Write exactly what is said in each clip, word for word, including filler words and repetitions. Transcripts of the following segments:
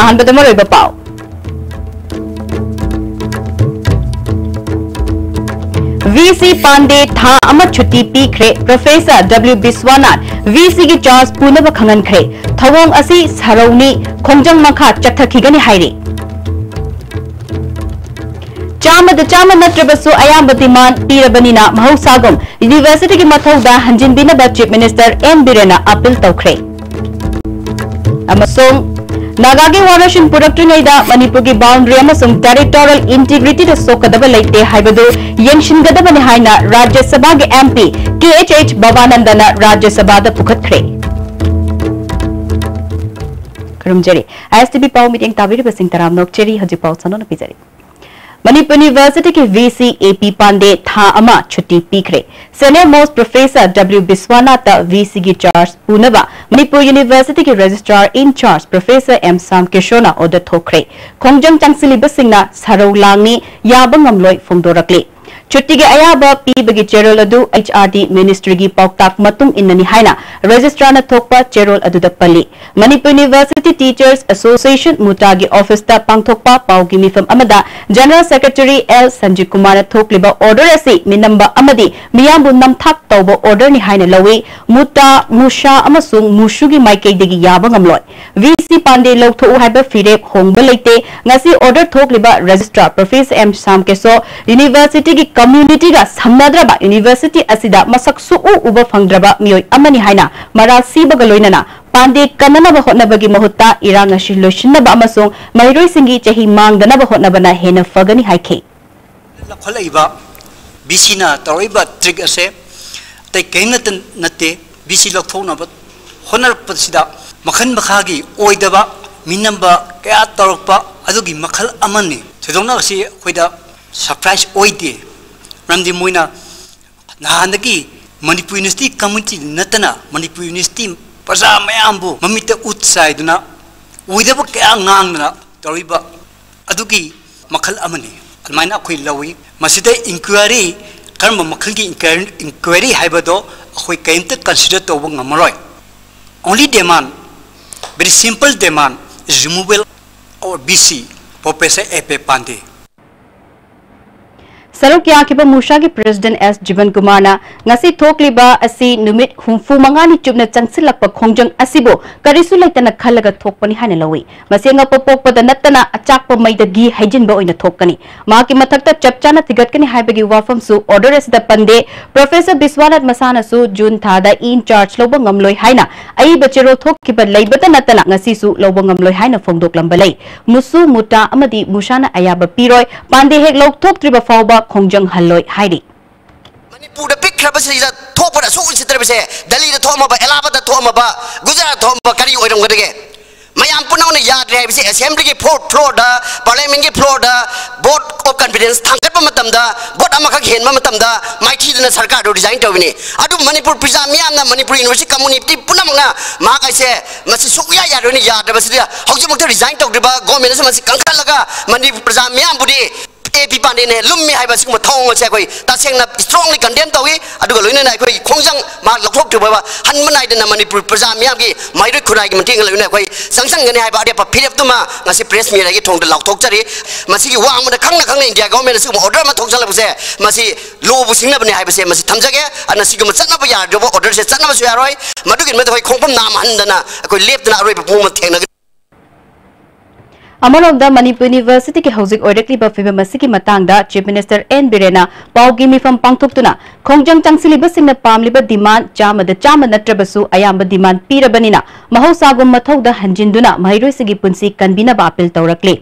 ꯑꯍꯥꯟꯕꯗ ꯃꯔꯨꯑꯣꯏꯕ ꯄꯥꯎ꯫ ꯚꯤ ꯁꯤ ꯄꯥꯟꯗꯦ ꯊꯥ ꯑꯃ ꯁꯨꯇꯤ ꯄꯤꯈ꯭ꯔꯦ꯫ ꯄ꯭ꯔꯣꯐꯦꯁꯔ ꯗꯕ꯭ꯂꯤꯎ ꯕꯤꯁ꯭ꯋꯥꯅꯥꯊ ꯚꯤ ꯁꯤꯒꯤ ꯆꯥꯔꯖ ꯄꯨꯅꯕ ꯈꯪꯍꯟꯈ꯭ꯔꯦ꯫ ꯊꯧꯑꯣꯡ ꯑꯁꯤ ꯁꯔꯧꯅꯤ ꯈꯣꯡꯖꯪ ꯃꯈꯥ ꯆꯠꯊꯈꯤꯒꯅꯤ ꯍꯥꯏꯔꯤ꯫ ꯆꯥꯝꯃꯗ ꯆꯥꯝꯃ ꯅꯠꯇ꯭ꯔꯕꯁꯨ ꯑꯌꯥꯝꯕ ꯗꯤꯃꯥꯟ ꯄꯤꯔꯕꯅꯤꯅ ꯃꯍꯧꯁꯥꯒꯨꯝ ꯌꯨꯅꯤꯚꯔꯁꯤꯇꯤꯒꯤ ꯃꯊꯧꯗ ꯍꯟꯖꯤꯟꯕꯤꯅꯕ ꯆꯤꯐ ꯃꯤꯅꯤꯁꯇꯔ ꯑꯦꯟ ꯕꯤꯔꯦꯟꯅ ꯑꯄꯤꯜ ꯇꯧꯈ꯭ꯔꯦ꯫ ꯑꯃꯁꯨꯡ ꯅꯥꯒꯥꯒꯤ ꯋꯥꯔꯣꯏꯁꯤꯟ ꯄꯨꯔꯛꯇ꯭ꯔꯤꯉꯩꯗ ꯃꯅꯤꯄꯨꯔꯒꯤ ꯕꯥꯎꯟꯗ꯭ꯔꯤ ꯑꯃꯁꯨꯡ ꯇꯦꯔꯤꯇꯣꯔꯤꯌꯦꯜ ꯏꯟꯇꯤꯒ꯭ꯔꯤꯇꯤꯗ ꯁꯣꯛꯀꯗꯕ ꯂꯩꯇꯦ ꯍꯥꯏꯕꯗꯨ ꯌꯦꯡꯁꯤꯟꯒꯗꯕꯅꯤ ꯍꯥꯏꯅ ꯔꯥꯖ꯭ꯌ ꯁꯚꯥꯒꯤ M P K H H ꯕꯕꯥꯅꯟꯗꯅ ꯔꯥꯖ꯭ꯌ ꯁꯚꯥꯗ ꯄꯨꯈꯠꯈ꯭ꯔꯦ꯫ ꯈꯨꯔꯨꯝꯖꯔꯤ꯫ ꯑꯥꯏ ꯑꯦꯁ ꯇꯤ ꯚꯤ ꯄꯥꯎ ꯃꯤꯠꯌꯦꯡ ꯇꯥꯕꯤꯔꯤꯕꯁꯤꯡ ꯇꯔꯥꯝꯅ ꯑꯣꯛꯆꯔꯤ꯫ ꯍꯧꯖꯤꯛ ꯄꯥꯎ ꯁꯟꯗꯣꯛꯅ ꯄꯤꯖꯔꯤ꯫ ꯃꯅꯤꯄꯨꯔ ꯌꯨꯅꯤꯚꯔꯁꯤꯇꯤꯒꯤ ꯚꯤ ꯁꯤ ꯑꯦ ꯄꯤ ꯄꯥꯟꯗꯦ ꯊꯥ ꯑꯃ ꯁꯨꯇꯤ ꯄꯤꯈ꯭ꯔꯦ꯫ Senior most Professor W ꯕꯤꯁ꯭ꯋꯥꯅꯥꯊꯇ ꯚꯤ ꯁꯤꯒꯤ ꯆꯥꯔꯖ ꯄꯨꯅꯕ ꯃꯅꯤꯄꯨꯔ ꯌꯨꯅꯤꯚꯔꯁꯤꯇꯤꯒꯤ registrar in charge professor M Shyam ꯀꯤꯁꯣꯔꯅ ꯑꯣꯔꯗꯔ ꯊꯣꯛꯈ꯭ꯔꯦ꯫ ꯈꯣꯡꯖꯪ ꯆꯪꯁꯤꯜꯂꯤꯕꯁꯤꯡꯅ ꯁꯔꯧ ꯂꯥꯡꯅꯤ, ꯌꯥꯕ ꯉꯝꯂꯣꯏ ꯐꯣꯡꯗꯣꯔꯛꯂꯤ꯫ ꯁꯨꯇꯤꯒꯤ ꯑꯌꯥꯕ ꯄꯤꯕꯒꯤ ꯆꯦꯔꯣꯜ ꯑꯗꯨ ꯑꯩꯆ ꯑꯥꯔ ꯗꯤ ꯃꯤꯅꯤꯁꯇ꯭ꯔꯤꯒꯤ ꯄꯥꯎꯇꯥꯛ ꯃꯇꯨꯡ ꯏꯟꯅꯅꯤ ꯍꯥꯏꯅ ꯔꯦꯖꯤꯁꯇ꯭ꯔꯥꯔꯅ ꯊꯣꯛꯄ ꯆꯦꯔꯣꯜ ꯑꯗꯨꯗ ꯄꯜꯂꯤ꯫ ꯃꯅꯤꯄꯨꯔ ꯌꯨꯅꯤꯚꯔꯁꯤꯇꯤ ꯇꯤꯆꯔꯁ ꯑꯦꯁꯣꯁꯤꯌꯦꯁꯟ, ꯃꯨꯇꯥꯒꯤ ꯑꯣꯐꯤꯁꯇ ꯄꯥꯡꯊꯣꯛꯄ ꯄꯥꯎꯒꯤ ꯃꯤꯐꯝ ꯑꯃꯗ ꯖꯦꯅꯔꯦꯜ ꯁꯦꯀ꯭ꯔꯦꯇꯔꯤ ꯑꯦꯜ ꯁꯟꯖꯤꯠ ꯀꯨꯃꯥꯔꯅ ꯊꯣꯛꯂꯤꯕ ꯑꯣꯔꯗꯔ ꯑꯁꯤ ꯃꯤꯅꯝꯕ ꯑꯃꯗꯤ ꯃꯤꯌꯥꯝꯕꯨ ꯅꯝꯊꯥꯛ ꯇꯧꯕ ꯑꯣꯔꯗꯔꯅꯤ ꯍꯥꯏꯅ ꯂꯧꯏ꯫ ꯃꯨꯇꯥ, ꯃꯨꯁꯥ ꯑꯃꯁꯨꯡ ꯃꯨꯁꯨꯒꯤ ꯃꯥꯏꯀꯩꯗꯒꯤ ꯌꯥꯕ ꯉꯝꯂꯣꯏ꯫ ꯚꯤ ꯁꯤ ꯄꯥꯟꯗꯦ ꯂꯧꯊꯣꯛꯎ ꯍꯥꯏꯕ ꯐꯤꯔꯦꯞ ꯍꯣꯡꯕ ꯂꯩꯇꯦ꯫ ꯉꯁꯤ ꯑꯣꯔꯗꯔ ꯊꯣꯛꯂꯤꯕ ꯔꯦꯖꯤꯁꯇ꯭ꯔꯥꯔ ꯄ꯭ꯔꯣꯐꯦꯁꯔ ꯑꯦꯝ ꯁ꯭ꯌꯥꯝ ꯀꯤꯁꯣꯔ ꯌꯨꯅꯤꯚꯔꯁꯤꯇꯤꯒꯤ ꯀꯝꯃ꯭ꯌꯨꯅꯤꯇꯤꯒ ꯁꯝꯅꯗ꯭ꯔꯕ, ꯌꯨꯅꯤꯚꯔꯁꯤꯇꯤ ꯑꯁꯤꯗ ꯃꯁꯛ ꯁꯨꯛꯎ ꯎꯕ ꯐꯪꯗ꯭ꯔꯕ ꯃꯤꯑꯣꯏ ꯑꯃꯅꯤ ꯍꯥꯏꯅ ꯃꯔꯥꯜ ꯁꯤꯕꯒ ꯂꯣꯏꯅꯅ ꯄꯥꯟꯗꯦ ꯀꯟꯅꯅꯕ ꯍꯣꯠꯅꯕꯒꯤ ꯃꯍꯨꯠꯇ ꯏꯔꯥꯡ ꯑꯁꯤ ꯂꯣꯏꯁꯤꯟꯅꯕ ꯑꯃꯁꯨꯡ ꯃꯍꯩꯔꯣꯏꯁꯤꯡꯒꯤ ꯆꯍꯤ ꯃꯥꯡꯗꯅꯕ ꯍꯣꯠꯅꯕꯅ ꯍꯦꯟꯅ ꯐꯒꯅꯤ ꯍꯥꯏꯈꯤ꯫ ꯂꯧꯈꯠꯂꯛꯏꯕ ꯚꯤ ꯁꯤꯅ ꯇꯧꯔꯛꯏꯕ ꯇ꯭ꯔꯤꯛ ꯑꯁꯦ ꯑꯇꯩ ꯀꯔꯤꯝ ꯅꯠꯇ-, ꯅꯠꯇꯦ꯫ ꯚꯤ ꯁꯤ ꯂꯧꯊꯣꯛꯅꯕ ꯍꯣꯠꯅꯔꯛꯄꯁꯤꯗ ꯃꯈꯜ ꯃꯈꯥꯒꯤ ꯑꯣꯏꯗꯕ ꯃꯤꯅꯝꯕ ꯀꯌꯥ ꯇꯧꯔꯛꯄ ꯑꯗꯨꯒꯤ ꯃꯈꯜ ꯑꯃꯅꯤ꯫ ꯊꯣꯏꯗꯣꯛꯅ ꯑꯁꯤ ꯑꯩꯈꯣꯏꯗ ꯁꯔꯄ꯭ꯔꯥꯏꯖ ꯑꯣꯏꯗꯦ, ꯃꯔꯝꯗꯤ ꯃꯣꯏꯅ ꯅꯍꯥꯟꯗꯒꯤ ꯃꯅꯤꯄꯨꯔ ꯌꯨꯅꯤꯚꯔꯁꯤꯇꯤ ꯀꯝꯃꯨꯅꯤꯇꯤ ꯅꯠꯇꯅ ꯃꯅꯤꯄꯨꯔ ꯌꯨꯅꯤꯚꯔꯁꯤꯇꯤ ꯄ꯭ꯔꯖꯥ ꯃꯌꯥꯝꯕꯨ ꯃꯃꯤꯠꯇ ꯎꯠ ꯆꯥꯏꯗꯨꯅ ꯑꯣꯏꯗꯕ ꯀꯌꯥ ꯉꯥꯡꯗꯅ ꯇꯧꯔꯤꯕ ꯑꯗꯨꯒꯤ ꯃꯈꯜ ꯑꯃꯅꯤ꯫ ꯑꯗꯨꯃꯥꯏꯅ ꯑꯩꯈꯣꯏ ꯂꯧꯏ꯫ ꯃꯁꯤꯗ ꯏꯟꯀ꯭ꯋꯥꯏꯔꯤ, ꯀꯔꯝꯕ ꯃꯈꯜꯒꯤ ꯏꯟꯀ꯭ꯋꯥꯏꯔꯤ, ꯏꯟꯀ꯭ꯋꯥꯏꯔꯤ ꯍꯥꯏꯕꯗꯣ ꯑꯩꯈꯣꯏ ꯀꯔꯤꯝꯇ ꯀꯟꯁꯤꯗꯔ ꯇꯧꯕ ꯉꯝꯃꯔꯣꯏ꯫ Only demand, very simple demand, Removal of B C, Professor A P Pandey. ꯁꯔꯨꯛ ꯌꯥꯈꯤꯕ ꯃꯨꯁꯥꯒꯤ ꯄ꯭ꯔꯦꯁꯤꯗꯦꯟꯠ ꯑꯦꯁ ꯖꯤꯕꯟ ꯀꯨꯃꯥꯔꯅ ꯉꯁꯤ ꯊꯣꯛꯂꯤꯕ ꯑꯁꯤ ꯅꯨꯃꯤꯠ ꯍꯨꯝꯐꯨ ꯃꯉꯥꯅꯤ ꯆꯨꯞꯅ ꯆꯪꯁꯤꯜꯂꯛꯄ ꯈꯣꯡꯖꯪ ꯑꯁꯤꯕꯨ ꯀꯔꯤꯁꯨ ꯂꯩꯇꯅ ꯈꯜꯂꯒ ꯊꯣꯛꯄꯅꯤ ꯍꯥꯏꯅ ꯂꯧꯏ꯫ ꯃꯁꯤ ꯑꯉꯛꯄ ꯄꯣꯛꯄꯗ ꯅꯠꯇꯅ ꯑꯆꯥꯛꯄ ꯃꯩꯗꯒꯤ ꯍꯩꯖꯤꯟꯕ ꯑꯣꯏꯅ ꯊꯣꯛꯀꯅꯤ꯫ ꯃꯍꯥꯛꯀꯤ ꯃꯊꯛꯇ ꯆꯞ ꯆꯥꯅ ꯊꯤꯒꯠꯀꯅꯤ ꯍꯥꯏꯕꯒꯤ ꯋꯥꯐꯝꯁꯨ ꯑꯣꯔꯗꯔ ꯑꯁꯤꯗ ꯄꯟꯗꯦ꯫ ꯄ꯭ꯔꯣꯐꯦꯁꯔ ꯕꯤꯁ꯭ꯋꯥꯅꯥꯊ ꯃꯁꯥꯅꯁꯨ ꯖꯨꯟ ꯊꯥꯗ in charge ꯂꯧꯕ ꯉꯝꯂꯣꯏ ꯍꯥꯏꯅ ꯑꯏꯕ ꯆꯦꯔꯣꯜ ꯊꯣꯛꯈꯤꯕ ꯂꯩꯕꯇ ꯅꯠꯇꯅ ꯉꯁꯤꯁꯨ ꯂꯧꯕ ꯉꯝꯂꯣꯏ ꯍꯥꯏꯅ ꯐꯣꯡꯗꯣꯛꯂꯝꯕ ꯂꯩ꯫ ꯃꯨꯁꯨ, ꯃꯨꯇꯥ ꯑꯃꯗꯤ ꯃꯨꯁꯥꯅ ꯑꯌꯥꯕ ꯄꯤꯔꯣꯏ꯫ ꯄꯥꯟꯗꯦ ꯍꯦꯛ ꯂꯧꯊꯣꯛꯇ꯭ꯔꯤꯕ ꯐꯥꯎꯕ ꯈꯣꯡꯖꯪ ꯍꯜꯂꯣꯏ ꯍꯥꯏꯔꯤ꯫ ꯃꯅꯤꯄꯨꯔꯗ ꯄꯤꯛꯈ꯭ꯔꯕꯁꯤꯗ ꯊꯣꯛꯄꯗ ꯑꯁꯨꯛ ꯎꯁꯤꯠꯇ꯭ꯔꯕꯁꯦ ꯗꯦꯜꯂꯤꯗ ꯊꯣꯛꯑꯝꯃꯕ, ꯑꯦꯂꯥꯍꯥꯕꯥꯗ ꯊꯣꯛꯑꯝꯃꯕ, ꯒꯨꯖꯔꯥꯠ ꯊꯣꯛꯑꯝꯃꯕ ꯀꯔꯤ ꯑꯣꯏꯔꯝꯒꯗꯒꯦ? ꯃꯌꯥꯝ ꯄꯨꯝꯅꯃꯛꯅ ꯌꯥꯗ꯭ꯔꯦ ꯍꯥꯏꯕꯁꯤ ꯑꯦꯁꯦꯝꯕ꯭ꯂꯤꯒꯤ ꯐꯣꯔꯠ ꯐ꯭ꯂꯣꯔꯗ, ꯄꯥꯔꯂꯤꯌꯥꯃꯦꯟꯠꯀꯤ ꯐ꯭ꯂꯣꯔꯗ vote of confidence ꯊꯥꯡꯒꯠꯄ ꯃꯇꯝꯗ, ꯚꯣꯠ ꯑꯃꯈꯛ ꯍꯦꯟꯕ ꯃꯇꯝꯗ ꯃꯥꯏꯊꯤꯗꯅ ꯁꯔꯀꯥꯔꯗꯨ ꯔꯤꯖꯥꯏꯟ ꯇꯧꯕꯅꯤ꯫ ꯑꯗꯨ ꯃꯅꯤꯄꯨꯔ ꯄ꯭ꯔꯖꯥ ꯃꯤꯌꯥꯝꯅ, ꯃꯅꯤꯄꯨꯔ ꯌꯨꯅꯤꯚꯔꯁꯤꯇꯤ ꯀꯝꯃꯨꯅꯤꯇꯤ ꯄꯨꯝꯅꯃꯛꯅ ꯃꯍꯥꯛ ꯍꯥꯏꯁꯦ ꯃꯁꯤ ꯁꯨꯛꯌꯥ ꯌꯥꯔꯣꯏꯅ ꯌꯥꯗ꯭ꯔꯕꯁꯤꯗ ꯍꯧꯖꯤꯛꯃꯛꯇ ꯔꯤꯖꯥꯏꯟ ꯇꯧꯗ꯭ꯔꯤꯕ ꯒꯣꯔꯃꯦꯟꯅꯁꯨ ꯃꯁꯤ ꯀꯟꯈꯠꯂꯒ ꯃꯅꯤꯄꯨꯔ ꯄ꯭ꯔꯖꯥ ꯃꯤꯌꯥꯝꯕꯨꯗꯤ ꯑꯦ ꯄꯤ ꯄꯥꯟꯗꯦꯅ ꯍꯦꯟꯅ ꯂꯨꯝꯃꯤ ꯍꯥꯏꯕ ꯑꯁꯤꯒꯨꯝꯕ ꯊꯧꯑꯣꯡ ꯑꯁꯦ ꯑꯩꯈꯣꯏ ꯇꯁꯦꯡꯅ strongly condemn ꯇꯧꯏ꯫ ꯑꯗꯨꯒ ꯂꯣꯏꯅꯅ ꯑꯩꯈꯣꯏ ꯈꯣꯡꯖꯪ ꯃꯥ ꯂꯧꯊꯣꯛꯇ꯭ꯔꯤꯕ ꯍꯟꯕ ꯅꯥꯏꯗꯅ ꯃꯅꯤꯄꯨꯔ ꯄ꯭ꯔꯖꯥ ꯃꯤꯌꯥꯝꯒꯤ ꯃꯩꯔꯣꯏ ꯈꯨꯔꯥꯏꯒꯤ ꯃꯇꯦꯡꯒ ꯂꯣꯏꯅꯅ ꯑꯩꯈꯣꯏ ꯆꯪꯁꯟꯒꯅꯤ ꯍꯥꯏꯕ ꯑꯔꯦꯞꯄ ꯐꯤꯔꯦꯞꯇꯨꯃ ꯉꯁꯤ ꯄ꯭ꯔꯦꯁ ꯃꯤꯠ ꯑꯩꯒꯤ ꯊꯣꯡꯗ ꯂꯥꯎꯊꯣꯛꯆꯔꯤ꯫ ꯃꯁꯤꯒꯤ ꯋꯥ ꯑꯃꯗ ꯈꯪꯅ ꯈꯪꯅ ꯏꯟꯗꯤꯌꯥ ꯒꯣꯔꯃꯦꯟꯅ ꯁꯤꯒꯨꯝꯕ ꯑꯣꯔꯗꯔ ꯑꯃ ꯊꯣꯛꯆꯜꯂꯛꯄꯁꯦ ꯃꯁꯤ ꯂꯣꯕꯨ ꯁꯤꯡꯅꯕꯅꯦ ꯍꯥꯏꯕꯁꯦ ꯃꯁꯤ ꯊꯝꯖꯒꯦ꯫ ꯑꯗꯨꯅ ꯁꯤꯒꯨꯝꯕ ꯆꯠꯅꯕ ꯌꯥꯗ꯭ꯔꯕ ꯑꯣꯔꯗꯔꯁꯦ ꯆꯠꯅꯕꯁꯨ ꯌꯥꯔꯣꯏ꯫ ꯃꯗꯨꯒꯤ ꯃꯊꯛꯇ ꯑꯩꯈꯣꯏ ꯈꯣꯡꯐꯝ ꯅꯥꯝꯃ ꯍꯟꯗꯅ ꯑꯩꯈꯣꯏ ꯂꯦꯞꯇꯅ ꯑꯔꯣꯏꯕ ꯄꯨꯡ ꯑꯃ ꯊꯦꯡꯅꯒꯅꯤ꯫ ꯑꯃꯔꯣꯝꯗ ꯃꯅꯤꯄꯨꯔ ꯌꯨꯅꯤꯚꯔꯁꯤꯇꯤꯒꯤ ꯍꯧꯖꯤꯛ ꯑꯣꯏꯔꯛꯂꯤꯕ ꯐꯤꯕꯝ ꯑꯁꯤꯒꯤ ꯃꯇꯥꯡꯗ ꯆꯤꯐ ꯃꯤꯅꯤꯁꯇꯔ ꯑꯦꯟ ꯕꯤꯔꯦꯟꯅ ꯄꯥꯎꯒꯤ ꯃꯤꯐꯝ ꯄꯥꯡꯊꯣꯛꯇꯨꯅ ꯈꯣꯡꯖꯪ ꯆꯪꯁꯤꯜꯂꯤꯕꯁꯤꯡꯅ ꯄꯥꯝꯂꯤꯕ ꯗꯤꯃꯥꯟ ꯆꯥꯝꯃꯗ ꯆꯥꯝꯃ ꯅꯠꯇ꯭ꯔꯕꯁꯨ ꯑꯌꯥꯝꯕ ꯗꯤꯃꯥꯟ ꯄꯤꯔꯕꯅꯤꯅ ꯃꯍꯧꯁꯥꯒꯨꯝ ꯃꯊꯧꯗ ꯍꯟꯖꯤꯟꯗꯨꯅ ꯃꯍꯩꯔꯣꯏꯁꯤꯡꯒꯤ ꯄꯨꯟꯁꯤ ꯀꯟꯕꯤꯅꯕ ꯑꯄꯤꯜ ꯇꯧꯔꯛꯂꯤ꯫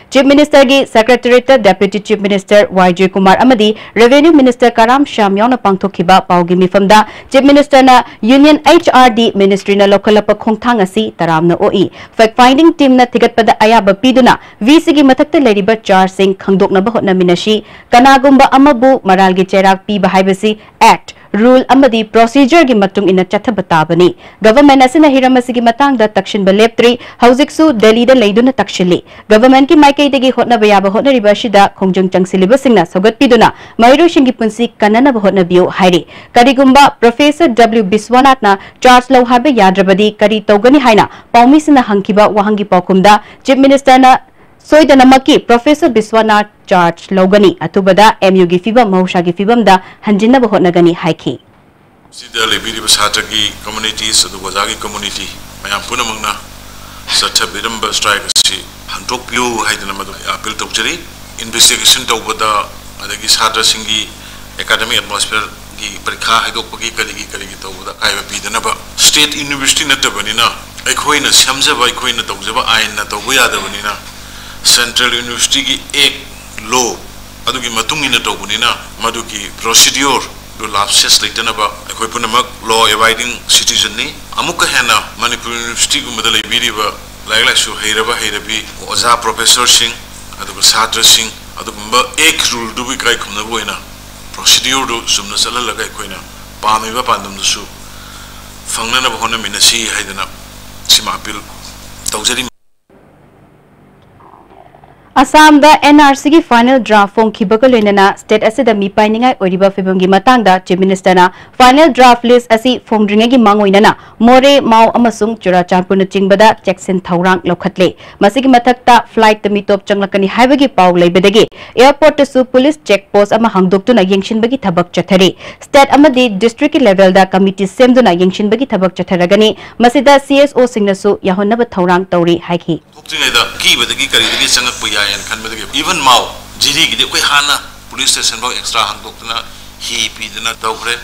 ꯆꯤꯐ ꯃꯤꯅꯤꯁꯇꯔꯒꯤ ꯁꯦꯀ꯭ꯔꯦꯇꯔꯤꯌꯦꯠꯇ ꯗꯦꯄ꯭ꯌꯨꯇꯤ ꯆꯤꯐ ꯃꯤꯅꯤꯁꯇꯔ ꯋꯥꯏ ꯖꯌꯀꯨꯃꯥꯔ ꯑꯃꯗꯤ ꯔꯦꯚꯦꯅ꯭ꯌꯨ ꯃꯤꯅꯤꯁꯇꯔ ꯀꯔꯥꯝ ꯁ꯭ꯌꯥꯝ ꯌꯥꯎꯅ ꯄꯥꯡꯊꯣꯛꯈꯤꯕ ꯄꯥꯎꯒꯤ ꯃꯤꯐꯝꯗ ꯆꯤꯐ ꯃꯤꯅꯤꯁꯇꯔꯅ ꯌꯨꯅꯤꯌꯟ ꯑꯩꯆ ꯑꯥꯔ ꯗꯤ ꯃꯤꯅꯤꯁꯇ꯭ꯔꯤꯅ ꯂꯧꯈꯠꯂꯛꯄ ꯈꯣꯡꯊꯥꯡ ꯑꯁꯤ ꯇꯔꯥꯝꯅ ꯑꯣꯛꯏ꯫ ꯐꯦꯛ ꯐꯥꯏꯟꯗꯤꯡ ꯇꯤꯝꯅ ꯊꯤꯒꯠꯄꯗ ꯑꯌꯥꯕ ꯄꯤꯗꯨꯅ ꯚꯤꯁꯤꯒꯤ ꯃꯊꯛꯇ ꯂꯩꯔꯤꯕ ꯆꯥꯔꯖꯁꯤꯡ ꯈꯪꯗꯣꯛꯅꯕ ꯍꯣꯠꯅꯃꯤꯟꯅꯁꯤ꯫ ꯀꯅꯥꯒꯨꯝꯕ ꯑꯃꯕꯨ ꯃꯔꯥꯜꯒꯤ ꯆꯩꯔꯥꯛ ꯄꯤꯕ ꯍꯥꯏꯕꯁꯤ ꯑꯦꯛꯠ rule ꯑꯃꯗꯤ procedure ꯒꯤ ꯃꯇꯨꯡ ꯏꯟꯅ ꯆꯠꯊꯕ ꯇꯥꯕꯅꯤ꯫ Government ꯑꯁꯤꯅ ꯍꯤꯔꯝ ꯑꯁꯤꯒꯤ ꯃꯇꯥꯡꯗ ꯇꯛꯁꯤꯟꯕ ꯂꯦꯞꯇ꯭ꯔꯤ, ꯍꯧꯖꯤꯛꯁꯨ ꯗꯦꯜꯂꯤꯗ ꯂꯩꯗꯨꯅ ꯇꯛꯁꯤꯜꯂꯤ꯫ Government ꯀꯤ ꯃꯥꯏꯀꯩꯗꯒꯤ ꯍꯣꯠꯅꯕ ꯌꯥꯕ ꯍꯣꯠꯅꯔꯤꯕ ꯑꯁꯤꯗ ꯈꯣꯡꯖꯪ ꯆꯪꯁꯤꯜꯂꯤꯕꯁꯤꯡꯅ ꯁꯧꯒꯠꯄꯤꯗꯨꯅ ꯃꯍꯩꯔꯣꯏꯁꯤꯡꯒꯤ ꯄꯨꯟꯁꯤ ꯀꯟꯅꯅꯕ ꯍꯣꯠꯅꯕꯤꯌꯨ ꯍꯥꯏꯔꯤ꯫ ꯀꯔꯤꯒꯨꯝꯕ Professor W ꯕꯤꯁ꯭ꯋꯅꯥꯊꯅ charge ꯂꯧ ꯍꯥꯏꯕ ꯌꯥꯗ꯭ꯔꯕꯗꯤ ꯀꯔꯤ ꯇꯧꯒꯅꯤ ꯍꯥꯏꯅ ꯄꯥꯎꯃꯤꯁꯤꯡꯅ ꯍꯪꯈꯤꯕ ꯋꯥꯍꯪꯒꯤ ꯄꯥꯎꯈꯨꯝꯗ Chief Minister ꯅ ꯁꯣꯏꯗꯅꯃꯛꯀꯤ Professor ꯕꯤꯁ꯭ꯋꯅꯥꯊ charge ꯂꯧꯒꯅꯤ, ꯑꯊꯨꯕꯗ M U ꯒꯤ ꯐꯤꯕꯝ ꯃꯍꯧꯁꯥꯒꯤ ꯐꯤꯕꯝꯗ ꯍꯟꯖꯤꯟꯅꯕ ꯍꯣꯠꯅꯒꯅꯤ ꯍꯥꯏꯈꯤ꯫ ꯁꯤꯗ ꯂꯩꯕꯤꯔꯤꯕ ꯁꯥꯇ꯭ꯔꯒꯤ communities ꯑꯗꯨꯒ ꯑꯣꯖꯥꯒꯤ community ꯃꯌꯥꯝ ꯄꯨꯝꯅꯃꯛꯅ ꯆꯠꯊꯕꯤꯔꯝꯕ strike ꯑꯁꯤ ꯍꯟꯗꯣꯛꯄꯤꯌꯨ ꯍꯥꯏꯗꯅ ꯃꯗꯨ appeal ꯇꯧꯖꯔꯤ꯫ Investigation ꯇꯧꯕꯗ ꯑꯗꯒꯤ ꯁꯥꯇ꯭ꯔꯁꯤꯡꯒꯤ academic atmosphere ꯒꯤ ꯄꯔꯤꯈꯥ ꯍꯥꯏꯗꯣꯛꯄꯒꯤ ꯀꯔꯤꯒꯤ ꯀꯔꯤꯒꯤ ꯇꯧꯕꯗ ꯑꯀꯥꯏꯕ ꯄꯤꯗꯅꯕ꯫ State university ꯅꯠꯇꯕꯅꯤꯅ ꯑꯩꯈꯣꯏꯅ ꯁꯦꯝꯖꯕ, ꯑꯩꯈꯣꯏꯅ ꯇꯧꯖꯕ ꯑꯥꯏꯟꯅ ꯇꯧꯕ ꯌꯥꯗꯕꯅꯤꯅ, Central University ꯒꯤ act, law ꯑꯗꯨꯒꯤ ꯃꯇꯨꯡ ꯏꯟꯅ ꯇꯧꯕꯅꯤꯅ ꯃꯗꯨꯒꯤ procedure ꯗꯨ lapses ꯂꯩꯇꯅꯕ ꯑꯩꯈꯣꯏ ꯄꯨꯝꯅꯃꯛ law abiding citizen ꯅꯤ꯫ ꯑꯃꯨꯛꯀ ꯍꯦꯟꯅ ꯃꯅꯤꯄꯨꯔ University ꯒꯨꯝꯕꯗ ꯂꯩꯕꯤꯔꯤꯕ ꯂꯥꯏꯔꯤꯛ ꯂꯥꯏꯁꯨ ꯍꯩꯔꯕ ꯍꯩꯔꯕꯤ ꯑꯣꯖꯥ professor ꯁꯤꯡ ꯑꯗꯨꯒ ꯁꯥꯇ꯭ꯔꯁꯤꯡ ꯑꯗꯨꯒꯨꯝꯕ act, rule ꯗꯨꯕꯨ ꯏꯀꯥꯏ ꯈꯨꯝꯅꯕ ꯑꯣꯏꯅ procedure ꯗꯨ ꯆꯨꯝꯅ ꯆꯠꯍꯜꯂꯒ ꯑꯩꯈꯣꯏꯅ ꯄꯥꯝꯃꯤꯕ ꯄꯥꯟꯗꯝꯗꯨꯁꯨ ꯐꯪꯅꯅꯕ ꯍꯣꯠꯅꯃꯤꯟꯅꯁꯤ ꯍꯥꯏꯗꯅ ꯁꯤꯃ appeal ꯇꯧꯖꯔꯤ꯫ ꯑꯁꯥꯝꯗ N R C ꯒꯤ final draft ꯐꯣꯡꯈꯤꯕꯒ ꯂꯣꯏꯅꯅ state ꯑꯁꯤꯗ ꯃꯤꯄꯥꯏꯅꯤꯡꯉꯥꯏ ꯑꯣꯏꯔꯤꯕ ꯐꯤꯕꯝꯒꯤ ꯃꯇꯥꯡꯗ Chief Minister ꯅ final draft list ꯑꯁꯤ ꯐꯣꯡꯗ꯭ꯔꯤꯉꯩꯒꯤ ꯃꯥꯡꯑꯣꯏꯅꯅ ꯃꯣꯔꯦ, ꯃꯥꯎ ꯑꯃꯁꯨꯡ ꯆꯨꯔꯥꯆꯥꯟꯄꯨꯔꯅꯆꯤꯡꯕꯗ ꯆꯦꯛꯁꯤꯟ ꯊꯧꯔꯥꯡ ꯂꯧꯈꯠꯂꯦ꯫ ꯃꯁꯤꯒꯤ ꯃꯊꯛꯇ flight ꯇ ꯃꯤꯇꯣꯞ ꯆꯪꯂꯛꯀꯅꯤ ꯍꯥꯏꯕꯒꯤ ꯄꯥꯎ ꯂꯩꯕꯗꯒꯤ airport ꯇꯁꯨ police check post ꯑꯃ ꯍꯥꯡꯗꯣꯛꯇꯨꯅ ꯌꯦꯡꯁꯤꯟꯕꯒꯤ ꯊꯕꯛ ꯆꯠꯊꯔꯤ꯫ State ꯑꯃꯗꯤ district ꯀꯤ level ꯗ committee ꯁꯦꯝꯗꯨꯅ ꯌꯦꯡꯁꯤꯟꯕꯒꯤ ꯊꯕꯛ ꯆꯠꯊꯔꯒꯅꯤ꯫ ꯃꯁꯤꯗ C S O ꯁꯤꯡꯅꯁꯨ ꯌꯥꯎꯍꯟꯅꯕ ꯊꯧꯔꯥꯡ ꯇꯧꯔꯤ ꯍꯥꯏꯈꯤ꯫ ꯊꯣꯛꯇ꯭ꯔꯤꯉꯩꯗ ꯀꯤꯕꯗꯒꯤ ꯀꯔꯤꯗꯒꯤ ꯆꯪꯉꯛꯄ ꯌꯥꯏꯅ ꯈꯟꯕꯗꯒꯤ, even ꯃꯥꯎ ꯖꯤꯔꯤꯒꯤꯗꯤ ꯑꯩꯈꯣꯏ ꯍꯥꯟꯅ police station ꯐꯥꯎ extra ꯍꯥꯡꯗꯣꯛꯇꯅ ꯍꯤ ꯄꯤꯗꯅ ꯇꯧꯈ꯭ꯔꯦ꯫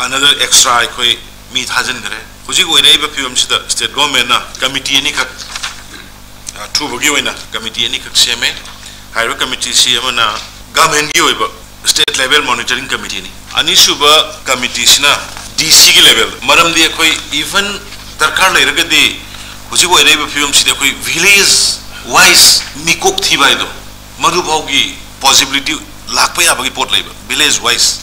Another extra ꯑꯩꯈꯣꯏ ꯃꯤ ꯊꯥꯖꯤꯟꯈ꯭ꯔꯦ꯫ ꯍꯧꯖꯤꯛ ꯑꯣꯏꯔꯛꯏꯕ ꯐꯤꯕꯝꯁꯤꯗ state government ꯅ committee ꯑꯅꯤꯈꯛ, ꯑ, ꯑꯊꯨꯕꯒꯤ ꯑꯣꯏꯅ committee ꯑꯅꯤꯈꯛ ꯁꯦꯝꯃꯦ꯫ ꯍꯥꯏꯔꯤꯕ committee ꯁꯤ ꯑꯃꯅ government ꯀꯤ ꯑꯣꯏꯕ state level monitoring committee ꯅꯤ꯫ ꯑꯅꯤꯁꯨꯕ committee ꯁꯤꯅ D C ꯒꯤ level, ꯃꯔꯝꯗꯤ ꯑꯩꯈꯣꯏ even ꯗꯔꯀꯥꯔ ꯂꯩꯔꯒꯗꯤ ꯍꯧꯖꯤꯛ ꯑꯣꯏꯔꯛꯏꯕ ꯐꯤꯕꯝꯁꯤꯗꯤ ꯑꯩꯈꯣꯏ village wise ꯃꯤꯀꯣꯛ ꯊꯤꯕ ꯍꯥꯏꯗꯣ, ꯃꯗꯨꯐꯥꯎꯒꯤ possibility ꯂꯥꯛꯄ ꯌꯥꯕꯒꯤ ꯄꯣꯠ ꯂꯩꯕ, village wise꯫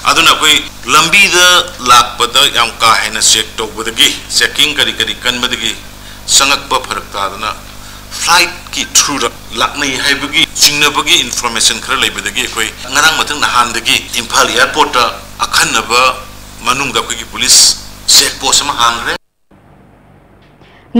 ꯑꯗꯨꯅ ꯑꯩꯈꯣꯏ ꯂꯝꯕꯤꯗ ꯂꯥꯛꯄꯗ ꯌꯥꯝ ꯀꯥ ꯍꯦꯟꯅ ꯆꯦꯛ ꯇꯧꯕꯗꯒꯤ, ꯆꯦꯛꯀꯤꯡ ꯀꯔꯤ ꯀꯔꯤ ꯀꯟꯕꯗꯒꯤ ꯆꯪꯉꯛꯄ ꯐꯔꯛ ꯇꯥꯗꯅ ꯐ꯭ꯂꯥꯏꯠꯀꯤ ꯊ꯭ꯔꯨꯗ ꯂꯥꯛꯅꯩ ꯍꯥꯏꯕꯒꯤ ꯆꯤꯡꯅꯕꯒꯤ ꯏꯟꯐꯣꯔꯃꯦꯁꯟ ꯈꯔ ꯂꯩꯕꯗꯒꯤ ꯑꯩꯈꯣꯏ ꯉꯔꯥꯡ ꯃꯊꯪ ꯅꯍꯥꯟꯗꯒꯤ ꯏꯝꯐꯥꯜ ꯑꯦꯌꯥꯔꯄꯣꯔꯠꯇ ꯑꯈꯟꯅꯕ ꯃꯅꯨꯡꯗ ꯑꯩꯈꯣꯏꯒꯤ ꯄꯨꯂꯤꯁ ꯆꯦꯛ ꯄꯣꯁ ꯑꯃ ꯍꯥꯡꯈ꯭ꯔꯦ꯫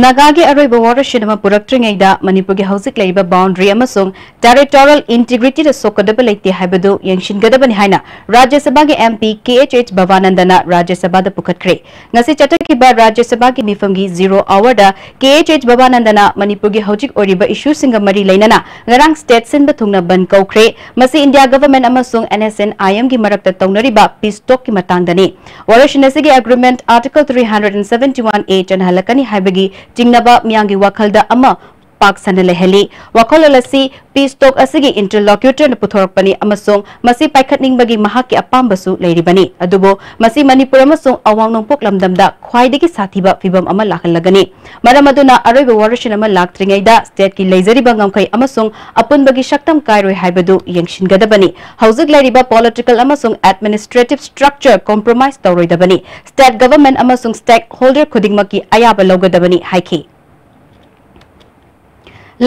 ꯅꯥꯒꯥꯒꯤ ꯑꯔꯣꯏꯕ ꯋꯥꯔꯣꯏꯁꯤꯟ ꯑꯃ ꯄꯨꯔꯛꯇ꯭ꯔꯤꯉꯩꯗ ꯃꯅꯤꯄꯨꯔꯒꯤ ꯍꯧꯖꯤꯛ ꯂꯩꯔꯤꯕ ꯕꯥꯎꯟꯗꯔꯤ ꯑꯃꯁꯨꯡ ꯇꯦꯔꯤꯇꯣꯔꯤꯌꯦꯜ ꯏꯟꯇꯤꯒ꯭ꯔꯤꯇꯤꯗ ꯁꯣꯛꯀꯗꯕ ꯂꯩꯇꯦ ꯍꯥꯏꯕꯗꯨ ꯌꯦꯡꯁꯤꯟꯒꯗꯕꯅꯤ ꯍꯥꯏꯅ ꯔꯥꯖ꯭ꯌ ꯁꯚꯥꯒꯤ M P K H H ꯚꯕꯥꯅꯟꯗꯅ ꯔꯥꯖ꯭ꯌ ꯁꯚꯥꯗ ꯄꯨꯈꯠꯈ꯭ꯔꯦ꯫ ꯉꯁꯤ ꯆꯠꯊꯈꯤꯕ ꯔꯥꯖ꯭ꯌ ꯁꯚꯥꯒꯤ ꯃꯤꯐꯝꯒꯤ ꯖꯤꯔꯣ ꯑꯋꯥꯔꯗ ꯀꯦ ꯑꯩꯆ ꯑꯩꯆ ꯚꯕꯥꯅꯟꯗꯅ ꯃꯅꯤꯄꯨꯔꯒꯤ ꯍꯧꯖꯤꯛ ꯑꯣꯏꯔꯤꯕ ꯏꯁꯨꯁꯤꯡꯒ ꯃꯔꯤ ꯂꯩꯅꯅ ꯉꯔꯥꯡ ꯁ꯭ꯇꯦꯠ ꯁꯤꯟꯕ ꯊꯨꯡꯅ ꯕꯟꯗ ꯀꯧꯈ꯭ꯔꯦ꯫ ꯃꯁꯤ ꯏꯟꯗꯤꯌꯥ ꯒꯚꯔꯟꯃꯦꯟꯠ ꯑꯃꯁꯨꯡ ꯑꯦꯟ ꯑꯦꯁ ꯑꯦꯟ ꯑꯥꯏ ꯑꯦꯝꯒꯤ ꯃꯔꯛꯇ ꯇꯧꯅꯔꯤꯕ ꯄꯤꯁ ꯇꯣꯛꯀꯤ ꯃꯇꯥꯡꯗꯅꯤ꯫ ꯋꯥꯔꯣꯏꯁꯤꯟ ꯑꯁꯤꯒꯤ agreement article three hundred and seventy one A ꯆꯠꯅꯍꯜꯂꯛꯀꯅꯤ ꯍꯥꯏꯕꯒꯤ ꯆꯤꯡꯅꯕ ꯃꯤꯌꯥꯝꯒꯤ ꯋꯥꯈꯜꯗ ꯑꯃ ꯄꯥꯛ ꯁꯟꯅ ꯂꯩꯍꯜꯂꯤ꯫ ꯋꯥꯈꯜꯂꯣꯟ ꯑꯁꯤ ꯄꯤꯁ ꯇꯣꯛ ꯑꯁꯤꯒꯤ ꯏꯟꯇꯔꯂꯣꯀ꯭ꯌꯨꯇꯔꯅ ꯄꯨꯊꯣꯔꯛꯄꯅꯤ ꯑꯃꯁꯨꯡ ꯃꯁꯤ ꯄꯥꯏꯈꯠꯅꯤꯡꯕꯒꯤ ꯃꯍꯥꯛꯀꯤ ꯑꯄꯥꯝꯕꯁꯨ ꯂꯩꯔꯤꯕꯅꯤ꯫ ꯑꯗꯨꯕꯨ ꯃꯁꯤ ꯃꯅꯤꯄꯨꯔ ꯑꯃꯁꯨꯡ ꯑꯋꯥꯡ ꯅꯣꯡꯄꯣꯛ ꯂꯝꯗꯝꯗ ꯈ꯭ꯋꯥꯏꯗꯒꯤ ꯁꯥꯊꯤꯕ ꯐꯤꯚꯝ ꯑꯃ ꯂꯥꯛꯍꯜꯂꯒꯅꯤ꯫ ꯃꯔꯝ ꯑꯗꯨꯅ ꯑꯔꯣꯏꯕ ꯋꯥꯔꯣꯏꯁꯤꯟ ꯑꯃ ꯂꯥꯛꯇ꯭ꯔꯤꯉꯩꯗ ꯁ꯭ꯇꯦꯠꯀꯤ ꯂꯩꯖꯔꯤꯕ ꯉꯝꯈꯩ ꯑꯃꯁꯨꯡ ꯑꯄꯨꯟꯕꯒꯤ ꯁꯛꯇꯝ ꯀꯥꯏꯔꯣꯏ ꯍꯥꯏꯕꯗꯨ ꯌꯦꯡꯁꯤꯟꯒꯗꯕꯅꯤ꯫ ꯍꯧꯖꯤꯛ ꯂꯩꯔꯤꯕ ꯄꯣꯂꯤꯇꯤꯀꯦꯜ ꯑꯃꯁꯨꯡ ꯑꯦꯗꯃꯤꯅꯤꯁꯇ꯭ꯔꯦꯇꯤꯚ ꯁ꯭ꯇ꯭ꯔꯛꯆꯔ ꯀꯣꯝꯄ꯭ꯔꯣꯃꯥꯏꯖ ꯇꯧꯔꯣꯏꯗꯕꯅꯤ꯫ ꯁ꯭ꯇꯦꯠ ꯒꯚꯔꯟꯃꯦꯟꯠ ꯑꯃꯁꯨꯡ ꯁ꯭ꯇꯦꯛ ꯍꯣꯜꯗꯔ ꯈꯨꯗꯤꯡꯃꯛꯀꯤ ꯑꯌꯥꯕ ꯂꯧꯒꯗꯕꯅꯤ ꯍꯥꯏꯈꯤ꯫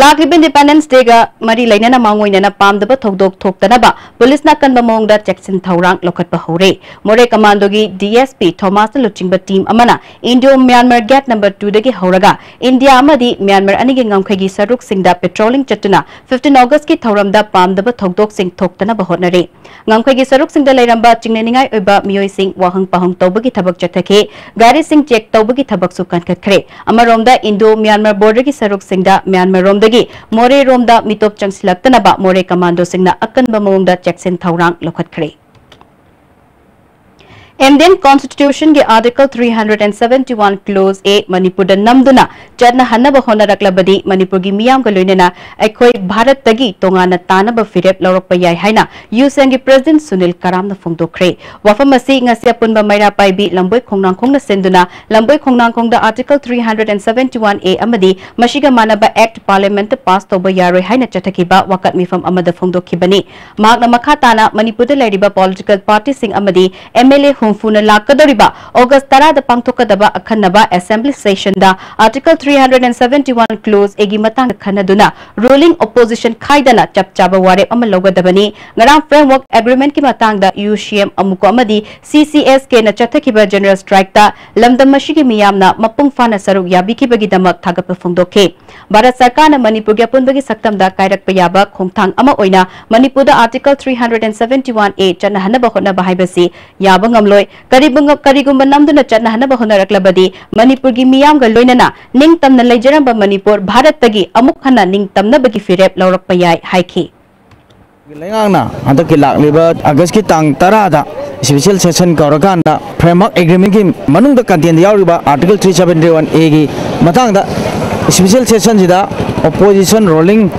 ꯂꯥꯛꯂꯤꯕ ꯏꯟꯗꯤꯄꯦꯟꯗꯦꯟꯁ ꯗꯦꯒ ꯃꯔꯤ ꯂꯩꯅꯅ ꯃꯥꯡꯑꯣꯏꯅꯅ ꯄꯥꯝꯗꯕ ꯊꯧꯗꯣꯛ ꯊꯣꯛꯇꯅꯕ ꯄꯨꯂꯤꯁꯅ ꯑꯀꯟꯕ ꯃꯑꯣꯡꯗ ꯆꯦꯛꯁꯤꯟ ꯊꯧꯔꯥꯡ ꯂꯧꯈꯠꯄ ꯍꯧꯔꯦ꯫ ꯃꯣꯔꯦ ꯀꯃꯥꯟꯗꯣꯒꯤ ꯗꯤ ꯑꯦꯁ ꯄꯤ ꯊꯣꯃꯥꯁꯅ ꯂꯨꯆꯤꯡꯕ ꯇꯤꯝ ꯑꯃꯅ ꯏꯟꯗꯣ ꯃ꯭ꯌꯥꯟꯃꯥꯔ ꯒꯦꯠ ꯅꯝꯕꯔ ꯇꯨꯗꯒꯤ ꯍꯧꯔꯒ ꯏꯟꯗꯤꯌꯥ ꯑꯃꯗꯤ ꯃ꯭ꯌꯥꯟꯃꯥꯔ ꯑꯅꯤꯒꯤ ꯉꯝꯈꯩꯒꯤ ꯁꯔꯨꯛꯁꯤꯡꯗ ꯄꯦꯇ꯭ꯔꯣꯂꯤꯡ ꯆꯠꯇꯨꯅ ꯐꯤꯐꯇꯤꯟ ꯑꯣꯒꯁꯀꯤ ꯊꯧꯔꯝꯗ ꯄꯥꯝꯗꯕ ꯊꯧꯗꯣꯛꯁꯤꯡ ꯊꯣꯛꯇꯅꯕ ꯍꯣꯠꯅꯔꯤ꯫ ꯉꯝꯈꯩꯒꯤ ꯁꯔꯨꯛꯁꯤꯡꯗ ꯂꯩꯔꯝꯕ ꯆꯤꯡꯅꯅꯤꯡꯉꯥꯏ ꯑꯣꯏꯕ ꯃꯤꯑꯣꯏꯁꯤꯡ ꯋꯥꯍꯪ ꯄꯥꯎꯍꯪ ꯇꯧꯕꯒꯤ ꯊꯕꯛ ꯆꯠꯊꯈꯤ꯫ ꯒꯥꯔꯤꯁꯤꯡ ꯆꯦꯛ ꯇꯧꯕꯒꯤ ꯊꯕꯛꯁꯨ ꯀꯟꯈꯠꯈ꯭ꯔꯦ꯫ ꯑꯃꯔꯣꯝꯗ ꯏꯟꯗꯣ ꯃ꯭ꯌꯥꯟꯃꯥꯔ ꯕꯣꯔꯗꯔꯒꯤ ꯁꯔꯨꯛꯁꯤꯡꯗ ꯃ꯭ꯌꯥꯟꯃꯥꯔꯔꯣꯝꯗꯒꯤ ꯃꯣꯔꯦꯔꯣꯝꯗ ꯃꯤꯇꯣꯞ ꯆꯪꯁꯤꯜꯂꯛꯇꯅꯕ ꯃꯣꯔꯦ ꯀꯃꯥꯟꯗꯣꯁꯤꯡꯅ ꯑꯀꯟꯕ ꯃꯑꯣꯡꯗ ꯆꯦꯛꯁꯤꯟ ꯊꯧꯔꯥꯡ ꯂꯧꯈꯠꯈ꯭ꯔꯦ꯫ Indian Constitution ꯒꯤ Article three hundred and seventy one Clause A ꯃꯅꯤꯄꯨꯔꯗ ꯅꯝꯗꯨꯅ ꯆꯠꯅꯍꯟꯅꯕ ꯍꯣꯠꯅꯔꯛꯂꯕꯗꯤ ꯃꯅꯤꯄꯨꯔꯒꯤ ꯃꯤꯌꯥꯝꯒ ꯂꯣꯏꯅꯅ ꯑꯩꯈꯣꯏ ꯚꯥꯔꯠꯇꯒꯤ ꯇꯣꯉꯥꯟꯅ ꯇꯥꯅꯕ ꯐꯤꯔꯦꯞ ꯂꯧꯔꯛꯄ ꯌꯥꯏ ꯍꯥꯏꯅ ꯌꯨꯁꯦꯟꯒꯤ President ꯁꯨꯅꯤꯜ ꯀꯔꯥꯝꯅ ꯐꯣꯡꯗꯣꯛꯈ꯭ꯔꯦ꯫ ꯋꯥꯐꯝ ꯑꯁꯤ ꯉꯁꯤ ꯑꯄꯨꯟꯕ ꯃꯩꯔꯥ ꯄꯥꯏꯕꯤ ꯂꯝꯕꯣꯏ ꯈꯣꯡꯅꯥꯡꯈꯣꯡꯅ ꯁꯤꯟꯗꯨꯅ ꯂꯝꯕꯣꯏ ꯈꯣꯡꯅꯥꯡꯈꯣꯡꯗ Article three hundred and seventy one A ꯑꯃꯗꯤ ꯃꯁꯤꯒ ꯃꯥꯟꯅꯕ Act Parliament ꯇ pass ꯇꯧꯕ ꯌꯥꯔꯣꯏ ꯍꯥꯏꯅ ꯆꯠꯊꯈꯤꯕ ꯋꯥꯀꯠ ꯃꯤꯐꯝ ꯑꯃꯗ ꯐꯣꯡꯗꯣꯛꯈꯤꯕꯅꯤ꯫ ꯃꯍꯥꯛꯅ ꯃꯈꯥ ꯇꯥꯅ ꯃꯅꯤꯄꯨꯔꯗ ꯂꯩꯔꯤꯕ political party ꯁꯤꯡ ꯑꯃꯗꯤ M L A ꯍꯨꯝꯐꯨꯅ ꯂꯥꯛꯀꯗꯧꯔꯤꯕ August ꯇꯔꯥꯗ ꯄꯥꯡꯊꯣꯛꯀꯗꯕ ꯑꯈꯟꯅꯕ Assembly Session the Article three hundred and seventy one Clause A ꯒꯤ ꯃꯇꯥꯡꯗ ꯈꯟꯅꯗꯨꯅ ruling opposition ꯈꯥꯏꯗꯅ ꯆꯞ ꯆꯥꯕ ꯋꯥꯔꯦꯞ ꯑꯃ ꯂꯧꯒꯗꯕꯅꯤ꯫ ꯉꯔꯥꯡ Framework Agreement ꯀꯤ ꯃꯇꯥꯡꯗ U C M, ꯑꯃꯨꯀꯣ ꯑꯃꯗꯤ C C S K ꯅ ꯆꯠꯊꯈꯤꯕ General Strike ꯇ ꯂꯝꯗꯝ ꯑꯁꯤꯒꯤ ꯃꯤꯌꯥꯝꯅ ꯃꯄꯨꯡ ꯐꯥꯅ ꯁꯔꯨꯛ ꯌꯥꯕꯤꯈꯤꯕꯒꯤꯗꯃꯛ ꯊꯥꯒꯠꯄ ꯐꯣꯡꯗꯣꯛꯈꯤ꯫ ꯚꯥꯔꯠ ꯁꯔꯀꯥꯔꯅ ꯃꯅꯤꯄꯨꯔꯒꯤ ꯑꯄꯨꯟꯕꯒꯤ ꯁꯛꯇꯝꯗ ꯀꯥꯏꯔꯛꯄ ꯌꯥꯕ ꯈꯣꯡꯊꯥꯡ ꯑꯃ ꯑꯣꯏꯅ ꯃꯅꯤꯄꯨꯔꯗ Article three hundred and seventy one A ꯆꯠꯅꯍꯟꯅꯕ ꯍꯣꯠꯅꯕ ꯍꯥꯏꯕꯁꯤ ꯌꯥꯕ ꯉꯝꯂꯣꯏ꯫ ꯀꯔꯤꯕꯨ-, ꯀꯔꯤꯒꯨꯝꯕ ꯅꯝꯗꯨꯅ ꯆꯠꯅꯍꯟꯅꯕ ꯍꯣꯠꯅꯔꯛꯂꯕꯗꯤ ꯃꯅꯤꯄꯨꯔꯒꯤ ꯃꯤꯌꯥꯝꯒ ꯂꯣꯏꯅꯅ ꯅꯤꯡꯇꯝꯅ ꯂꯩꯖꯔꯝꯕ ꯃꯅꯤꯄꯨꯔ ꯚꯥꯔꯠꯇꯒꯤ ꯑꯃꯨꯛ ꯍꯟꯅ ꯅꯤꯡꯇꯝꯅꯕꯒꯤ ꯐꯤꯔꯦꯞ ꯂꯧꯔꯛꯄ ꯌꯥꯏ ꯍꯥꯏꯈꯤ꯫ ꯂꯩꯉꯥꯛꯅ ꯍꯟꯗꯛꯀꯤ ꯂꯥꯛꯂꯤꯕ August ꯀꯤ ꯇꯥꯡ ꯇꯔꯥꯗ Special Session ꯀꯧꯔꯀꯥꯟꯗ Framework Agreement ꯀꯤ ꯃꯅꯨꯡꯗ content ꯗ ꯌꯥꯎꯔꯤꯕ Article three seventy one A ꯒꯤ ꯃꯇꯥꯡꯗ Special Session ꯁꯤꯗ opposition, ruling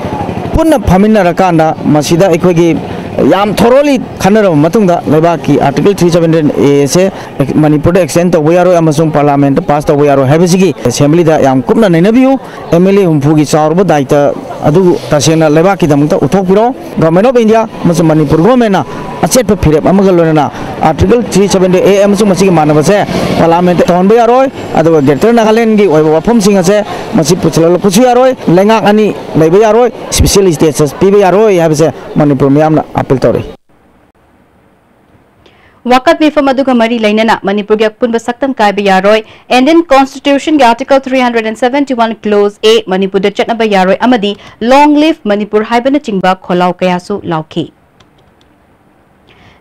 ꯄꯨꯟꯅ ꯐꯝꯃꯤꯟꯅꯔꯀꯥꯟꯗ ꯃꯁꯤꯗ ꯑꯩꯈꯣꯏꯒꯤ ꯌꯥꯝ thoroughly ꯈꯟꯅꯔꯕ ꯃꯇꯨꯡꯗ ꯂꯩꯕꯥꯛꯀꯤ Article three seventy one A ꯁꯦ ꯃꯅꯤꯄꯨꯔꯗ extend ꯇꯧꯕ ꯌꯥꯔꯣꯏ ꯑꯃꯁꯨꯡ Parliament ꯇ pass ꯇꯧꯕ ꯌꯥꯔꯣꯏ ꯍꯥꯏꯕꯁꯤꯒꯤ Assembly ꯗ ꯌꯥꯝ ꯀꯨꯞꯅ ꯅꯩꯅꯕꯤꯌꯨ꯫ M L A ꯍꯨꯝꯐꯨꯒꯤ ꯆꯥꯎꯔꯕ ꯗꯥꯏꯇ ꯑꯗꯨ ꯇꯁꯦꯡꯅ ꯂꯩꯕꯥꯛꯀꯤꯗꯃꯛꯇ ꯎꯠꯊꯣꯛꯄꯤꯔꯣ꯫ Government of India ꯑꯃꯁꯨꯡ ꯃꯅꯤꯄꯨꯔ government ꯅ ꯑꯆꯦꯠꯄ ꯐꯤꯔꯦꯞ ꯑꯃꯒ ꯂꯣꯏꯅꯅ Article three seventy A ꯑꯃꯁꯨꯡ ꯃꯁꯤꯒꯤ ꯃꯥꯟꯅꯕꯁꯦ Parliament ꯇ ꯇꯧꯍꯟꯕ ꯌꯥꯔꯣꯏ, ꯑꯗꯨꯒ Greater Nagaland ꯒꯤ ꯑꯣꯏꯕ ꯋꯥꯐꯝꯁꯤꯡ ꯑꯁꯦ ꯃꯁꯤ ꯄꯨꯁꯤꯜꯂꯛꯄꯁꯨ ꯌꯥꯔꯣꯏ, ꯂꯩꯉꯥꯛ ꯑꯅꯤ ꯂꯩꯕ ꯌꯥꯔꯣꯏ, special status ꯄꯤꯕ ꯌꯥꯔꯣꯏ ꯍꯥꯏꯕꯁꯦ ꯃꯅꯤꯄꯨꯔ ꯃꯤꯌꯥꯝꯅ appeal ꯇꯧꯔꯤ꯫ ꯋꯥꯀꯠ ꯃꯤꯐꯝ ꯑꯗꯨꯒ ꯃꯔꯤ ꯂꯩꯅꯅ ꯃꯅꯤꯄꯨꯔꯒꯤ ꯑꯄꯨꯟꯕ ꯁꯛꯇꯝ ꯀꯥꯏꯕ ꯌꯥꯔꯣꯏ, Indian Constitution ꯒꯤ Article three hundred and seventy one Clause A ꯃꯅꯤꯄꯨꯔꯗ ꯆꯠꯅꯕ ꯌꯥꯔꯣꯏ ꯑꯃꯗꯤ Long Live Manipur ꯍꯥꯏꯕꯅꯆꯤꯡꯕ ꯈꯣꯜꯂꯥꯎ ꯀꯌꯥꯁꯨ ꯂꯥꯎꯈꯤ꯫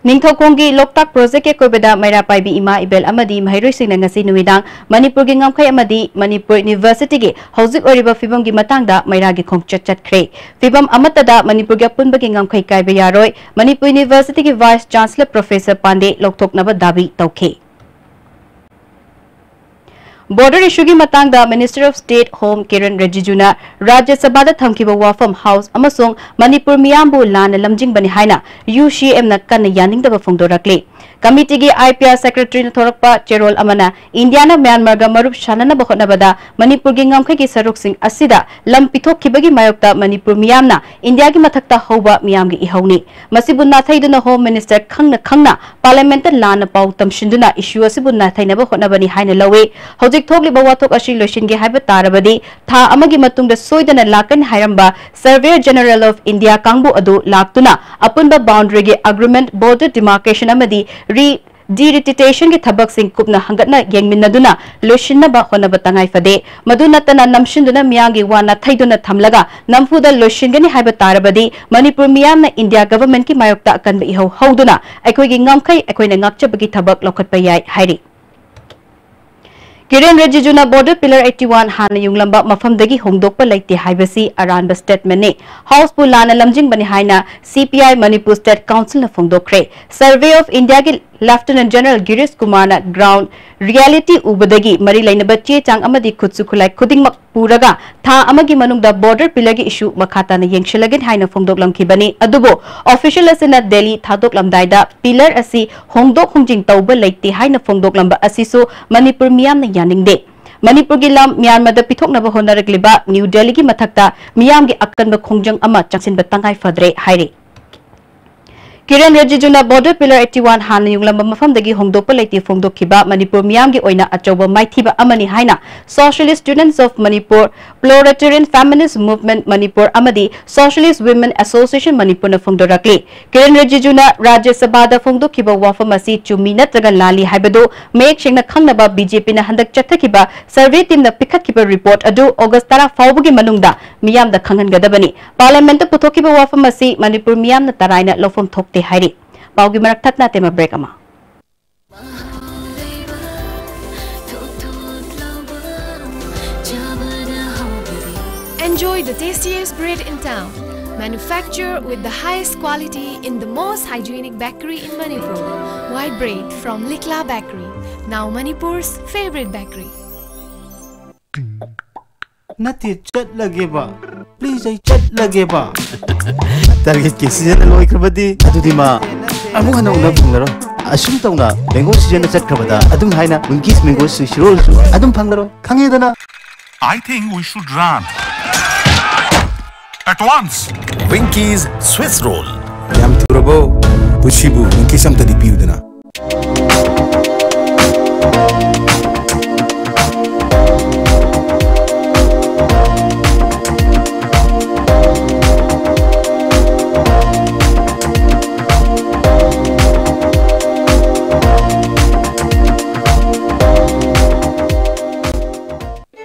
ꯅꯤꯡꯊꯧꯈꯣꯡꯒꯤ ꯂꯣꯛꯇꯥꯛ ꯄ꯭ꯔꯣꯖꯦꯛꯀꯤ ꯑꯀꯣꯏꯕꯗ ꯃꯩꯔꯥ ꯄꯥꯏꯕꯤ ꯏꯃꯥ ꯏꯕꯦꯜ ꯑꯃꯗꯤ ꯃꯍꯩꯔꯣꯏꯁꯤꯡꯅ ꯉꯁꯤ ꯅꯨꯃꯤꯗꯥꯡ ꯃꯅꯤꯄꯨꯔꯒꯤ ꯉꯝꯈꯩ ꯑꯃꯗꯤ ꯃꯅꯤꯄꯨꯔ ꯌꯨꯅꯤꯚꯔꯁꯤꯇꯤꯒꯤ ꯍꯧꯖꯤꯛ ꯑꯣꯏꯔꯤꯕ ꯐꯤꯕꯝꯒꯤ ꯃꯇꯥꯡꯗ ꯃꯩꯔꯥꯒꯤ ꯈꯣꯡꯆꯠ ꯆꯠꯈ꯭ꯔꯦ꯫ ꯐꯤꯕꯝ ꯑꯃꯠꯇꯗ ꯃꯅꯤꯄꯨꯔꯒꯤ ꯑꯄꯨꯟꯕꯒꯤ ꯉꯝꯈꯩ ꯀꯥꯏꯕ ꯌꯥꯔꯣꯏ, ꯃꯅꯤꯄꯨꯔ ꯌꯨꯅꯤꯚꯔꯁꯤꯇꯤꯒꯤ ꯚꯥꯏꯁ ꯆꯥꯟꯁꯂꯔ ꯄ꯭ꯔꯣꯐꯦꯁꯔ ꯄꯥꯟꯗꯦ ꯂꯧꯊꯣꯛꯅꯕ ꯗꯥꯕꯤ ꯇꯧꯈꯤ꯫ ꯕꯣꯔꯗꯔ ꯏꯁꯨꯒꯤ ꯃꯇꯥꯡꯗ Minister of State Home Kiran ꯔꯤꯖꯤꯖꯨꯅ ꯔꯥꯖ꯭ꯌ ꯁꯚꯥꯗ ꯊꯝꯈꯤꯕ ꯋꯥꯐꯝ ꯍꯥꯎꯁ ꯑꯃꯁꯨꯡ ꯃꯅꯤꯄꯨꯔ ꯃꯤꯌꯥꯝꯕꯨ ꯂꯥꯟꯅ ꯂꯝꯖꯤꯡꯕꯅꯤ ꯍꯥꯏꯅ ꯌꯨ ꯁꯤ ꯑꯦꯝꯅ ꯀꯟꯅ ꯌꯥꯅꯤꯡꯗꯕ ꯐꯣꯡꯗꯣꯔꯛꯂꯤ꯫ ꯀꯃꯤꯇꯤꯒꯤ ꯑꯥꯏ ꯄꯤ ꯑꯥꯔ ꯁꯦꯀ꯭ꯔꯦꯇꯔꯤꯅ ꯊꯣꯔꯛꯄ ꯆꯦꯔꯣꯜ ꯑꯃꯅ ꯏꯟꯗꯤꯌꯥꯅ ꯃ꯭ꯌꯥꯟꯃꯥꯔꯒ ꯃꯔꯨꯞ ꯁꯥꯟꯅꯅꯕ ꯍꯣꯠꯅꯕꯗ ꯃꯅꯤꯄꯨꯔꯒꯤ ꯉꯝꯈꯩꯒꯤ ꯁꯔꯨꯛꯁꯤꯡ ꯑꯁꯤꯗ ꯂꯝ ꯄꯤꯊꯣꯛꯈꯤꯕꯒꯤ ꯃꯥꯌꯣꯛꯇ ꯃꯅꯤꯄꯨꯔ ꯃꯤꯌꯥꯝꯅ ꯏꯟꯗꯤꯌꯥꯒꯤ ꯃꯊꯛꯇ ꯍꯧꯕ ꯃꯤꯌꯥꯝꯒꯤ ꯏꯍꯧꯅꯤ꯫ ꯃꯁꯤꯕꯨ ꯅꯥꯊꯩꯗꯨꯅ ꯍꯣꯝ ꯃꯤꯅꯤꯁꯇꯔ ꯈꯪꯅ ꯈꯪꯅ ꯄꯥꯔꯂꯤꯌꯥꯃꯦꯟꯠꯇ ꯂꯥꯟꯅ ꯄꯥꯎ ꯇꯝꯁꯤꯟꯗꯨꯅ ꯏꯁꯨ ꯑꯁꯤꯕꯨ ꯅꯥꯊꯩꯅꯕ ꯍꯣꯠꯅꯕꯅꯤ ꯍꯥꯏꯅ ꯂꯧꯏ꯫ ꯍꯧꯖꯤꯛ ꯊꯣꯛꯂꯤꯕ ꯋꯥꯊꯣꯛ ꯑꯁꯤ ꯂꯣꯏꯁꯤꯟꯒꯦ ꯍꯥꯏꯕ ꯇꯥꯔꯕꯗꯤ ꯊꯥ ꯑꯃꯒꯤ ꯃꯇꯨꯡꯗ ꯁꯣꯏꯗꯅ ꯂꯥꯛꯀꯅꯤ ꯍꯥꯏꯔꯝꯕ Surveyor General of India ꯀꯥꯡꯕꯨ ꯑꯗꯨ ꯂꯥꯛꯇꯨꯅ ꯑꯄꯨꯟꯕ boundary ꯒꯤ agreement, border demarcation ꯑꯃꯗꯤ re-, de-reditation ꯒꯤ ꯊꯕꯛꯁꯤꯡ ꯀꯨꯞꯅ ꯍꯪꯒꯠꯅ ꯌꯦꯡꯃꯤꯟꯅꯗꯨꯅ ꯂꯣꯏꯁꯤꯟꯅꯕ ꯍꯣꯠꯅꯕ ꯇꯉꯥꯏ ꯐꯗꯦ꯫ ꯃꯗꯨ ꯅꯠꯇꯅ ꯅꯝꯁꯤꯟꯗꯨꯅ ꯃꯤꯌꯥꯝꯒꯤ ꯋꯥ ꯅꯥꯊꯩꯗꯨꯅ ꯊꯝꯂꯒ ꯅꯝꯐꯨꯗ ꯂꯣꯏꯁꯤꯟꯒꯅꯤ ꯍꯥꯏꯕ ꯇꯥꯔꯕꯗꯤ ꯃꯅꯤꯄꯨꯔ ꯃꯤꯌꯥꯝꯅ ꯏꯟꯗꯤꯌꯥ ꯒꯚꯔꯟꯃꯦꯟꯠꯀꯤ ꯃꯥꯌꯣꯛꯇ ꯑꯀꯟꯕ ꯏꯍꯧ ꯍꯧꯗꯨꯅ ꯑꯩꯈꯣꯏꯒꯤ ꯉꯝꯈꯩ ꯑꯩꯈꯣꯏꯅ ꯉꯥꯛꯆꯕꯒꯤ ꯊꯕꯛ ꯂꯧꯈꯠꯄ ꯌꯥꯏ ꯍꯥꯏꯔꯤ꯫ ꯀꯤꯔꯦꯟ ꯔꯤꯖꯤꯖꯨꯅ border pillar eighty one ꯍꯥꯟꯅ ꯌꯨꯡꯂꯝꯕ ꯃꯐꯝꯗꯒꯤ ꯍꯣꯡꯗꯣꯛꯄ ꯂꯩꯇꯦ ꯍꯥꯏꯕꯁꯤ ꯑꯔꯥꯟꯕ statement ꯅꯤ꯫ ꯍꯥꯎꯁꯄꯨ ꯂꯥꯟꯅ ꯂꯝꯖꯤꯡꯕꯅꯤ ꯍꯥꯏꯅ C P I Manipur State Council ꯅ ꯐꯣꯡꯗꯣꯛꯈ꯭ꯔꯦ꯫ Survey of India ꯒꯤ Lieutenant General ꯒꯤꯔꯤꯁ ꯀꯨꯃꯥꯔꯅ ground reality ꯎꯕꯗꯒꯤ ꯃꯔꯤ ꯂꯩꯅꯕ ꯆꯦ ꯆꯥꯡ ꯑꯃꯗꯤ ꯈꯨꯠꯁꯨ ꯈꯨꯠꯂꯥꯏ ꯈꯨꯗꯤꯡꯃꯛ ꯄꯨꯔꯒ ꯊꯥ ꯑꯃꯒꯤ ꯃꯅꯨꯡꯗ border pillar ꯒꯤ issue ꯃꯈꯥ ꯇꯥꯅ ꯌꯦꯡꯁꯤꯜꯂꯒꯅꯤ ꯍꯥꯏꯅ ꯐꯣꯡꯗꯣꯛꯂꯝꯈꯤꯕꯅꯤ꯫ ꯑꯗꯨꯕꯨ official ꯑꯁꯤꯅ ꯗꯦꯜꯂꯤ ꯊꯥꯗꯣꯛꯂꯝꯗꯥꯏꯗ pillar ꯑꯁꯤ ꯍꯣꯡꯗꯣꯛ ꯍꯣꯡꯖꯤꯟ ꯇꯧꯕ ꯂꯩꯇꯦ ꯍꯥꯏꯅ ꯐꯣꯡꯗꯣꯛꯂꯝꯕ ꯑꯁꯤꯁꯨ ꯃꯅꯤꯄꯨꯔ ꯃꯤꯌꯥꯝꯅ ꯌꯥꯅꯤꯡꯗꯦ꯫ ꯃꯅꯤꯄꯨꯔꯒꯤ ꯂꯝ ꯃ꯭ꯌꯥꯟꯃꯥꯔꯗ ꯄꯤꯊꯣꯛꯅꯕ ꯍꯣꯠꯅꯔꯛꯂꯤꯕ ꯅ꯭ꯌꯨ ꯗꯦꯜꯂꯤꯒꯤ ꯃꯊꯛꯇ ꯃꯤꯌꯥꯝꯒꯤ ꯑꯀꯟꯕ ꯈꯣꯡꯖꯪ ꯑꯃ ꯆꯪꯁꯤꯟꯕ ꯇꯉꯥꯏ ꯐꯗ꯭ꯔꯦ ꯍꯥꯏꯔꯤ꯫ ꯀꯤꯔꯦꯟ ꯔꯤꯖꯤꯖꯨꯅ border pillar eighty one ꯍꯥꯟꯅ ꯌꯨꯡꯂꯝꯕ ꯃꯐꯝꯗꯒꯤ ꯍꯣꯡꯗꯣꯛꯄ ꯂꯩꯇꯦ ꯐꯣꯡꯗꯣꯛꯈꯤꯕ ꯃꯅꯤꯄꯨꯔ ꯃꯤꯌꯥꯝꯒꯤ ꯑꯣꯏꯅ ꯑꯆꯧꯕ ꯃꯥꯏꯊꯤꯕ ꯑꯃꯅꯤ ꯍꯥꯏꯅ Socialist Students of Manipur, Proletarian Feminist Movement Manipur ꯑꯃꯗꯤ Socialist Women Association ꯃꯅꯤꯄꯨꯔꯅ ꯐꯣꯡꯗꯣꯔꯛꯂꯤ꯫ ꯀꯤꯔꯦꯟ ꯔꯤꯖꯤꯖꯨꯅ ꯔꯥꯖ꯭ꯌ ꯁꯚꯥꯗ ꯐꯣꯡꯗꯣꯛꯈꯤꯕ ꯋꯥꯐꯝ ꯑꯁꯤ ꯆꯨꯝꯃꯤ ꯅꯠꯇ꯭ꯔꯒ ꯂꯥꯜꯂꯤ ꯍꯥꯏꯕꯗꯨ ꯃꯌꯦꯛ ꯁꯦꯡꯅ ꯈꯪꯅꯕ B J P ꯅ ꯍꯟꯗꯛ ꯆꯠꯊꯈꯤꯕ survey team ꯅ ꯄꯤꯈꯠꯈꯤꯕ report ꯑꯗꯨ August ꯇꯔꯥ ꯐꯥꯎꯕꯒꯤ ꯃꯅꯨꯡꯗ ꯃꯤꯌꯥꯝꯗ ꯈꯪꯍꯟꯒꯗꯕꯅꯤ꯫ Parliament ꯇ ꯄꯨꯊꯣꯛꯈꯤꯕ ꯋꯥꯐꯝ ꯑꯁꯤ ꯃꯅꯤꯄꯨꯔ ꯃꯤꯌꯥꯝꯅ ꯇꯔꯥꯏꯅ ꯂꯧꯐꯝ ꯊꯣꯛꯇꯦ ꯍꯥꯏꯔꯤ꯫ ꯄꯥꯎꯒꯤ ꯃꯔꯛ ꯊꯠꯅ ꯇꯦꯝꯃ ꯕ꯭ꯔꯦꯛ ꯑꯃ꯫ Enjoy the tastiest bread in town. Manufactured with the highest quality in the most hygienic bakery in Manipur. White bread from Likla Bakery, now Manipur's favorite bakery. ꯅꯠꯇꯦ, ꯆꯠꯂꯒꯦꯕ꯫ ꯄ꯭ꯂꯤꯖ, ꯑꯩ ꯆꯠꯂꯒꯦꯕ꯫ ꯇꯥꯔꯒꯦꯠꯀꯤ ꯁꯤꯖꯟ ꯂꯣꯏꯈ꯭ꯔꯕꯗꯤ ꯑꯗꯨꯗꯤ ꯃꯥ ꯑꯃꯨꯛ ꯍꯟꯅ ꯎꯅꯕ ꯐꯪꯂꯔꯣꯏ꯫ ꯑꯁꯨꯝ ꯇꯧꯅ ꯃꯦꯡꯒꯣ ꯁꯤꯖꯟꯅ ꯆꯠꯈ꯭ꯔꯕꯗ ꯑꯗꯨꯝ ꯍꯥꯏꯅ ꯋꯤꯡꯀꯤꯁ ꯃꯦꯡꯒꯣ ꯁ꯭ꯋꯤꯁ ꯔꯣꯜꯁꯨ ꯑꯗꯨꯝ ꯐꯪꯂꯔꯣꯏ꯫ ꯈꯪꯉꯦꯗꯅ? I think we should run at once. Winkies Swiss Roll. ꯌꯥꯝ ꯊꯨꯔꯕꯣ? ꯄꯨꯟꯁꯤꯕꯨ ꯋꯤꯡꯀꯤꯁ ꯑꯝꯇꯗꯤ ꯄꯤꯌꯨꯗꯅ꯫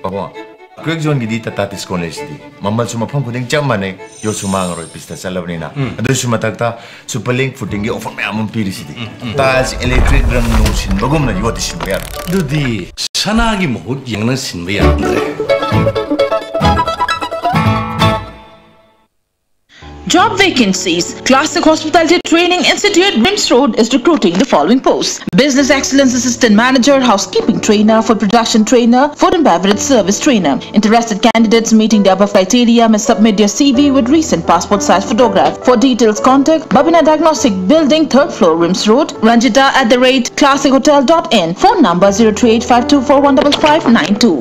ꯄꯥꯕꯨꯡ, ꯀ꯭ꯔꯦꯛ ꯖꯣꯟꯒꯤꯗꯤ ꯇꯥꯇꯥ ꯗꯤꯁꯀꯥꯎꯟ ꯂꯩꯁꯤꯗꯤ꯫ ꯃꯃꯜꯁꯨ ꯃꯐꯝ ꯈꯨꯗꯤꯡ ꯆꯞ ꯃꯥꯟꯅꯩ, ꯌꯣꯠꯁꯨ ꯃꯥꯡꯉꯔꯣꯏ, ꯄꯤꯁꯇ ꯆꯠꯂꯕꯅꯤꯅ꯫ ꯑꯗꯨꯏꯁꯨ ꯃꯊꯛꯇ ꯁꯨꯄꯔ ꯂꯤꯡ ꯐꯨꯇꯤꯡꯒꯤ ꯑꯣꯐꯔ ꯃꯌꯥꯝ ꯑꯃ ꯄꯤꯔꯤꯁꯤꯗꯤ꯫ ꯇꯥꯏꯜꯁ, ꯏꯂꯦꯛꯇ꯭ꯔꯤꯛ, ꯔꯪ ꯅꯨꯡ ꯁꯤꯟꯕꯒꯨꯝꯅ ꯌꯣꯠꯇꯤ ꯁꯤꯟꯕ ꯌꯥꯔꯣꯏ꯫ ꯑꯗꯨꯗꯤ ꯁꯅꯥꯒꯤ ꯃꯍꯨꯠ ꯌꯦꯡꯅ ꯁꯤꯟꯕ ꯌꯥꯔꯝꯗ꯭ꯔꯦ꯫ Job vacancies. Classic Hospitality Training Institute, RIMS Road, is recruiting the following posts: Business Excellence Assistant Manager, Housekeeping Trainer, Food Production Trainer, Food and Beverage Service Trainer. Interested candidates meeting the above criteria may submit their C V with recent passport size photograph. For details, contact Babina Diagnostic Building, third floor, RIMS Road, Ranjita at the rate classic hotel dot in. Phone number zero three eight five two four one double five nine two.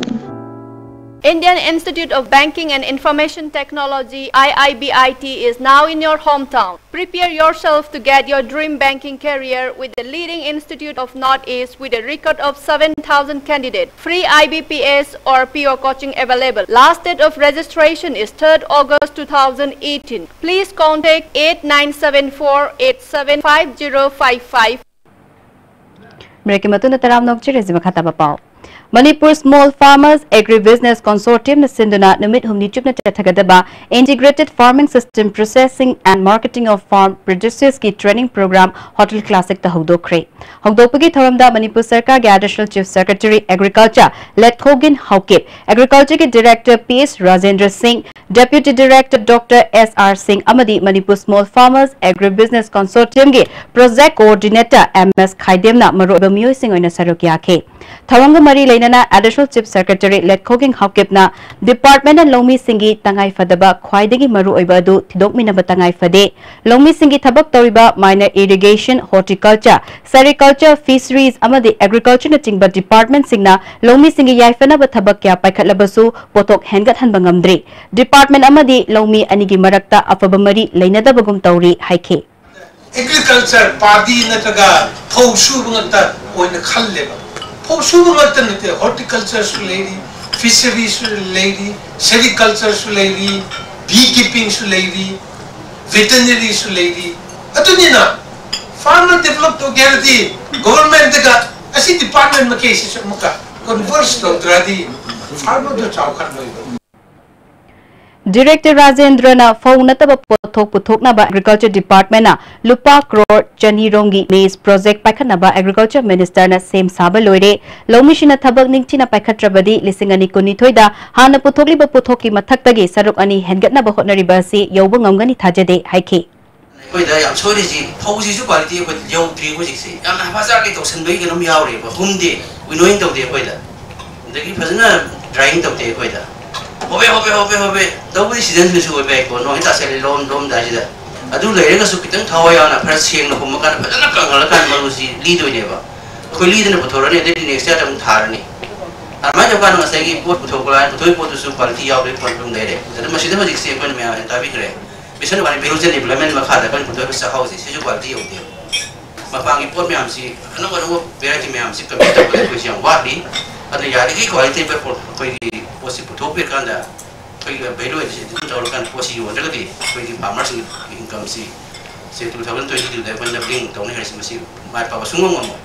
Indian Institute of Banking and Information Technology, I I B I T, is now in your hometown. Prepare yourself to get your dream banking career with the leading institute of Northeast with a record of seven thousand candidates. Free I B P S or P O coaching available. Last date of registration is third August two thousand eighteen. Please contact eight nine seven four eight seven five zero five five. ꯕ꯭ꯔꯦꯛꯀꯤ ꯃꯇꯨꯡꯗ ꯇꯔꯥꯝꯅ ꯑꯣꯛꯆꯔꯤꯁꯤ ꯃꯈꯥ ꯇꯥꯕ ꯄꯥꯎ꯫ Manipur Small Farmers Agribusiness Consortium ꯅ ꯁꯤꯟꯗꯨꯅ ꯅꯨꯃꯤꯠ ꯍꯨꯝꯅꯤ ꯆꯨꯞꯅ ꯆꯠꯊꯒꯗꯕ Integrated Farming System Processing and Marketing of Farm Produces ꯀꯤ training program Hotel Classic ꯇ ꯍꯧꯗꯣꯛꯈ꯭ꯔꯦ꯫ ꯍꯧꯗꯣꯛꯄꯒꯤ ꯊꯧꯔꯝꯗ ꯃꯅꯤꯄꯨꯔ ꯁꯔꯀꯥꯔꯒꯤ Additional Chief Secretary Agriculture ꯂꯦꯠꯈꯣꯒꯤꯟ Haokip, Agriculture ꯒꯤ Director ꯄꯤ ꯑꯦꯁ ꯔꯥꯖꯦꯟꯗ꯭ꯔ ꯁꯤꯡ, Deputy Director ꯗꯣꯛꯇꯔ ꯑꯦꯁ ꯑꯥꯔ ꯁꯤꯡ ꯑꯃꯗꯤ Manipur Small Farmers Agribusiness Consortium ꯒꯤ Project Coordinator ꯑꯦꯝ ꯑꯦꯁ ꯈꯥꯏꯗꯦꯝꯅ ꯃꯔꯨꯑꯣꯏꯕ ꯃꯤꯑꯣꯏꯁꯤꯡ ꯑꯣꯏꯅ ꯁꯔꯨꯛ ꯌꯥꯈꯤ꯫ ꯊꯧꯔꯝꯒ ꯃꯔꯤ ꯂꯩꯅꯅ Additional Chief Secretary ꯂꯦꯠꯈꯣꯒꯤꯡ ꯍꯥꯎꯀꯤꯞꯅ department ꯅ ꯂꯧꯃꯤꯁꯤꯡꯒꯤ ꯇꯉꯥꯏꯐꯗꯕ ꯈ꯭ꯋꯥꯏꯗꯒꯤ ꯃꯔꯨꯑꯣꯏꯕ ꯑꯗꯨ ꯊꯤꯗꯣꯛꯃꯤꯟꯅꯕ ꯇꯉꯥꯏ ꯐꯗꯦ꯫ ꯂꯧꯃꯤꯁꯤꯡꯒꯤ ꯊꯕꯛ ꯇꯧꯔꯤꯕ minor irrigation, horticulture, sericulture, fisheries ꯑꯃꯗꯤ agriculture ꯅꯆꯤꯡꯕ department ꯁꯤꯡꯅ ꯂꯧꯃꯤꯁꯤꯡꯒꯤ ꯌꯥꯏꯐꯅꯕ ꯊꯕꯛ ꯀꯌꯥ ꯄꯥꯏꯈꯠꯂꯕꯁꯨ ꯄꯣꯠꯊꯣꯛ ꯍꯦꯟꯒꯠꯍꯟꯕ ꯉꯝꯗ꯭ꯔꯤ꯫ Department ꯑꯃꯗꯤ ꯂꯧꯃꯤ ꯑꯅꯤꯒꯤ ꯃꯔꯛꯇ ꯑꯐꯕ ꯃꯔꯤ ꯂꯩꯅꯗꯕꯒꯨꯝ ꯇꯧꯔꯤ ꯍꯥꯏꯈꯤ꯫ Agriculture, ꯄꯥꯗꯤ ꯅꯠꯇ꯭ꯔꯒ ꯐꯧ ꯁꯨꯕ ꯉꯥꯛꯇ ꯑꯣꯏꯅ ꯈꯜꯂꯦꯕ꯫ ꯐꯧ ꯁꯨꯕ ꯉꯥꯛꯇ ꯅꯠꯇꯦ, horticulture ꯁꯨ ꯂꯩꯔꯤ, fishery ꯁꯨ ꯂꯩꯔꯤ, sericulture ꯁꯨ ꯂꯩꯔꯤ, bee keeping ꯁꯨ ꯂꯩꯔꯤ, veterinary ꯁꯨ ꯂꯩꯔꯤ꯫ ꯑꯗꯨꯅꯤꯅ farmer develop ꯇꯧꯒꯦ ꯍꯥꯏꯔꯗꯤ government ꯇꯒ ꯑꯁꯤ department ꯃꯈꯩꯁꯤꯁꯨ ꯑꯃꯨꯛꯀ converse ꯇꯧꯗ꯭ꯔꯗꯤ farmer ꯗꯨ ꯆꯥꯎꯈꯠꯂꯣꯏꯕ꯫ Director ꯔꯥꯖꯦꯟꯗ꯭ꯔꯅ ꯐꯧ ꯅꯠꯇꯕ ꯄꯣꯠꯊꯣꯛ ꯄꯨꯊꯣꯛꯅꯕ Agriculture Department ꯅ ꯂꯨꯄꯥ ꯀ꯭ꯔꯣꯔ ꯆꯅꯤ ꯔꯣꯝꯒꯤ maize project ꯄꯥꯏꯈꯠꯅꯕ Agriculture Minister ꯅ ꯁꯦꯝ ꯁꯥꯕ ꯂꯣꯏꯔꯦ꯫ ꯂꯧꯃꯤꯁꯤꯡꯅ ꯊꯕꯛ ꯅꯤꯡꯊꯤꯅ ꯄꯥꯏꯈꯠꯇ꯭ꯔꯕꯗꯤ ꯂꯤꯁꯤꯡ ꯑꯅꯤ ꯀꯨꯟꯅꯤꯊꯣꯏꯗ ꯍꯥꯟꯅ ꯄꯨꯊꯣꯛꯂꯤꯕ ꯄꯣꯠꯊꯣꯛꯀꯤ ꯃꯊꯛꯇꯒꯤ ꯁꯔꯨꯛ ꯑꯅꯤ ꯍꯦꯟꯒꯠꯅꯕ ꯍꯣꯠꯅꯔꯤꯕ ꯑꯁꯤ ꯌꯧꯕ ꯉꯝꯒꯅꯤ ꯊꯥꯖꯗꯦ ꯍꯥꯏꯈꯤ꯫ ꯑꯩꯈꯣꯏꯗ ꯌꯥꯝ ꯁꯣꯏꯔꯤꯁꯤ ꯐꯧꯁꯤꯁꯨ quality ꯑꯩꯈꯣꯏꯗ ꯌꯧꯗ꯭ꯔꯤ ꯍꯧꯖꯤꯛꯁꯦ꯫ ꯌꯥꯝꯅ ꯍꯥꯐꯥꯖꯥꯔꯒꯤ ꯇꯧꯁꯟꯕꯒꯤ ꯀꯩꯅꯣꯝ ꯌꯥꯎꯔꯤꯕ, ꯍꯨꯝꯗꯦ, winnowing ꯇꯧꯗꯦ ꯑꯩꯈꯣꯏꯗ꯫ ꯑꯗꯒꯤ ꯐꯖꯅ drying ꯇꯧꯗꯦ ꯑꯩꯈꯣꯏꯗ꯫ ꯍꯣꯕꯦ ꯍꯣꯕꯦ ꯍꯣꯕꯦ ꯍꯣꯕꯦ ꯇꯧꯕꯗꯤ season ꯁꯤꯅꯁꯨ ꯑꯣꯏꯕ ꯌꯥꯏꯀꯣ, ꯅꯣꯡ ꯍꯦꯛ ꯇꯥꯁꯜꯂꯦ ꯂꯣꯝ ꯂꯣꯝꯗꯥꯏꯁꯤꯗ꯫ ꯑꯗꯨ ꯂꯩꯔꯒꯁꯨ ꯈꯤꯇꯪ ꯊꯋꯥꯏ ꯌꯥꯎꯅ ꯈꯔ ꯁꯦꯡꯅ ꯍꯨꯝꯃꯀꯥꯟꯗ ꯐꯖꯅ ꯀꯪꯍꯜꯂꯀꯥꯟꯗ ꯃꯔꯨꯁꯤ ꯂꯤꯗꯣꯏꯅꯦꯕ꯫ ꯑꯩꯈꯣꯏ ꯂꯤꯗꯅ ꯄꯨꯊꯣꯔꯛꯑꯅꯤ, ꯑꯗꯩꯗꯤ next year ꯑꯃꯨꯛ ꯊꯥꯔꯅꯤ꯫ ꯑꯗꯨꯃꯥꯏꯅ ꯇꯧꯀꯥꯟꯗ ꯉꯁꯥꯏꯒꯤ ꯄꯣꯠ ꯄꯨꯊꯣꯛꯄ ꯂꯥꯏ ꯄꯨꯊꯣꯛꯏ ꯄꯣꯠꯇꯨꯁꯨ quality ꯌꯥꯎꯗꯦ, ꯄꯣꯠ ꯑꯗꯨꯝ ꯂꯩꯔꯦ꯫ ꯑꯗꯨ ꯃꯁꯤꯗ ꯍꯧꯖꯤꯛꯁꯦ ꯑꯩꯈꯣꯏꯅ ꯃꯌꯥꯝ ꯇꯥꯕꯤꯈ꯭ꯔꯦ꯫ Mission Development ꯃꯈꯥꯗ ꯑꯩꯈꯣꯏꯅ ꯄꯨꯊꯣꯛꯏꯕ ꯆꯥꯛꯍꯥꯎꯁꯦ ꯁꯤꯁꯨ quality ꯌꯧꯗꯦ꯫ ꯃꯄꯥꯟꯒꯤ ꯄꯣꯠ ꯃꯌꯥꯝꯁꯤ, ꯑꯅꯧ ꯑꯅꯧꯕ variety ꯃꯌꯥꯝꯁꯤ compete ꯇꯧꯕꯗ ꯑꯩꯈꯣꯏꯁꯤ ꯌꯥꯝ ꯋꯥꯠꯂꯤ꯫ ꯑꯗꯨꯅ ꯌꯥꯔꯤꯈꯩ quality ꯄꯣꯠ ꯑꯩꯈꯣꯏꯒꯤ ꯄꯣꯠꯁꯤ ꯄꯨꯊꯣꯛꯄꯤꯔꯀꯥꯟꯗ ꯑꯩꯈꯣꯏꯒꯤ value addition ꯑꯗꯨꯝ ꯇꯧꯔꯀꯥꯟꯗ ꯄꯣꯠꯁꯤ ꯌꯣꯟꯗ꯭ꯔꯒꯗꯤ ꯑꯩꯈꯣꯏꯒꯤ farmerꯁꯤꯡꯒꯤ incomeꯁꯤ ꯁꯦ two thousand twenty twoꯗ ꯑꯩꯈꯣꯏꯅ doubling ꯇꯧꯅꯤ ꯍꯥꯏꯔꯤꯁꯤ ꯃꯁꯤ ꯃꯥꯏ ꯄꯥꯛꯄ ꯁꯨꯡꯉꯝ ꯉꯝꯃꯣꯏ꯫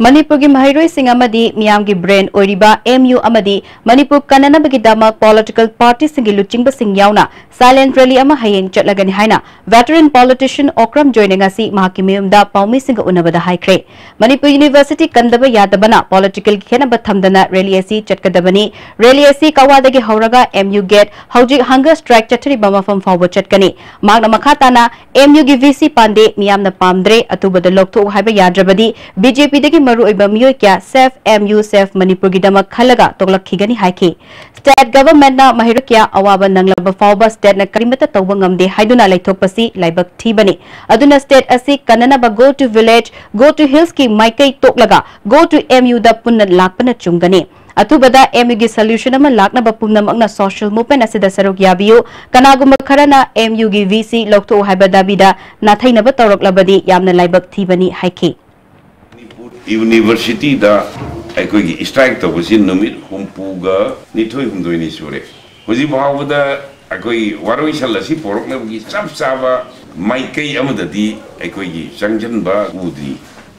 ꯃꯅꯤꯄꯨꯔꯒꯤ ꯃꯍꯩꯔꯣꯏꯁꯤꯡ ꯑꯃꯗꯤ ꯃꯤꯌꯥꯝꯒꯤ ꯕ꯭ꯔꯦꯟ ꯑꯣꯏꯔꯤꯕ ꯑꯦꯝ ꯌꯨ ꯑꯃꯗꯤ ꯃꯅꯤꯄꯨꯔ ꯀꯟꯅꯅꯕꯒꯤꯗꯃꯛ ꯄꯣꯂꯤꯇꯤꯀꯦꯜ ꯄꯥꯔꯇꯤꯁꯤꯡꯒꯤ ꯂꯨꯆꯤꯡꯕꯁꯤꯡ ꯌꯥꯎꯅ ꯁꯥꯏꯂꯦꯟꯠ ꯔꯦꯂꯤ ꯑꯃ ꯍꯌꯦꯡ ꯆꯠꯂꯒꯅꯤ ꯍꯥꯏꯅ ꯚꯦꯇꯔꯟ ꯄꯣꯂꯤꯇꯤꯁꯤꯌꯟ ꯑꯣꯀ꯭ꯔꯝ ꯖꯣꯏꯅ ꯉꯁꯤ ꯃꯍꯥꯛꯀꯤ ꯃꯌꯨꯝꯗ ꯄꯥꯎꯃꯤꯁꯤꯡꯒ ꯎꯅꯕꯗ ꯍꯥꯏꯈ꯭ꯔꯦ꯫ ꯃꯅꯤꯄꯨꯔ ꯌꯨꯅꯤꯚꯔꯁꯤꯇꯤ ꯀꯟꯗꯕ ꯌꯥꯗꯕꯅ ꯄꯣꯂꯤꯇꯤꯀꯦꯜꯒꯤ ꯈꯦꯠꯅꯕ ꯊꯝꯗꯅ ꯔꯦꯂꯤ ꯑꯁꯤ ꯆꯠꯀꯗꯕꯅꯤ꯫ ꯔꯦꯂꯤ ꯑꯁꯤ ꯀꯋꯥꯗꯒꯤ ꯍꯧꯔꯒ ꯑꯦꯝ ꯌꯨ ꯒꯦꯠ, ꯍꯧꯖꯤꯛ ꯍꯪꯒꯔ ꯁ꯭ꯇ꯭ꯔꯥꯏꯛ ꯆꯠꯊꯔꯤꯕ ꯃꯐꯝ ꯐꯥꯎꯕ ꯆꯠꯀꯅꯤ꯫ ꯃꯍꯥꯛꯅ ꯃꯈꯥ ꯇꯥꯅ ꯑꯦꯝ ꯌꯨꯒꯤ ꯚꯤ ꯁꯤ ꯄꯥꯟꯗꯦ ꯃꯤꯌꯥꯝꯅ ꯄꯥꯝꯗ꯭ꯔꯦ, ꯑꯊꯨꯕꯗ ꯂꯧꯊꯣꯛꯎ ꯍꯥꯏꯕ ꯌꯥꯗ꯭ꯔꯕꯗꯤ ꯕꯤ ꯖꯦ ꯄꯤꯗꯒꯤ ꯃꯔꯨꯑꯣꯏꯕ ꯃꯤꯑꯣꯏ ꯀꯌꯥ ꯁꯦꯐ ꯑꯦꯝ ꯌꯨ, ꯁꯦꯐ ꯃꯅꯤꯄꯨꯔꯒꯤꯗꯃꯛ ꯈꯜꯂꯒ ꯇꯣꯛꯂꯛꯈꯤꯒꯅꯤ ꯍꯥꯏꯈꯤ꯫ ꯁ꯭ꯇꯦꯠ ꯒꯚꯔꯟꯃꯦꯟꯠꯅ ꯃꯍꯩꯔꯣꯏ ꯀꯌꯥ ꯑꯋꯥꯕ ꯅꯪꯂꯕ ꯐꯥꯎꯕ ꯁ꯭ꯇꯦꯠꯅ ꯀꯔꯤꯃꯠꯇ ꯇꯧꯕ ꯉꯝꯗꯦ ꯍꯥꯏꯗꯨꯅ ꯂꯩꯊꯣꯛꯄꯁꯤ ꯂꯥꯏꯕꯛ ꯊꯤꯕꯅꯤ꯫ ꯑꯗꯨꯅ ꯁ꯭ꯇꯦꯠ ꯑꯁꯤ ꯀꯟꯅꯅꯕ Go to Village, Go to Hillsꯀꯤ ꯃꯥꯏꯀꯩ ꯇꯣꯛꯂꯒ Go to ꯑꯦꯝ ꯌꯨꯗ ꯄꯨꯟꯅ ꯂꯥꯛꯄꯅ ꯆꯨꯝꯒꯅꯤ꯫ ꯑꯊꯨꯕꯗ ꯑꯦꯝ ꯌꯨꯒꯤ ꯁꯣꯂ꯭ꯌꯨꯁꯟ ꯑꯃ ꯂꯥꯛꯅꯕ ꯄꯨꯝꯅꯃꯛꯅ ꯁꯣꯁꯤꯌꯦꯜ ꯃꯨꯚꯃꯦꯟꯠ ꯑꯁꯤꯗ ꯁꯔꯨꯛ ꯌꯥꯕꯤꯌꯨ꯫ ꯀꯅꯥꯒꯨꯝꯕ ꯈꯔꯅ ꯑꯦꯝ ꯌꯨꯒꯤ ꯚꯤ ꯁꯤ ꯂꯧꯊꯣꯛꯎ ꯍꯥꯏꯕ ꯗꯥꯕꯤꯗ ꯅꯥꯊꯩꯅꯕ ꯇꯧꯔꯛꯂꯕꯗꯤ ꯌꯥꯝꯅ ꯂꯥꯏꯕꯛ ꯊꯤꯕꯅꯤ ꯍꯥꯏꯈꯤ꯫ ꯃꯅꯤꯄꯨꯔ ꯌꯨꯅꯤꯚꯔꯁꯤꯇꯤꯗ ꯑꯩꯈꯣꯏꯒꯤ ꯁ꯭ꯇ꯭ꯔꯥꯏꯛ ꯇꯧꯕꯁꯤ ꯅꯨꯃꯤꯠ ꯍꯨꯝꯐꯨꯒ ꯅꯤꯊꯣꯏ ꯍꯨꯝꯗꯣꯏꯅꯤ ꯁꯨꯔꯦ꯫ ꯍꯧꯖꯤꯛ ꯐꯥꯎꯕꯗ ꯑꯩꯈꯣꯏ ꯋꯥꯔꯣꯏꯁꯤꯟ ꯑꯁꯤ ꯄꯨꯔꯛꯅꯕꯒꯤ ꯆꯞ ꯆꯥꯕ ꯃꯥꯏꯀꯩ ꯑꯃꯗꯗꯤ ꯑꯩꯈꯣꯏꯒꯤ ꯆꯪꯁꯤꯟꯕ ꯎꯗ꯭ꯔꯤ꯫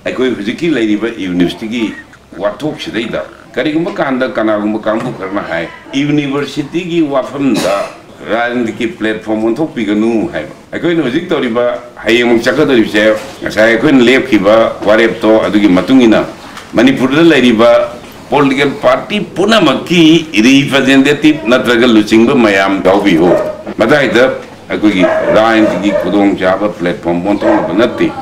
ꯑꯩꯈꯣꯏ ꯍꯧꯖꯤꯛꯀꯤ ꯂꯩꯔꯤꯕ ꯌꯨꯅꯤꯚꯔꯁꯤꯇꯤꯒꯤ ꯋꯥꯊꯣꯛꯁꯤꯗꯩꯗ ꯀꯔꯤꯒꯨꯝꯕ ꯀꯥꯟꯗ ꯀꯅꯥꯒꯨꯝꯕ ꯀꯥꯡꯕꯨ ꯈꯔꯅ ꯍꯥꯏ, ꯌꯨꯅꯤꯚꯔꯁꯤꯇꯤꯒꯤ ꯋꯥꯐꯝꯗ ꯔꯥꯖꯅꯤꯇꯤꯒꯤ ꯄ꯭ꯂꯦꯠꯐꯣꯝ ꯑꯣꯟꯊꯣꯛꯄꯤꯒꯅꯨ ꯍꯥꯏꯕ꯫ ꯑꯩꯈꯣꯏꯅ ꯍꯧꯖꯤꯛ ꯇꯧꯔꯤꯕ, ꯍꯌꯦꯡꯃꯨꯛ ꯆꯠꯀꯗꯧꯔꯤꯕꯁꯦ, ꯉꯁꯥꯏ ꯑꯩꯈꯣꯏꯅ ꯂꯦꯞꯈꯤꯕ ꯋꯥꯔꯦꯞꯇꯣ ꯑꯗꯨꯒꯤ ꯃꯇꯨꯡ ꯏꯟꯅ ꯃꯅꯤꯄꯨꯔꯗ ꯂꯩꯔꯤꯕ ꯄꯣꯂꯤꯇꯤꯀꯦꯜ ꯄꯥꯔꯇꯤ ꯄꯨꯝꯅꯃꯛꯀꯤ ꯔꯤꯄ꯭ꯔꯖꯦꯟꯇꯦꯇꯤꯚ ꯅꯠꯇ꯭ꯔꯒ ꯂꯨꯆꯤꯡꯕ ꯃꯌꯥꯝ ꯌꯥꯎꯕꯤꯌꯨ꯫ ꯃꯇꯥꯏꯗ ꯑꯩꯈꯣꯏꯒꯤ ꯔꯥꯖꯅꯤꯇꯤꯒꯤ ꯈꯨꯗꯣꯡꯆꯥꯕ ꯄ꯭ꯂꯦꯠꯐꯣꯝ ꯑꯣꯟꯊꯣꯛꯅꯕ ꯅꯠꯇꯦ꯫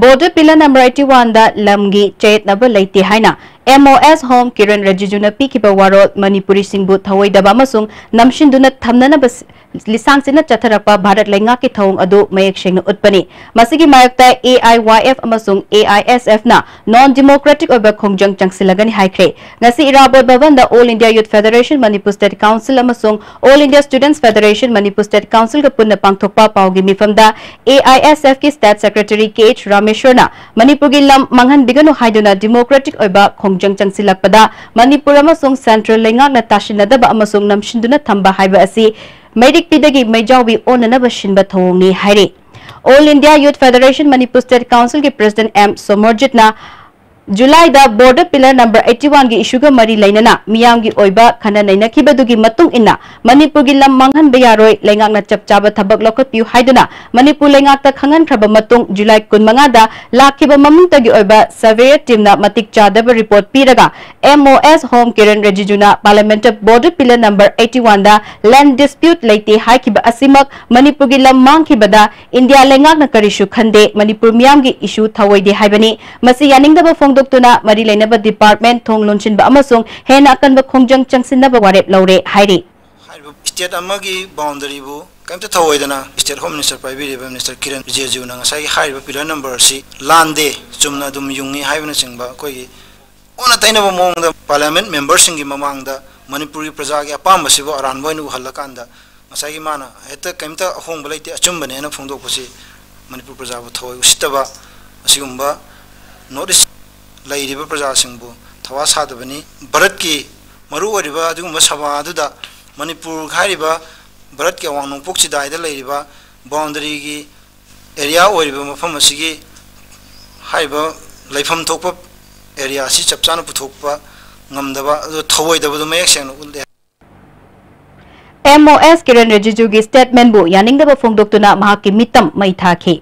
ꯕꯣꯔꯗꯔ ꯄꯤꯂꯔ ꯅꯝꯕꯔ ꯑꯩꯠꯇꯤ ꯋꯥꯟꯗ ꯂꯝꯒꯤ ꯆꯌꯦꯠꯅꯕ ꯂꯩꯇꯦ ꯍꯥꯏꯅ ꯑꯦꯝ ꯑꯣ ꯑꯦꯁ ꯍꯣꯝ ꯀꯤꯔꯟ ꯔꯤꯖꯤꯖꯨꯅ ꯄꯤꯈꯤꯕ ꯋꯥꯔꯣꯜ ꯃꯅꯤꯄꯨꯔꯤꯁꯤꯡꯕꯨ ꯊꯧꯑꯣꯏꯗꯕ ꯑꯃꯁꯨꯡ ꯅꯝꯁꯤꯟꯗꯨꯅ ꯊꯝꯅꯅꯕ ꯂꯤꯁꯥꯡꯁꯤꯟꯅ ꯆꯠꯊꯔꯛꯄ ꯚꯥꯔꯠ ꯂꯩꯉꯥꯛꯀꯤ ꯊꯧꯑꯣꯡ ꯑꯗꯨ ꯃꯌꯦꯛ ꯁꯦꯡꯅ ꯎꯠꯄꯅꯤ꯫ ꯃꯁꯤꯒꯤ ꯃꯥꯌꯣꯛꯇ ꯑꯦ ꯑꯥꯏ ꯋꯥꯏ ꯑꯦꯐ ꯑꯃꯁꯨꯡ ꯑꯦ ꯑꯥꯏ ꯑꯦꯁ ꯑꯦꯐꯅ ꯅꯣꯟ ꯗꯤꯃꯣꯀ꯭ꯔꯦꯇꯤꯛ ꯑꯣꯏꯕ ꯈꯣꯡꯖꯪ ꯆꯪꯁꯤꯜꯂꯒꯅꯤ ꯍꯥꯏꯈ꯭ꯔꯦ꯫ ꯉꯁꯤ ꯏꯔꯥꯕꯣꯠ ꯚꯕꯟꯗ All India Youth Federation, Manipur State Council ꯑꯃꯁꯨꯡ All India Students Federation, Manipur State Councilꯒ ꯄꯨꯟꯅ ꯄꯥꯡꯊꯣꯛꯄ ꯄꯥꯎꯒꯤ ꯃꯤꯐꯝꯗ ꯑꯦ ꯑꯥꯏ ꯑꯦꯁ ꯑꯦꯐꯀꯤ ꯁ꯭ꯇꯦꯠ ꯁꯦꯀ꯭ꯔꯦꯇꯔꯤ ꯀꯦ ꯑꯩꯆ ꯔꯥꯃꯦꯁ꯭ꯋꯔꯅ ꯃꯅꯤꯄꯨꯔꯒꯤ ꯂꯝ ꯃꯥꯡꯍꯟꯕꯤꯒꯅꯨ ꯍꯥꯏꯗꯨꯅ ꯗꯤꯃꯣꯀ꯭ꯔꯦꯇꯤꯛ ꯑꯣꯏꯕ ꯈꯣꯡꯖꯪ ꯆꯪꯁꯤꯜꯂꯛꯄꯗ ꯃꯅꯤꯄꯨꯔ ꯑꯃꯁꯨꯡ ꯁꯦꯟꯇ꯭ꯔꯦꯜ ꯂꯩꯉꯥꯛꯅ ꯇꯥꯁꯤꯟꯅꯗꯕ ꯑꯃꯁꯨꯡ ꯅꯝꯁꯤꯟꯗꯨꯅ ꯊꯝꯕ ꯍꯥꯏꯕ ꯑꯁꯤ ꯃꯩꯔꯤꯛꯄꯤꯗꯒꯤ ꯃꯩꯖꯥꯎꯕꯤ ꯑꯣꯟꯅꯅꯕ ꯁꯤꯟꯕ ꯊꯧꯑꯣꯡꯅꯤ ꯍꯥꯏꯔꯤ꯫ All India Youth Federation Manipur State Council ꯒꯤ President M ꯁꯣꯃꯔꯖꯤꯠꯅ ꯖꯨꯂꯥꯏꯗ Border Pillar number eighty one ꯒꯤ issue ꯒ ꯃꯔꯤ ꯂꯩꯅꯅ ꯃꯤꯌꯥꯝꯒꯤ ꯑꯣꯏꯕ ꯈꯟꯅ ꯅꯩꯅꯈꯤꯕꯗꯨꯒꯤ ꯃꯇꯨꯡ ꯏꯟꯅ ꯃꯅꯤꯄꯨꯔꯒꯤ ꯂꯝ ꯃꯥꯡꯍꯟꯕ ꯌꯥꯔꯣꯏ, ꯂꯩꯉꯥꯛꯅ ꯆꯞ ꯆꯥꯕ ꯊꯕꯛ ꯂꯧꯈꯠꯄꯤꯌꯨ ꯍꯥꯏꯗꯨꯅ ꯃꯅꯤꯄꯨꯔ ꯂꯩꯉꯥꯛꯇ ꯈꯪꯍꯟꯈ꯭ꯔꯕ ꯃꯇꯨꯡ ꯖꯨꯂꯥꯏ ꯀꯨꯟꯃꯉꯥꯗ ꯂꯥꯛꯈꯤꯕ ꯃꯃꯤꯡꯇꯒꯤ ꯑꯣꯏꯕ surveyor team ꯅ ꯃꯇꯤꯛ ꯆꯥꯗꯕ report ꯄꯤꯔꯒ M O S Home Kiren ꯔꯤꯖꯤꯖꯨꯅ Parliament ꯇ Border Pillar number eighty one ꯗ land dispute ꯂꯩꯇꯦ ꯍꯥꯏꯈꯤꯕ ꯑꯁꯤꯃꯛ ꯃꯅꯤꯄꯨꯔꯒꯤ ꯂꯝ ꯃꯥꯡꯈꯤꯕꯗ ꯏꯟꯗꯤꯌꯥ ꯂꯩꯉꯥꯛꯅ ꯀꯔꯤꯁꯨ ꯈꯟꯗꯦ, ꯃꯅꯤꯄꯨꯔ ꯃꯤꯌꯥꯝꯒꯤ issue ꯊꯧꯑꯣꯏꯗꯦ ꯍꯥꯏꯕꯅꯤ꯫ ꯃꯁꯤ ꯌꯥꯅꯤꯡꯗꯕ ꯐꯣꯡꯗꯣꯛꯇꯨꯅ ꯃꯔꯤ ꯂꯩꯅꯕ department ꯊꯣꯡ ꯂꯣꯟꯁꯤꯟꯕ ꯑꯃꯁꯨꯡ ꯍꯦꯟꯅ ꯑꯀꯟꯕ ꯈꯣꯡꯖꯪ ꯆꯪꯁꯤꯟꯅꯕ ꯋꯥꯔꯦꯞ ꯂꯧꯔꯦ ꯍꯥꯏꯔꯤ꯫ ꯍꯥꯏꯔꯤꯕ state ꯑꯃꯒꯤ boundary ꯕꯨ ꯀꯔꯤꯝꯇ ꯊꯧꯑꯣꯏꯗꯅ state Home Minister ꯄꯥꯏꯕꯤꯔꯤꯕ Minister Kiran ꯔꯤꯖꯤꯖꯨꯅ ꯉꯁꯥꯏꯒꯤ ꯍꯥꯏꯔꯤꯕ pillar number ꯑꯁꯤ ꯂꯥꯟꯗꯦ, ꯆꯨꯝꯅ ꯑꯗꯨꯝ ꯌꯨꯡꯉꯤ ꯍꯥꯏꯕꯅꯆꯤꯡꯕ ꯑꯩꯈꯣꯏꯒꯤ ꯑꯣꯟꯅ ꯇꯩꯅꯕ ꯃꯑꯣꯡꯗ Parliament member ꯁꯤꯡꯒꯤ ꯃꯃꯥꯡꯗ ꯃꯅꯤꯄꯨꯔꯒꯤ ꯄ꯭ꯔꯖꯥꯒꯤ ꯑꯄꯥꯝꯕꯁꯤꯕꯨ ꯑꯔꯥꯟꯕ ꯑꯣꯏꯅ ꯎꯍꯜꯂꯀꯥꯟꯗ ꯉꯁꯥꯏꯒꯤ ꯃꯥꯅ ꯍꯦꯛꯇ ꯀꯔꯤꯝꯇ ꯑꯍꯣꯡꯕ ꯂꯩꯇꯦ, ꯑꯆꯨꯝꯕꯅꯦꯅ ꯐꯣꯡꯗꯣꯛꯄꯁꯤ ꯃꯅꯤꯄꯨꯔ ꯄ꯭ꯔꯖꯥꯕꯨ ꯊꯑꯣꯏ ꯎꯁꯤꯠꯇꯕ, ꯑꯁꯤꯒꯨꯝꯕ North East ꯂꯩꯔꯤꯕ ꯄ꯭ꯔꯖꯥꯁꯤꯡꯕꯨ ꯊꯋꯥ ꯁꯥꯗꯕꯅꯤ꯫ ꯚꯥꯔꯠꯀꯤ ꯃꯔꯨ ꯑꯣꯏꯔꯤꯕ ꯑꯗꯨꯒꯨꯝꯕ ꯁꯚꯥ ꯑꯗꯨꯗ ꯃꯅꯤꯄꯨꯔ ꯍꯥꯏꯔꯤꯕ ꯚꯥꯔꯠꯀꯤ ꯑꯋꯥꯡ ꯅꯣꯡꯄꯣꯛ ꯆꯤꯗꯥꯏꯗ ꯂꯩꯔꯤꯕ boundary ꯒꯤ area ꯑꯣꯏꯔꯤꯕ ꯃꯐꯝ ꯑꯁꯤꯒꯤ ꯍꯥꯏꯔꯤꯕ ꯂꯩꯐꯝ ꯊꯣꯛꯄ area ꯑꯁꯤ ꯆꯞ ꯆꯥꯅ ꯄꯨꯊꯣꯛꯄ ꯉꯝꯗꯕ, ꯑꯗꯨ ꯊꯧꯑꯣꯏꯗꯕꯗꯨ ꯃꯌꯦꯛ ꯁꯦꯡꯅ ꯎꯠꯂꯦ꯫ M O S Kiran ꯔꯤꯖꯤꯖꯨꯒꯤ statement ꯕꯨ ꯌꯥꯅꯤꯡꯗꯕ ꯐꯣꯡꯗꯣꯛꯇꯨꯅ ꯃꯍꯥꯛꯀꯤ ꯃꯤꯇꯝ ꯃꯩ ꯊꯥꯈꯤ꯫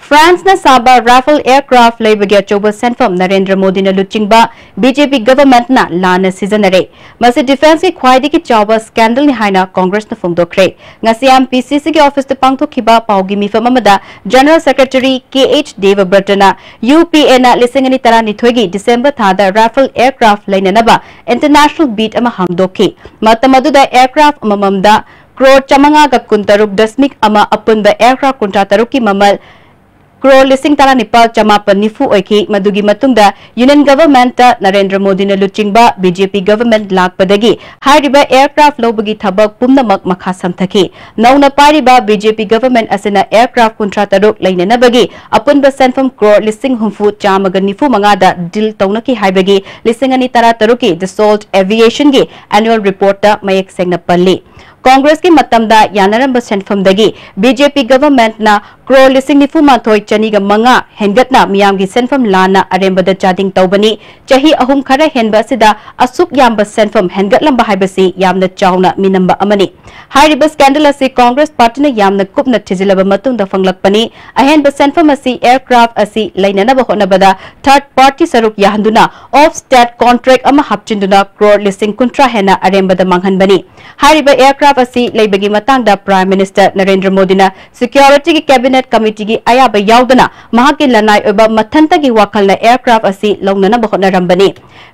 France ꯅ ꯁꯥꯕ Rafale aircraft ꯂꯩꯕꯒꯤ ꯑꯆꯧꯕ ꯁꯦꯟꯐꯝ ꯅꯔꯦꯟꯗ꯭ꯔ ꯃꯣꯗꯤꯅ ꯂꯨꯆꯤꯡꯕ B J P government ꯅ ꯂꯥꯟꯅ ꯁꯤꯖꯤꯟꯅꯔꯦ꯫ ꯃꯁꯤ defence ꯀꯤ ꯈ꯭ꯋꯥꯏꯗꯒꯤ ꯆꯥꯎꯕ scandal ꯅꯤ ꯍꯥꯏꯅ Congress ꯅ ꯐꯣꯡꯗꯣꯛꯈ꯭ꯔꯦ꯫ ꯉꯁꯤ M P C C ꯒꯤ office ꯇ ꯄꯥꯡꯊꯣꯛꯈꯤꯕ ꯄꯥꯎꯒꯤ ꯃꯤꯐꯝ ꯑꯃꯗ General Secretary K H Debabrata ꯅ U P A ꯅ ꯂꯤꯁꯤꯡ ꯑꯅꯤ ꯇꯔꯥꯅꯤꯊꯣꯏꯒꯤ December ꯊꯥꯗ Rafale aircraft ꯂꯩꯅꯅꯕ international bid ꯑꯃ ꯍꯥꯡꯗꯣꯛꯈꯤ꯫ ꯃꯇꯝ ꯑꯗꯨꯗ aircraft ꯑꯃꯃꯝꯗ ꯀ꯭ꯔꯣꯔ ꯆꯥꯃꯉꯥꯒ ꯀꯨꯟꯇꯔꯨꯛ ꯗꯁꯃꯤꯛ ꯑꯃ, ꯑꯄꯨꯟꯕ aircraft ꯀꯨꯟꯊ꯭ꯔꯥ ꯇꯔꯨꯛꯀꯤ ꯃꯃꯜ ꯀ꯭ꯔꯣꯔ ꯂꯤꯁꯤꯡ ꯇꯔꯥꯅꯤꯄꯥꯜ ꯆꯃꯥꯄꯜ ꯅꯤꯐꯨ ꯑꯣꯏꯈꯤ꯫ ꯃꯗꯨꯒꯤ ꯃꯇꯨꯡꯗ Union Government ꯇ ꯅꯔꯦꯟꯗ꯭ꯔ ꯃꯣꯗꯤꯅ ꯂꯨꯆꯤꯡꯕ B J P government ꯂꯥꯛꯄꯗꯒꯤ ꯍꯥꯏꯔꯤꯕ aircraft ꯂꯧꯕꯒꯤ ꯊꯕꯛ ꯄꯨꯝꯅꯃꯛ ꯃꯈꯥ ꯁꯝꯊꯈꯤ꯫ ꯅꯧꯅ ꯄꯥꯏꯔꯤꯕ B J P government ꯑꯁꯤꯅ aircraft ꯀꯨꯟꯊ꯭ꯔꯥ ꯇꯔꯨꯛ ꯂꯩꯅꯅꯕꯒꯤ ꯑꯄꯨꯟꯕ ꯁꯦꯟꯐꯝ ꯀ꯭ꯔꯣꯔ ꯂꯤꯁꯤꯡ ꯍꯨꯝꯐꯨ ꯆꯥꯝꯃꯒ ꯅꯤꯐꯨ ꯃꯉꯥꯗ deal ꯇꯧꯅꯈꯤ ꯍꯥꯏꯕꯒꯤ ꯂꯤꯁꯤꯡ ꯑꯅꯤ ꯇꯔꯥ ꯇꯔꯨꯛꯀꯤ Dassault Aviation ꯒꯤ annual report ꯇ ꯃꯌꯦꯛ ꯁꯦꯡꯅ ꯄꯜꯂꯤ꯫ ꯀꯣꯡꯒ꯭ꯔꯦꯁꯀꯤ ꯃꯇꯝꯗ ꯌꯥꯅꯔꯝꯕ ꯁꯦꯟꯐꯝꯗꯒꯤ ꯕꯤ ꯖꯦ ꯄꯤ ꯒꯚꯔꯟꯃꯦꯟꯠꯅ ꯀ꯭ꯔꯣꯔ ꯂꯤꯁꯤꯡ ꯅꯤꯐꯨ ꯃꯥꯊꯣꯏ ꯆꯅꯤꯒ ꯃꯉꯥ ꯍꯦꯟꯒꯠꯅ ꯃꯤꯌꯥꯝꯒꯤ ꯁꯦꯟꯐꯝ ꯂꯥꯟꯅ ꯑꯔꯦꯝꯕꯗ ꯆꯥꯗꯤꯡ ꯇꯧꯕꯅꯤ꯫ ꯆꯍꯤ ꯑꯍꯨꯝ ꯈꯔ ꯍꯦꯟꯕ ꯑꯁꯤꯗ ꯑꯁꯨꯛ ꯌꯥꯝꯕ ꯁꯦꯟꯐꯝ ꯍꯦꯟꯒꯠꯂꯝꯕ ꯍꯥꯏꯕꯁꯤ ꯌꯥꯝꯅ ꯆꯥꯎꯅ ꯃꯤꯅꯝꯕ ꯑꯃꯅꯤ꯫ ꯍꯥꯏꯔꯤꯕ ꯁ꯭ꯀꯦꯟꯗꯜ ꯑꯁꯤ ꯀꯣꯡꯒ꯭ꯔꯦꯁ ꯄꯥꯔꯇꯤꯅ ꯌꯥꯝꯅ ꯀꯨꯞꯅ ꯊꯤꯖꯤꯜꯂꯕ ꯃꯇꯨꯡꯗ ꯐꯪꯂꯛꯄꯅꯤ꯫ ꯑꯍꯦꯟꯕ ꯁꯦꯟꯐꯝ ꯑꯁꯤ ꯑꯦꯌꯔꯀ꯭ꯔꯥꯐ ꯑꯁꯤ ꯂꯩꯅꯅꯕ ꯍꯣꯠꯅꯕꯗ ꯊꯥꯔꯗ ꯄꯥꯔꯇꯤ ꯁꯔꯨꯛ ꯌꯥꯍꯟꯗꯨꯅ ꯑꯣꯐ ꯁ꯭ꯇꯦꯠ ꯀꯣꯟꯇ꯭ꯔꯦꯛ ꯑꯃ ꯍꯥꯞꯆꯤꯟꯗꯨꯅ ꯀ꯭ꯔꯣꯔ ꯂꯤꯁꯤꯡ ꯀꯨꯟꯊ꯭ꯔꯥ ꯍꯦꯟꯅ ꯑꯔꯦꯝꯕꯗ ꯃꯥꯡꯍꯟꯕꯅꯤ꯫ ꯍꯥꯏꯔꯤꯕ ꯑꯦꯌꯔꯀ꯭ꯔꯥꯐ ꯑꯁꯤ ꯂꯩꯕꯒꯤ ꯃꯇꯥꯡꯗ ꯄ꯭ꯔꯥꯏꯝ ꯃꯤꯅꯤꯁꯇꯔ ꯅꯔꯦꯟꯗ꯭ꯔ ꯃꯣꯗꯤꯅ ꯁꯦꯀ꯭ꯌꯨꯔꯤꯇꯤꯒꯤ ꯀꯦꯕꯤꯅꯦꯠ ꯀꯃꯤꯇꯤꯒꯤ ꯑꯌꯥꯕ ꯌꯥꯎꯗꯅ ꯃꯍꯥꯛꯀꯤ ꯂꯅꯥꯏ ꯑꯣꯏꯕ ꯃꯊꯟꯇꯒꯤ ꯋꯥꯈꯜꯅ ꯑꯦꯌꯔꯀ꯭ꯔꯥꯐ ꯑꯁꯤ ꯂꯧꯅꯅꯕ ꯍꯣꯠꯅꯔꯝꯕꯅꯤ꯫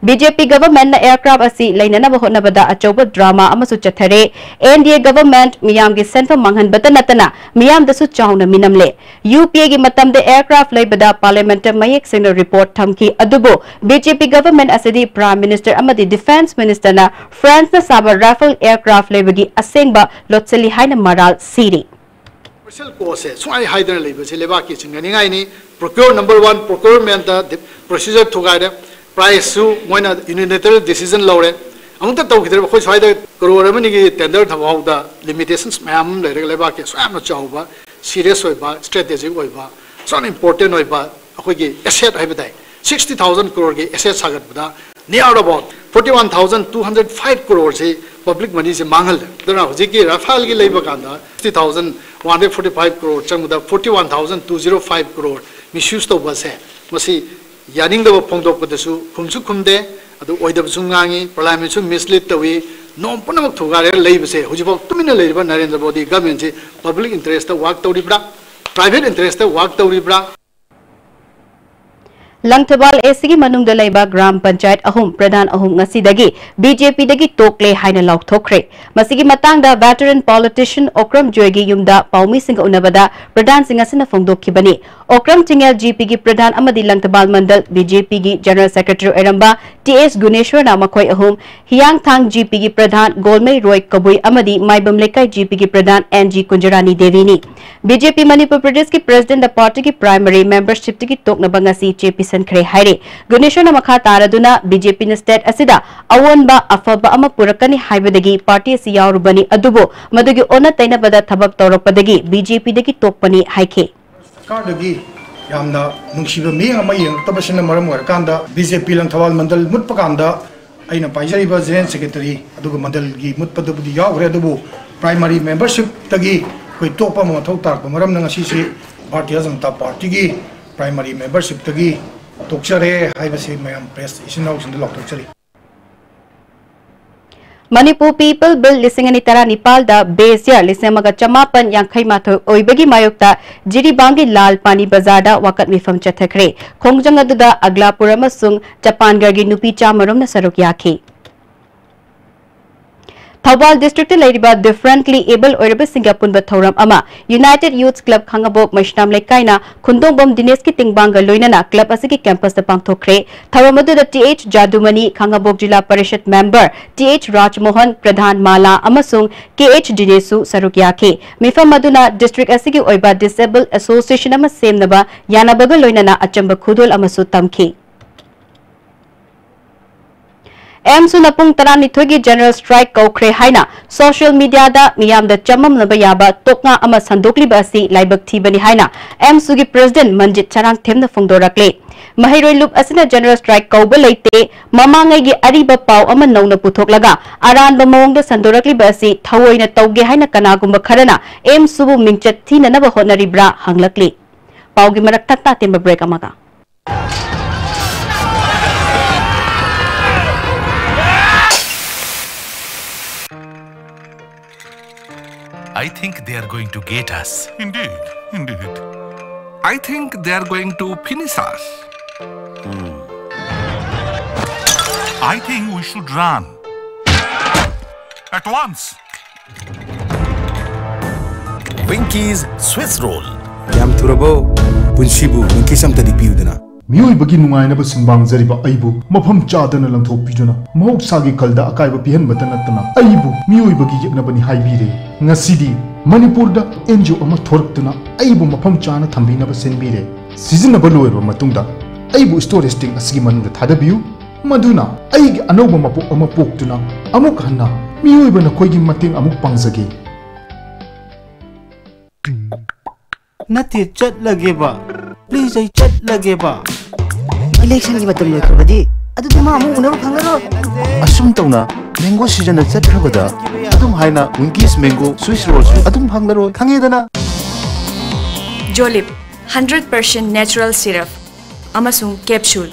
ꯕꯤ ꯖꯦ ꯄꯤ ꯒꯚꯔꯟꯃꯦꯟꯠꯅ ꯑꯦꯌꯔꯀ꯭ꯔꯥꯐ ꯑꯁꯤ ꯂꯩꯅꯅꯕ ꯍꯣꯠꯅꯕꯗ ꯑꯆꯧꯕ ꯗ꯭ꯔꯥꯃꯥ ꯑꯃꯁꯨ ꯆꯠꯊꯔꯦ꯫ ꯑꯦꯟ ꯗꯤ ꯑꯦ ꯒꯚꯔꯟꯃꯦꯟꯠ ꯃꯤꯌꯥꯝꯒꯤ ꯁꯦꯟꯐꯝ ꯃꯥꯡꯍꯟꯕꯇ ꯅꯠꯇꯅ ꯃꯤꯌꯥꯝꯗꯁꯨ ꯆꯥꯎꯅ ꯃꯤꯅꯝꯂꯦ꯫ ꯌꯨ ꯄꯤ ꯑꯦꯒꯤ ꯃꯇꯝꯗ ꯑꯦꯌꯔꯀ꯭ꯔꯥꯐ ꯂꯩꯕꯗ ꯄꯥꯔꯂꯤꯌꯥꯃꯦꯟꯠꯇ ꯃꯌꯦꯛ ꯁꯦꯡꯅ ꯔꯤꯄꯣꯔꯠ ꯊꯝꯈꯤ, ꯑꯗꯨꯕꯨ ꯕꯤ ꯖꯦ ꯄꯤ ꯒꯚꯔꯟꯃꯦꯟꯠ ꯑꯁꯤꯗꯤ ꯄ꯭ꯔꯥꯏꯝ ꯃꯤꯅꯤꯁꯇꯔ ꯑꯃꯗꯤ ꯗꯤꯐꯦꯟꯁ ꯃꯤꯅꯤꯁꯇꯔꯅ ꯐ꯭ꯔꯥꯟꯁꯅ ꯁꯥꯕ ꯔꯥꯐꯦꯜ ꯑꯦꯌꯔꯀ꯭ꯔꯥꯐ ꯂꯩꯕꯒꯤ ꯑꯁꯦꯡꯕ ꯂꯣꯠꯁꯤꯜꯂꯤ ꯍꯥꯏꯅ ꯃꯔꯥꯜ ꯁꯤꯔꯤ꯫ ꯀꯃꯔꯁꯤꯌꯦꯜ ꯀꯣꯁꯁꯦ ꯁꯨꯡꯍꯥꯏ ꯍꯥꯏꯗꯅ ꯂꯩꯕꯁꯦ ꯂꯩꯕꯥꯛꯀꯤ ꯆꯤꯡꯅꯅꯤꯡꯉꯥꯏꯅꯤ꯫ ꯄ꯭ꯔꯣꯀ꯭ꯌꯣꯔ ꯅꯝꯕꯔ ꯋꯥꯟ ꯄ꯭ꯔꯣꯀ꯭ꯌꯣꯔꯃꯦꯟꯠꯇ ꯄ꯭ꯔꯣꯁꯤꯖꯔ ꯊꯨꯒꯥꯏꯔꯦ, ꯄ꯭ꯔꯥꯏꯁꯁꯨ ꯃꯣꯏꯅ ꯌꯨꯅꯤꯂꯦꯇꯔꯦꯜ ꯗꯤꯁꯤꯖꯟ ꯂꯧꯔꯦ꯫ ꯑꯃꯨꯛꯇ ꯇꯧꯈꯤꯗ꯭ꯔꯦꯕ꯫ ꯑꯩꯈꯣꯏ ꯁ꯭ꯋꯥꯏꯗ ꯀꯔꯣꯔ ꯑꯃꯅꯤꯒꯤ ꯇꯦꯟꯗꯔ ꯊꯝꯍꯧꯗ ꯂꯤꯃꯤꯇꯦꯁꯟꯁ ꯃꯌꯥꯝ ꯑꯃ ꯂꯩꯔꯒ ꯂꯩꯕꯥꯛꯀꯤ ꯑꯁꯨꯛ ꯌꯥꯝꯅ ꯆꯥꯎꯕ ꯁꯤꯔꯤꯌꯁ ꯑꯣꯏꯕ ꯁ꯭ꯇ꯭ꯔꯦꯇꯦꯖꯤꯛ ꯑꯣꯏꯕ ꯑꯁꯨꯛ ꯌꯥꯝꯅ ꯏꯝꯄꯣꯔꯇꯦꯟ ꯑꯣꯏꯕ ꯑꯩꯈꯣꯏꯒꯤ ꯑꯦꯁꯦꯠ ꯍꯥꯏꯕ ꯇꯥꯏ, ꯁꯤꯛꯁꯇꯤ ꯊꯥꯎꯖꯟ ꯀ꯭ꯔꯣꯔꯒꯤ ꯑꯦꯁꯦꯠ ꯁꯥꯒꯠꯄꯗ near about forty one thousand two hundred five ꯀ꯭ꯔꯣꯔꯁꯤ ꯄꯕ꯭ꯂꯤꯛ ꯃꯅꯤꯁꯦ ꯃꯥꯡꯍꯜꯂꯦ꯫ ꯑꯗꯨꯅ ꯍꯧꯖꯤꯛꯀꯤ ꯔꯥꯐꯥꯏꯜꯒꯤ ꯂꯩꯕ ꯀꯥꯟꯗ sixty thousand one hundred forty five crore ꯆꯪꯕꯗ forty one thousand two zero five crore ꯃꯤꯁꯌꯨꯁ ꯇꯧꯕꯁꯦ ꯃꯁꯤ ꯌꯥꯅꯤꯡꯗꯕ ꯐꯣꯡꯗꯣꯛꯄꯗꯁꯨ ꯈꯨꯝꯁꯨ ꯈꯨꯝꯗꯦ, ꯑꯗꯨ ꯑꯣꯏꯗꯕꯁꯨ ꯉꯥꯡꯉꯤ, ꯄꯥꯔꯂꯤꯌꯥꯃꯦꯟꯠꯁꯨ ꯃꯤꯁꯂꯤꯗ ꯇꯧꯏ꯫ ꯅꯣꯡ ꯄꯨꯝꯅꯃꯛ ꯊꯨꯒꯥꯏꯔꯒ ꯂꯩꯕꯁꯦ ꯍꯧꯖꯤꯛꯐꯥꯎ ꯇꯨꯃꯤꯟꯅ ꯂꯩꯔꯤꯕ ꯅꯔꯦꯟꯗ꯭ꯔ ꯃꯣꯗꯤ ꯒꯃꯦꯟꯁꯤ ꯄꯕ꯭ꯂꯤꯛ ꯏꯟꯇꯔꯦꯁꯇ ꯋꯥꯔꯛ ꯇꯧꯔꯤꯕ꯭ꯔꯥ, ꯄ꯭ꯔꯥꯏꯚꯦꯠ ꯏꯟꯇꯔꯦꯁꯇ ꯋꯥꯔꯛ ꯇꯧꯔꯤꯕ꯭ꯔꯥ? ꯂꯪꯊꯕꯥꯜ ꯑꯦ ꯁꯤꯒꯤ ꯃꯅꯨꯡꯗ ꯂꯩꯕ ꯒ꯭ꯔꯥꯝ ꯄꯟꯆꯥꯌꯠ ꯑꯍꯨꯝ ꯄ꯭ꯔꯙꯥꯟ ꯑꯍꯨꯝ ꯉꯁꯤꯗꯒꯤ ꯕꯤ ꯖꯦ ꯄꯤꯗꯒꯤ ꯇꯣꯛꯂꯦ ꯍꯥꯏꯅ ꯂꯥꯎꯊꯣꯛꯈ꯭ꯔꯦ꯫ ꯃꯁꯤꯒꯤ ꯃꯇꯥꯡꯗ ꯚꯦꯇꯔꯟ ꯄꯣꯂꯤꯇꯤꯁꯤꯌꯟ ꯑꯣꯀ꯭ꯔꯝ ꯖꯣꯏꯒꯤ ꯌꯨꯝꯗ ꯄꯥꯎꯃꯤꯁꯤꯡꯒ ꯎꯅꯕꯗ ꯄ꯭ꯔꯙꯥꯟꯁꯤꯡ ꯑꯁꯤꯅ ꯐꯣꯡꯗꯣꯛꯈꯤꯕꯅꯤ꯫ ꯑꯣꯀ꯭ꯔꯝ ꯆꯤꯡꯌꯦꯜ ꯖꯤ ꯄꯤꯒꯤ ꯄ꯭ꯔꯙꯥꯟ ꯑꯃꯗꯤ ꯂꯪꯊꯕꯥꯜ ꯃꯟꯗꯜ ꯕꯤ ꯖꯦ ꯄꯤꯒꯤ ꯖꯦꯅꯔꯦꯜ ꯁꯦꯀ꯭ꯔꯦꯇꯔꯤ ꯑꯣꯏꯔꯝꯕ ꯇꯤ ꯑꯦꯁ ꯒꯨꯅꯦꯁ꯭ꯋꯔꯅ ꯃꯈꯣꯏ ꯑꯍꯨꯝ ꯍꯤꯌꯥꯡꯊꯥꯡ ꯖꯤ ꯄꯤꯒꯤ ꯄ꯭ꯔꯙꯥꯟ ꯒꯣꯜꯃꯩ ꯔꯣꯏ ꯀꯕꯨꯏ ꯑꯃꯗꯤ ꯃꯥꯏꯕꯝ ꯂꯩꯀꯥꯏ ꯖꯤ ꯄꯤꯒꯤ ꯄ꯭ꯔꯙꯥꯟ and G Kunjarani ꯗꯦꯕꯤꯅꯤ꯫ B J ꯄꯤ ꯃꯅꯤꯄꯨꯔ ꯄ꯭ꯔꯗꯦꯁꯀꯤ ꯄ꯭ꯔꯦꯁꯤꯗꯦꯟꯠꯗ ꯄꯥꯔꯇꯤꯒꯤ ꯄ꯭ꯔꯥꯏꯃꯔꯤ ꯃꯦꯝꯕꯔꯁꯤꯞꯇꯒꯤ ꯇꯣꯛꯅꯕ ꯉꯁꯤ ꯆꯦ ꯄꯤꯁꯜꯂꯤ꯫ ꯆꯟꯈ꯭ꯔꯦ ꯍꯥꯏꯔꯤ꯫ ꯒꯨꯅꯦꯁꯣꯔꯅ ꯃꯈꯥ ꯇꯥꯔꯗꯨꯅ, ꯕꯤ ꯖꯦ ꯄꯤꯅ state ꯑꯁꯤꯗ ꯑꯑꯣꯟꯕ ꯑꯐꯕ ꯑꯃ ꯄꯨꯔꯛꯀꯅꯤ ꯍꯥꯏꯕꯗꯒꯤ party ꯑꯁꯤ ꯌꯥꯎꯔꯨꯕꯅꯤ, ꯑꯗꯨꯕꯨ ꯃꯗꯨꯒꯤ ꯑꯣꯟꯅ ꯇꯩꯅꯕꯗ ꯊꯕꯛ ꯇꯧꯔꯛꯄꯗꯒꯤ ꯕꯤ ꯖꯦ ꯄꯤꯗꯒꯤ ꯇꯣꯛꯄꯅꯤ ꯍꯥꯏꯈꯤ꯫ ꯁꯔꯀꯥꯔꯗꯒꯤ ꯌꯥꯝꯅ ꯅꯨꯡꯁꯤꯕ ꯃꯤꯠꯌꯦꯡ ꯑꯃ ꯌꯦꯡꯂꯛꯇꯕꯁꯤꯅ ꯃꯔꯝ ꯑꯣꯏꯔꯀꯥꯟꯗ, ꯕꯤ ꯖꯦ ꯄꯤ ꯂꯪꯊꯕꯥꯜ ꯃꯟꯗꯜ ꯃꯨꯠꯄ ꯀꯥꯟꯗ ꯑꯩꯅ ꯄꯥꯏꯖꯔꯤꯕ general secretary ꯑꯗꯨꯒ ꯃꯟꯗꯜꯒꯤ ꯃꯨꯠꯄꯗꯨꯕꯨꯗꯤ ꯌꯥꯎꯈ꯭ꯔꯦ, ꯑꯗꯨꯕꯨ primary membershipꯇꯒꯤ ꯑꯩꯈꯣꯏ ꯇꯣꯛꯄ ꯑꯃ ꯃꯊꯧ ꯇꯥꯔꯛꯄ ꯃꯔꯝꯅ ꯉꯁꯤꯁꯤ ꯚꯥꯔꯇꯤꯌ ꯖꯅꯇꯥ ꯄꯥꯔꯇꯤꯒꯤ primary membershipꯇꯒꯤ ꯇꯣꯛꯆꯔꯦ ꯍꯥꯏꯕꯁꯤ ꯃꯌꯥꯝ press ꯏꯆꯤꯟ ꯏꯅꯥꯎꯁꯤꯡꯗ ꯂꯥꯎꯊꯣꯛꯆꯔꯤ꯫ ꯃꯅꯤꯄꯨꯔ People Bill ꯂꯤꯁꯤꯡ ꯑꯅꯤ ꯇꯔꯥꯅꯤꯄꯥꯜꯗ base year ꯂꯤꯁꯤꯡ ꯑꯃꯒ ꯆꯃꯥꯄꯟ ꯌꯥꯡꯈꯩ ꯃꯥꯊꯣꯏ ꯑꯣꯏꯕꯒꯤ ꯃꯥꯌꯣꯛꯇ ꯖꯤꯔꯤꯕꯥꯝꯒꯤ ꯂꯥꯜ ꯄꯥꯅꯤ ꯕꯖꯥꯔꯗ ꯋꯥꯀꯠ ꯃꯤꯐꯝ ꯆꯠꯊꯈ꯭ꯔꯦ꯫ ꯈꯣꯡꯖꯪ ꯑꯗꯨꯗ ꯑꯒ꯭ꯂꯥꯄꯨꯔ ꯑꯃꯁꯨꯡ ꯆꯄꯥꯟꯒꯔꯒꯤ ꯅꯨꯄꯤ ꯆꯥꯃꯔꯣꯝꯅ ꯁꯔꯨꯛ ꯌꯥꯈꯤ꯫ ꯊꯧꯕꯥꯜ districtꯇ ꯂꯩꯔꯤꯕ differently able ꯑꯣꯏꯔꯕꯁꯤꯡꯒꯤ ꯑꯄꯨꯟꯕ ꯊꯧꯔꯝ ꯑꯃ United Youth Club ꯈꯥꯡꯉꯕꯣꯛ ꯃꯩꯁꯅꯥꯝ ꯂꯩꯀꯥꯏꯅ ꯈꯨꯟꯗꯣꯡꯕꯝ ꯗꯤꯅꯦꯁꯀꯤ ꯇꯦꯡꯕꯥꯡꯒ ꯂꯣꯏꯅꯅ club ꯑꯁꯤꯒꯤ campusꯇ ꯄꯥꯡꯊꯣꯛꯈ꯭ꯔꯦ꯫ ꯊꯧꯔꯝ ꯑꯗꯨꯗ ꯇꯤ ꯑꯩꯆ ꯖꯥꯗꯨꯃꯅꯤ, ꯈꯥꯡꯉꯕꯣꯛ ꯖꯤꯂꯥ ꯄꯔꯤꯁꯠ member ꯇꯤ ꯑꯩꯆ ꯔꯥꯖꯃꯣꯍꯟ, ꯄ꯭ꯔꯙꯥꯟ ꯃꯥꯂꯥ ꯑꯃꯁꯨꯡ ꯀꯦ ꯑꯩꯆ ꯗꯤꯅꯦꯁꯁꯨ ꯁꯔꯨꯛ ꯌꯥꯈꯤ꯫ ꯃꯤꯐꯝ ꯑꯗꯨꯅ district ꯑꯁꯤꯒꯤ ꯑꯣꯏꯕ disabled association ꯑꯃ ꯁꯦꯝꯅꯕ ꯌꯥꯅꯕꯒ ꯂꯣꯏꯅꯅ ꯑꯆꯝꯕ ꯈꯨꯗꯣꯜ ꯑꯃꯁꯨ ꯇꯝꯈꯤ꯫ ꯑꯦꯝꯁꯨꯅ ꯄꯨꯡ ꯇꯔꯥꯅꯤꯊꯣꯏꯒꯤ general strike ꯀꯧꯈ꯭ꯔꯦ ꯍꯥꯏꯅ social mediaꯗ ꯃꯤꯌꯥꯝꯗ ꯆꯃꯝꯅꯕ ꯌꯥꯕ ꯇꯣꯛꯉꯥ ꯑꯃ ꯁꯟꯗꯣꯛꯂꯤꯕ ꯑꯁꯤ ꯂꯥꯏꯕꯛ ꯊꯤꯕꯅꯤ ꯍꯥꯏꯅ ꯑꯦꯝꯁꯨꯒꯤ president ꯃꯟꯖꯤꯠ ꯆꯔꯥꯡꯊꯦꯝꯅ ꯐꯣꯡꯗꯣꯔꯛꯂꯤ꯫ ꯃꯍꯩꯔꯣꯏ ꯂꯨꯞ ꯑꯁꯤꯅ general strike ꯀꯧꯕ ꯂꯩꯇꯦ, ꯃꯃꯥꯡꯉꯩꯒꯤ ꯑꯔꯤꯕ ꯄꯥꯎ ꯑꯃ ꯅꯧꯅ ꯄꯨꯊꯣꯛꯂꯒ ꯑꯔꯥꯟꯕ ꯃꯑꯣꯡꯗ ꯁꯟꯗꯣꯔꯛꯂꯤꯕ ꯑꯁꯤ ꯊꯑꯣꯏꯅ ꯇꯧꯒꯦ ꯍꯥꯏꯅ ꯀꯅꯥꯒꯨꯝꯕ ꯈꯔꯅ ꯑꯦꯝꯁꯨꯕꯨ ꯃꯤꯡꯆꯠ ꯊꯤꯅꯅꯕ ꯍꯣꯠꯅꯔꯤꯕ꯭ꯔꯥ ꯍꯪꯂꯛꯂꯤ꯫ ꯄꯥꯎꯒꯤ ꯃꯔꯛ ꯊꯛꯇ ꯑꯇꯦꯟꯕ break ꯑꯃꯒ꯫ I think they are going to get us. Indeed, indeed. I think they are going to finish us. I think we should run. At once. Winky's Swiss Roll. ꯌꯥꯝ ꯊꯨꯔꯕꯣ? ꯄꯨꯟꯁꯤꯕꯨ ꯋꯤꯡꯀꯤꯁ ꯑꯝꯇꯗꯤ ꯄꯤꯌꯨꯗꯅ꯫ ꯃꯤꯑꯣꯏꯕꯒꯤ ꯅꯨꯡꯉꯥꯏꯅꯕ ꯁꯨꯝꯕꯥꯡꯖꯔꯤꯕ ꯑꯩꯕꯨ ꯃꯐꯝ ꯆꯥꯗꯅ ꯂꯪꯊꯣꯛꯄꯤꯗꯨꯅ ꯃꯍꯧꯁꯥꯒꯤ ꯈꯜꯗ ꯑꯀꯥꯏꯕ ꯄꯤꯍꯟꯕꯇ ꯅꯠꯇꯅ ꯑꯩꯕꯨ ꯃꯤꯑꯣꯏꯕꯒꯤ ꯌꯦꯛꯅꯕꯅꯤ ꯍꯥꯏꯕꯤꯔꯦ꯫ ꯉꯁꯤꯗꯤ ꯃꯅꯤꯄꯨꯔꯗ ꯑꯦꯟ ꯖꯤ ꯑꯣ ꯑꯃ ꯊꯣꯔꯛꯇꯨꯅ ꯑꯩꯕꯨ ꯃꯐꯝ ꯆꯥꯅ ꯊꯝꯕꯤꯅꯕ ꯁꯤꯟꯕꯤꯔꯦ꯫ ꯁꯤꯖꯤꯟꯅꯕ ꯂꯣꯏꯔꯕ ꯃꯇꯨꯡꯗ ꯑꯩꯕꯨ ꯁ꯭ꯇꯣꯔꯦꯖ ꯇꯦꯡ ꯑꯁꯤꯒꯤ ꯃꯅꯨꯡꯗ ꯊꯥꯗꯕꯤꯌꯨ, ꯃꯗꯨꯅ ꯑꯩꯒꯤ ꯑꯅꯧꯕ ꯃꯄꯣꯛ ꯑꯃ ꯄꯣꯛꯇꯨꯅ ꯑꯃꯨꯛ ꯍꯟꯅ ꯃꯤꯑꯣꯏꯕ ꯅꯈꯣꯏꯒꯤ ꯃꯇꯦꯡ ꯑꯃꯨꯛ ꯄꯥꯡꯖꯒꯦ꯫ ꯅꯠꯇꯦ, ꯆꯠꯂꯒꯦꯕ꯫ ꯄ꯭ꯂꯤꯖ, ꯑꯩ ꯆꯠꯂꯒꯦꯕ꯫ ꯏꯂꯦꯛꯁꯟꯒꯤ ꯃꯇꯝ ꯂꯣꯏꯈ꯭ꯔꯕꯗꯤ ꯑꯗꯨꯗꯤ ꯃꯥ ꯑꯃꯨꯛ ꯎꯅꯕ ꯐꯪꯂꯔꯣꯏ꯫ ꯑꯁꯨꯝ ꯇꯧꯅ ꯃꯦꯡꯒꯣ ꯁꯤꯖꯟꯅ ꯆꯠꯈ꯭ꯔꯕꯗ ꯑꯗꯨꯝ ꯍꯥꯏꯅ ꯋꯤꯡꯀꯤꯁ ꯃꯦꯡꯒꯣ ꯁ꯭ꯋꯤꯁ ꯔꯣꯜꯁꯨ ꯑꯗꯨꯝ ꯐꯪꯂꯔꯣꯏ, ꯈꯪꯉꯦꯗꯅ? ꯖꯣꯂꯤꯞ, ꯍꯟꯗ꯭ꯔꯦꯠ ꯄꯔꯁꯦꯟ ꯅꯦꯆꯔꯦꯜ ꯁꯤꯔꯞ ꯑꯃꯁꯨꯡ ꯀꯦꯞꯁꯨꯜ꯫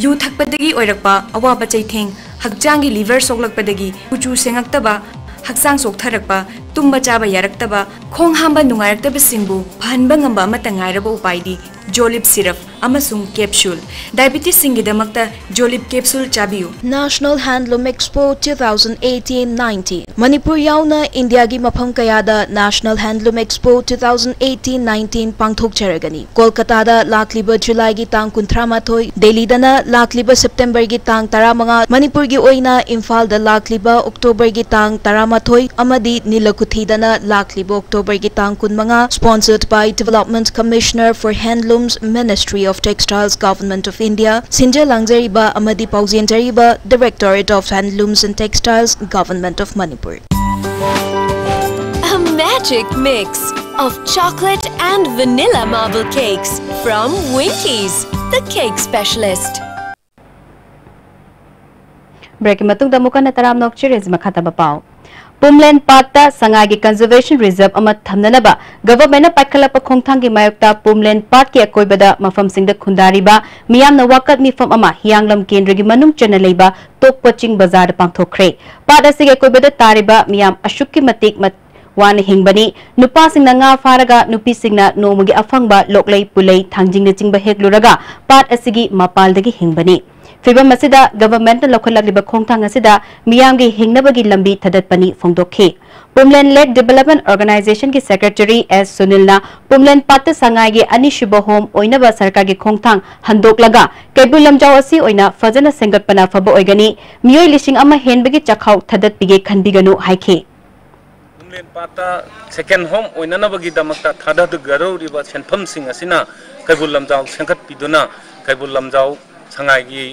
ꯌꯨ ꯊꯛꯄꯗꯒꯤ ꯑꯣꯏꯔꯛꯄ ꯑꯋꯥꯕ ꯆꯩꯊꯦꯡ, ꯍꯛꯆꯥꯡꯒꯤ ꯂꯤꯚꯔ ꯁꯣꯛꯂꯛꯄꯗꯒꯤ ꯀꯨꯆꯨ ꯁꯦꯡꯉꯛꯇꯕ, ꯍꯛꯆꯥꯡ ꯆꯣꯛꯊꯔꯛꯄ, ꯇꯨꯝꯕ ꯆꯥꯕ ꯌꯥꯔꯛꯇꯕ, ꯈꯣꯡ ꯍꯥꯝꯕ ꯅꯨꯡꯉꯥꯏꯔꯛꯇꯕꯁꯤꯡꯕꯨ ꯐꯍꯟꯕ ꯉꯝꯕ ꯑꯃꯠꯇ ꯉꯥꯏꯔꯕ ꯎꯄꯥꯏꯗꯤ ꯖꯣꯂꯤꯞ ꯁꯤꯔꯞ ꯑꯃꯁꯨꯡ ꯀꯦꯞꯁꯨꯜ꯫ ꯗꯥꯏꯕꯤꯇꯤꯁꯁꯤꯡꯒꯤꯗꯃꯛꯇ ꯖꯣꯂꯤꯞ ꯀꯦꯞꯁꯨꯜ ꯆꯥꯕꯤꯌꯨ꯫ National Handloom Expo two thousand eighteen nineteen꯫ Manipur ꯌꯥꯎꯅ ꯏꯟꯗꯤꯌꯥꯒꯤ ꯃꯐꯝ ꯀꯌꯥꯗ National Handloom Expo two thousand eighteen nineteen ꯄꯥꯡꯊꯣꯛꯆꯔꯒꯅꯤ꯫ ꯀꯣꯜꯀꯇꯥꯗ ꯂꯥꯛꯂꯤꯕ ꯖꯨꯂꯥꯏꯒꯤ ꯇꯥꯡ ꯀꯨꯟꯊ꯭ꯔꯥ ꯃꯥꯊꯣꯏ, ꯗꯦꯜꯂꯤꯗꯅ ꯂꯥꯛꯂꯤꯕ ꯁꯦꯞꯇꯦꯝꯕꯔꯒꯤ ꯇꯥꯡ ꯇꯔꯥꯃꯉꯥ, ꯃꯅꯤꯄꯨꯔꯒꯤ ꯑꯣꯏꯅ ꯏꯝꯐꯥꯜꯗ ꯂꯥꯛꯂꯤꯕ ꯑꯣꯛꯇꯣꯕꯔꯒꯤ ꯇꯥꯡ ꯇꯔꯥꯃꯥꯊꯣꯏ ꯑꯃꯗꯤ ꯅꯤꯂꯀꯨꯊꯤꯗꯅ ꯂꯥꯛꯂꯤꯕ ꯑꯣꯛꯇꯣꯕꯔꯒꯤ ꯇꯥꯡ ꯀꯨꯟꯃꯉꯥ, sponsored by Development Commissioner for Handlooms, Ministry of Textiles, Government of India, ꯁꯤꯟꯖ ꯂꯥꯡꯖꯔꯤꯕ ꯑꯃꯗꯤ ꯄꯥꯎꯖꯦꯟꯖꯔꯤꯕ Directorate of Handlooms and Textiles, Government of Manipur. A magic mix of chocolate and vanilla marble cakes from Winkies, the cake specialist. ꯕ꯭ꯔꯦꯛꯀꯤ ꯃꯇꯨꯡꯗ ꯑꯃꯨꯛ ꯍꯟꯅ ꯇꯔꯥꯝꯅ ꯑꯣꯛꯆꯔꯤ꯫ ꯃꯈꯥ ꯇꯥꯕ ꯄꯥꯎ꯫ ꯄꯨꯝꯂꯦꯟ ꯄꯥꯠꯇ ꯁꯉꯥꯏꯒꯤ conservation reserve ꯑꯃ ꯊꯝꯅꯅꯕ ꯒꯚꯔꯟꯃꯦꯟꯠꯅ ꯄꯥꯏꯈꯠꯂꯛꯄ ꯈꯣꯡꯊꯥꯡꯒꯤ ꯃꯥꯌꯣꯛꯇ ꯄꯨꯝꯂꯦꯟ ꯄꯥꯠꯀꯤ ꯑꯀꯣꯏꯕꯗ ꯃꯐꯝꯁꯤꯡꯗ ꯈꯨꯟꯗꯥꯔꯤꯕ ꯃꯤꯌꯥꯝꯅ ꯋꯥꯀꯠ ꯃꯤꯐꯝ ꯑꯃ ꯍꯤꯌꯥꯡꯂꯝ ꯀꯦꯟꯗ꯭ꯔꯒꯤ ꯃꯅꯨꯡ ꯆꯟꯅ ꯂꯩꯕ ꯇꯣꯛꯄ ꯆꯤꯡ ꯕꯖꯥꯔꯗ ꯄꯥꯡꯊꯣꯛꯈ꯭ꯔꯦ꯫ ꯄꯥꯠ ꯑꯁꯤꯒꯤ ꯑꯀꯣꯏꯕꯗ ꯇꯥꯔꯤꯕ ꯃꯤꯌꯥꯝ ꯑꯁꯨꯛꯀꯤ ꯃꯇꯤꯛ ꯃꯠ-, ꯋꯥꯅ ꯍꯤꯡꯕꯅꯤ꯫ ꯅꯨꯄꯥꯁꯤꯡꯅ ꯉꯥ ꯐꯥꯔꯒ ꯅꯨꯄꯤꯁꯤꯡꯅ ꯅꯣꯡꯃꯒꯤ ꯑꯐꯪꯕ ꯂꯣꯛꯂꯩ, ꯄꯨꯂꯩ, ꯊꯥꯡꯖꯤꯡꯅꯆꯤꯡꯕ ꯍꯦꯛꯂꯨꯔꯒ ꯄꯥꯠ ꯑꯁꯤꯒꯤ ꯃꯄꯥꯜꯗꯒꯤ ꯍꯤꯡꯕꯅꯤ꯫ ꯐꯤꯚꯝ ꯑꯁꯤꯗ ꯒꯚꯔꯟꯃꯦꯟꯠꯅ ꯂꯧꯈꯠꯂꯛꯂꯤꯕ ꯈꯣꯡꯊꯥꯡ ꯑꯁꯤꯗ ꯃꯤꯌꯥꯝꯒꯤ ꯍꯤꯡꯅꯕꯒꯤ ꯂꯝꯕꯤ ꯊꯥꯗꯠꯄꯅꯤ ꯐꯣꯡꯗꯣꯛꯈꯤ꯫ ꯄꯨꯝꯂꯦꯟ ꯂꯦꯛ ꯗꯤꯚꯦꯂꯞꯃꯦꯟꯠ ꯑꯣꯔꯒꯅꯥꯏꯖꯦꯁꯟꯒꯤ ꯁꯦꯀ꯭ꯔꯦꯇꯔꯤ ꯑꯦꯁ ꯁꯨꯅꯤꯜꯅ ꯄꯨꯝꯂꯦꯟ ꯄꯥꯠꯇ ꯁꯉꯥꯏꯒꯤ ꯑꯅꯤꯁꯨꯕ ꯍꯣꯝ ꯑꯣꯏꯅꯕ ꯁꯔꯀꯥꯔꯒꯤ ꯈꯣꯡꯊꯥꯡ ꯍꯟꯗꯣꯛꯂꯒ ꯀꯩꯕꯨꯜ ꯂꯝꯖꯥꯎ ꯑꯁꯤ ꯑꯣꯏꯅ ꯐꯖꯅ ꯁꯦꯝꯒꯠꯄꯅ ꯐꯕ ꯑꯣꯏꯒꯅꯤ꯫ ꯃꯤꯑꯣꯏ ꯂꯤꯁꯤꯡ ꯑꯃ ꯍꯦꯟꯕꯒꯤ ꯆꯥꯛꯈꯥꯎ ꯊꯥꯗꯠꯄꯤꯒꯦ ꯈꯟꯕꯤꯒꯅꯨ ꯍꯥꯏꯈꯤ꯫ ꯄꯨꯝꯂꯦꯟ ꯄꯥꯠꯇ ꯁꯦꯀꯦꯟ ꯍꯣꯝ ꯑꯣꯏꯅꯅꯕꯒꯤꯗꯃꯛꯇ ꯊꯥꯗꯒꯗꯧꯔꯤꯕ ꯁꯦꯟꯐꯝꯁꯤꯡ ꯑꯁꯤꯅ ꯀꯩꯕꯨꯜ ꯂꯝꯖꯥꯎ ꯁꯦꯝꯒꯠꯄꯤꯗꯨꯅ ꯀꯩꯕꯨꯜ ꯂꯝꯖꯥꯎ ꯁꯉꯥꯏꯒꯤ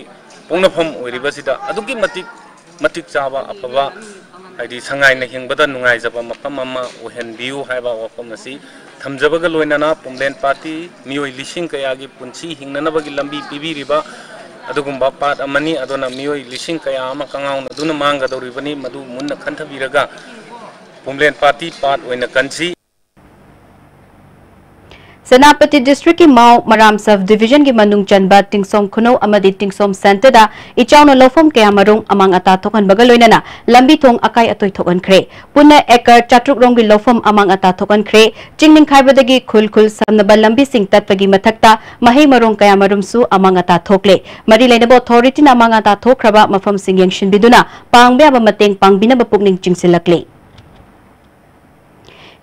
ꯄꯣꯛꯅꯐꯝ ꯑꯣꯏꯔꯤꯕꯁꯤꯗ ꯑꯗꯨꯛꯀꯤ ꯃꯇꯤꯛ ꯃꯇꯤꯛ ꯆꯥꯕ ꯑꯐꯕ, ꯍꯥꯏꯗꯤ ꯁꯉꯥꯏꯅ ꯍꯤꯡꯕꯗ ꯅꯨꯡꯉꯥꯏꯖꯕ ꯃꯐꯝ ꯑꯃ ꯑꯣꯏꯍꯟꯕꯤꯌꯨ ꯍꯥꯏꯕ ꯋꯥꯐꯝ ꯑꯁꯤ ꯊꯝꯖꯕꯒ ꯂꯣꯏꯅꯅ ꯄꯨꯝꯂꯦꯟ ꯄꯥꯠꯇꯤ ꯃꯤꯑꯣꯏ ꯂꯤꯁꯤꯡ ꯀꯌꯥꯒꯤ ꯄꯨꯟꯁꯤ ꯍꯤꯡꯅꯅꯕꯒꯤ ꯂꯝꯕꯤ ꯄꯤꯕꯤꯔꯤꯕ ꯑꯗꯨꯒꯨꯝꯕ ꯄꯥꯠ ꯑꯃꯅꯤ꯫ ꯑꯗꯨꯅ ꯃꯤꯑꯣꯏ ꯂꯤꯁꯤꯡ ꯀꯌꯥ ꯑꯃ ꯀꯉꯥꯎꯅꯗꯨꯅ ꯃꯥꯡꯒꯗꯧꯔꯤꯕꯅꯤ꯫ ꯃꯗꯨ ꯃꯨꯟꯅ ꯈꯟꯊꯕꯤꯔꯒ ꯄꯨꯝꯂꯦꯟ ꯄꯥꯠꯇꯤ ꯄꯥꯠ ꯑꯣꯏꯅ ꯀꯟꯁꯤ꯫ ꯁꯦꯅꯥꯄꯇꯤ ꯗꯤꯁꯇ꯭ꯔꯤꯛꯀꯤ ꯃꯥꯎ ꯃꯔꯥꯝ ꯁꯕ ꯗꯤꯕꯤꯖꯟꯒꯤ ꯃꯅꯨꯡ ꯆꯟꯕ ꯇꯤꯡꯁꯣꯝ ꯈꯨꯅꯧ ꯑꯃꯗꯤ ꯇꯤꯡꯁꯣꯝ ꯁꯦꯟꯇꯔꯗ ꯏꯆꯥꯎꯅ ꯂꯧꯐꯝ ꯀꯌꯥꯃꯔꯨꯝ ꯑꯃꯥꯡ ꯑꯇꯥ ꯊꯣꯛꯍꯟꯕꯒ ꯂꯣꯏꯅꯅ ꯂꯝꯕꯤ ꯊꯣꯡ ꯑꯀꯥꯏ ꯑꯇꯣꯏ ꯊꯣꯛꯍꯟꯈ꯭ꯔꯦ꯫ ꯄꯨꯟꯅ ꯑꯦꯀꯔ ꯆꯥꯇ꯭ꯔꯨꯛ ꯔꯣꯝꯒꯤ ꯂꯧꯐꯝ ꯑꯃꯥꯡ ꯑꯇꯥ ꯊꯣꯛꯍꯟꯈ꯭ꯔꯦ꯫ ꯆꯤꯡ ꯅꯤꯡꯈꯥꯏꯕꯗꯒꯤ ꯈꯨꯜ ꯈꯨꯜ ꯁꯝꯅꯕ ꯂꯝꯕꯤꯁꯤꯡ ꯇꯠꯄꯒꯤ ꯃꯊꯛꯇ ꯃꯍꯩ ꯃꯔꯣꯡ ꯀꯌꯥꯃꯔꯨꯝꯁꯨ ꯑꯃꯥꯡ ꯑꯇꯥ ꯊꯣꯛꯂꯦ꯫ ꯃꯔꯤ ꯂꯩꯅꯕ ꯑꯣꯊꯣꯔꯤꯇꯤꯅ ꯑꯃꯥꯡ ꯑꯇꯥ ꯊꯣꯛꯈ꯭ꯔꯕ ꯃꯐꯝꯁꯤꯡ ꯌꯦꯡꯁꯤꯟꯕꯤꯗꯨꯅ ꯄꯥꯡꯕ ꯌꯥꯕ ꯃꯇꯦꯡ ꯄꯥꯡꯕꯤꯅꯕ ꯄꯨꯛꯅꯤꯡ ꯆꯤꯡꯁꯤꯜꯂꯛꯂꯤ꯫